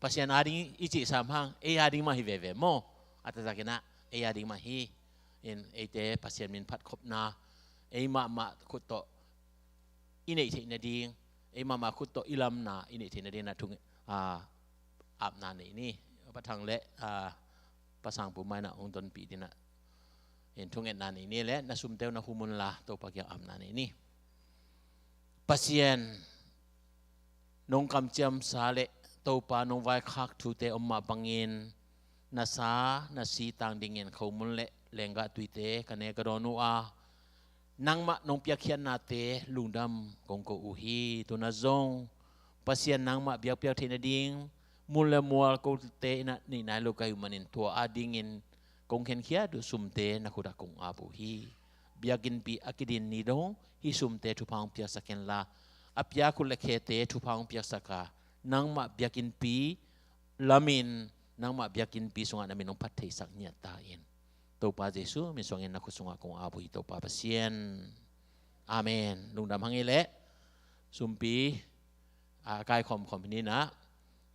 Pasian ading i cih sam hang, ei ading mah hi veve maw. A taktakin ah ei ading mah hi. In eite Pasian min phatkhopna, ei mahmah khut tawh i neih theih nading, ei mahmah khut tawh i lamna i neih theih nadingin ah thung, ah, apna nei ni. Pa Thang le, ah, Pa Sang Pu mah in ah hong tonpih dingin ah, in thungetna nei ni le na sumte uh na khum unla Topa kiang apna nei ni. Pasian, nong kamciamsa le Topa nong vaikhak thute om mah bangin na sa na si tang dingin khomun le lenggah tuite ka ne ka dawn uh a, nangmah nong piakkhiatnate lungdam kong ko uh hi. Tu-in ah zong Pasian, nangmah biakpiak theih nading mun le mual kote in ah neih nai lo ka hih uh manin tua adingin kong khenkhiat uh sumte na khut ah kong ap uh hi. Biakinnpi a kidin ni dong hih sumte thupha hong piaksak inla, a piak khut le khete thupha hong piaksak a, nangmah biakinnpi lamin, nangmah biakinnpi sungah na min hong phat theisak ngiat ta in. Topa Jesu min suangin na khut sungah kong ap uh hi, Topa Pasian. Amen. Lungdam hang ei leh sumpi, ah, kai khawmkhawm hi ni in ah,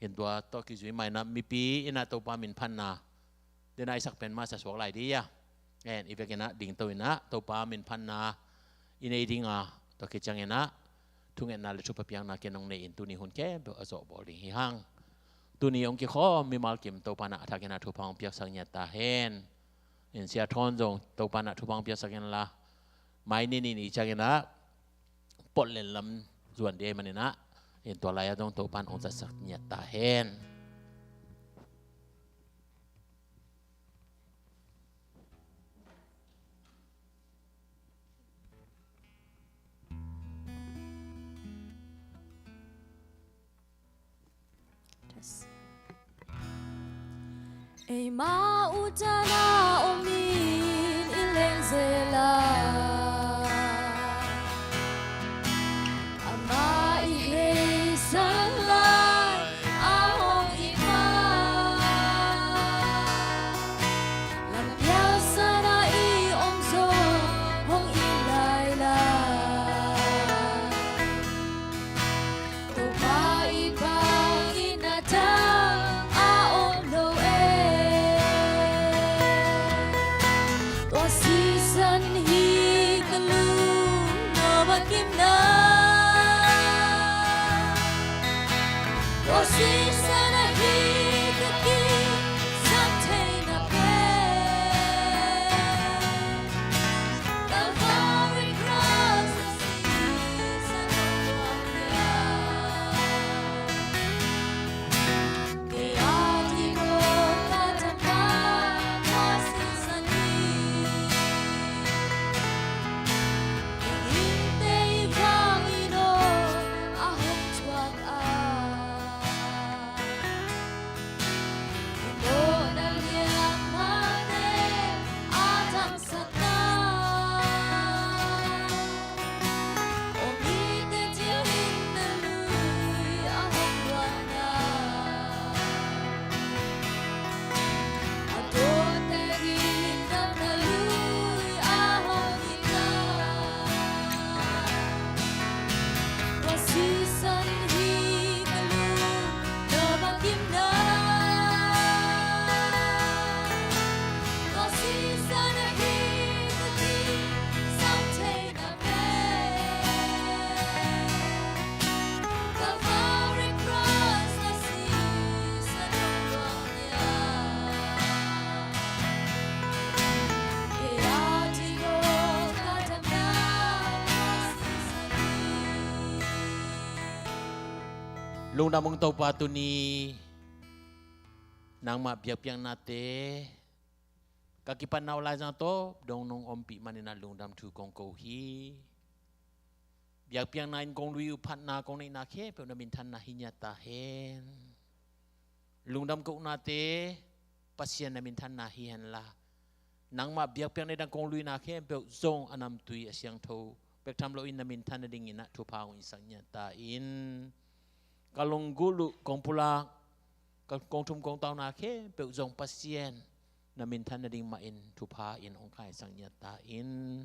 in tua tawh kizui mah in ah mipi in ah Topa min phatna, den a i sak pen masa suak lai dih a. En, i vekin ah dingto in ah Topa min phatna i nei ding a, tua khit ciangin ah thungetna le thupha piakna ken hong nei in tuni hun khempeuh a zawh bawl ding hi hang. Tuni hong kikhawm mimal kim Topa in ah a thakin ah thupha hong piaksak ngiat ta hen. In Sia Thawn zong Topa in ah thupha hong piaksak inla, mai ni ni ni ciangin ah Portland lam zuan ding ahih manin ah, in tua lai-ah zong Topa in hong zatsak ngiat ta hen. Eima utana omin i lengzela, Lungdam ung Topa, tuni nangmah biakpiaknate ka kipatna uh laizang tawh dong nong ompih manin ah lungdam thu kong ko hi. Biakpiakna in kong lui uh phatna kong neihna khempeuh na minthanna hi ngiat ta hen. Lungdam kohnate Pasian na minthanna hi henla, nangmah biakpiakna dang kong luina khempeuh zong a namtui a siangtho bek tham loin na minthan nadingin ah thupha hong sak ngiat ta in. Ka lunggulh uh kong pulak, ka kong thum kong tauna khempeuh zong Pasian na minthan nading mah in thupha in hong kaisak ngiat ta in.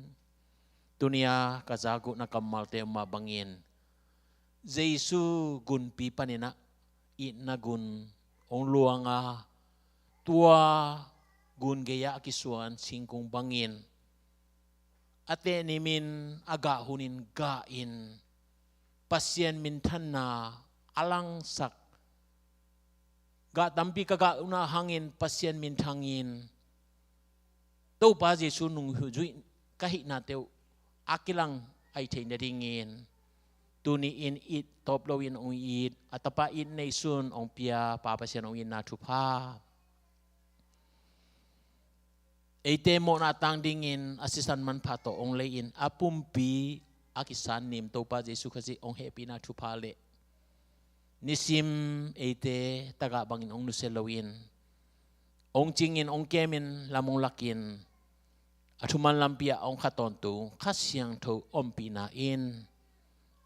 Tuni-a ka zak uh na kammalte mah bangin Jesu gunpi panin ah itna gun hong luang a, tua gun gei-ah a kisuan singkung bangin a tehnimin a gah hunin gahin Pasian minthanna a langsak, gah tampi ka gah uh na hangin Pasian minthangin Topa Jesu nungzuih ka hihnate uh a kilang ahi thei nadingin tuni-in it tawp loin hong it, a Tapa it neisun hong pia Pa Pasian hong itna thupha, eite mawhna tang dingin a sisan manpha tawh hong lei-in a pumpi a kisan nim Topa Jesu Khazih hong hehpihna thupha le nisim eite tagah bangin hong nusia loin hong cingin hong kemin lam hong lakin a thuman lampi ah hong kha tawntung Kha Siangtho ompihna in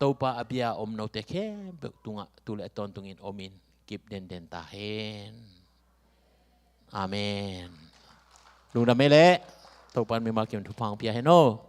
Topa a bia om note khempeuh tungah tu le tawntungin omin kip denden ta hen. Amen. Lungdam ei leh Topa in mimal kim thupha hong pia hen aw.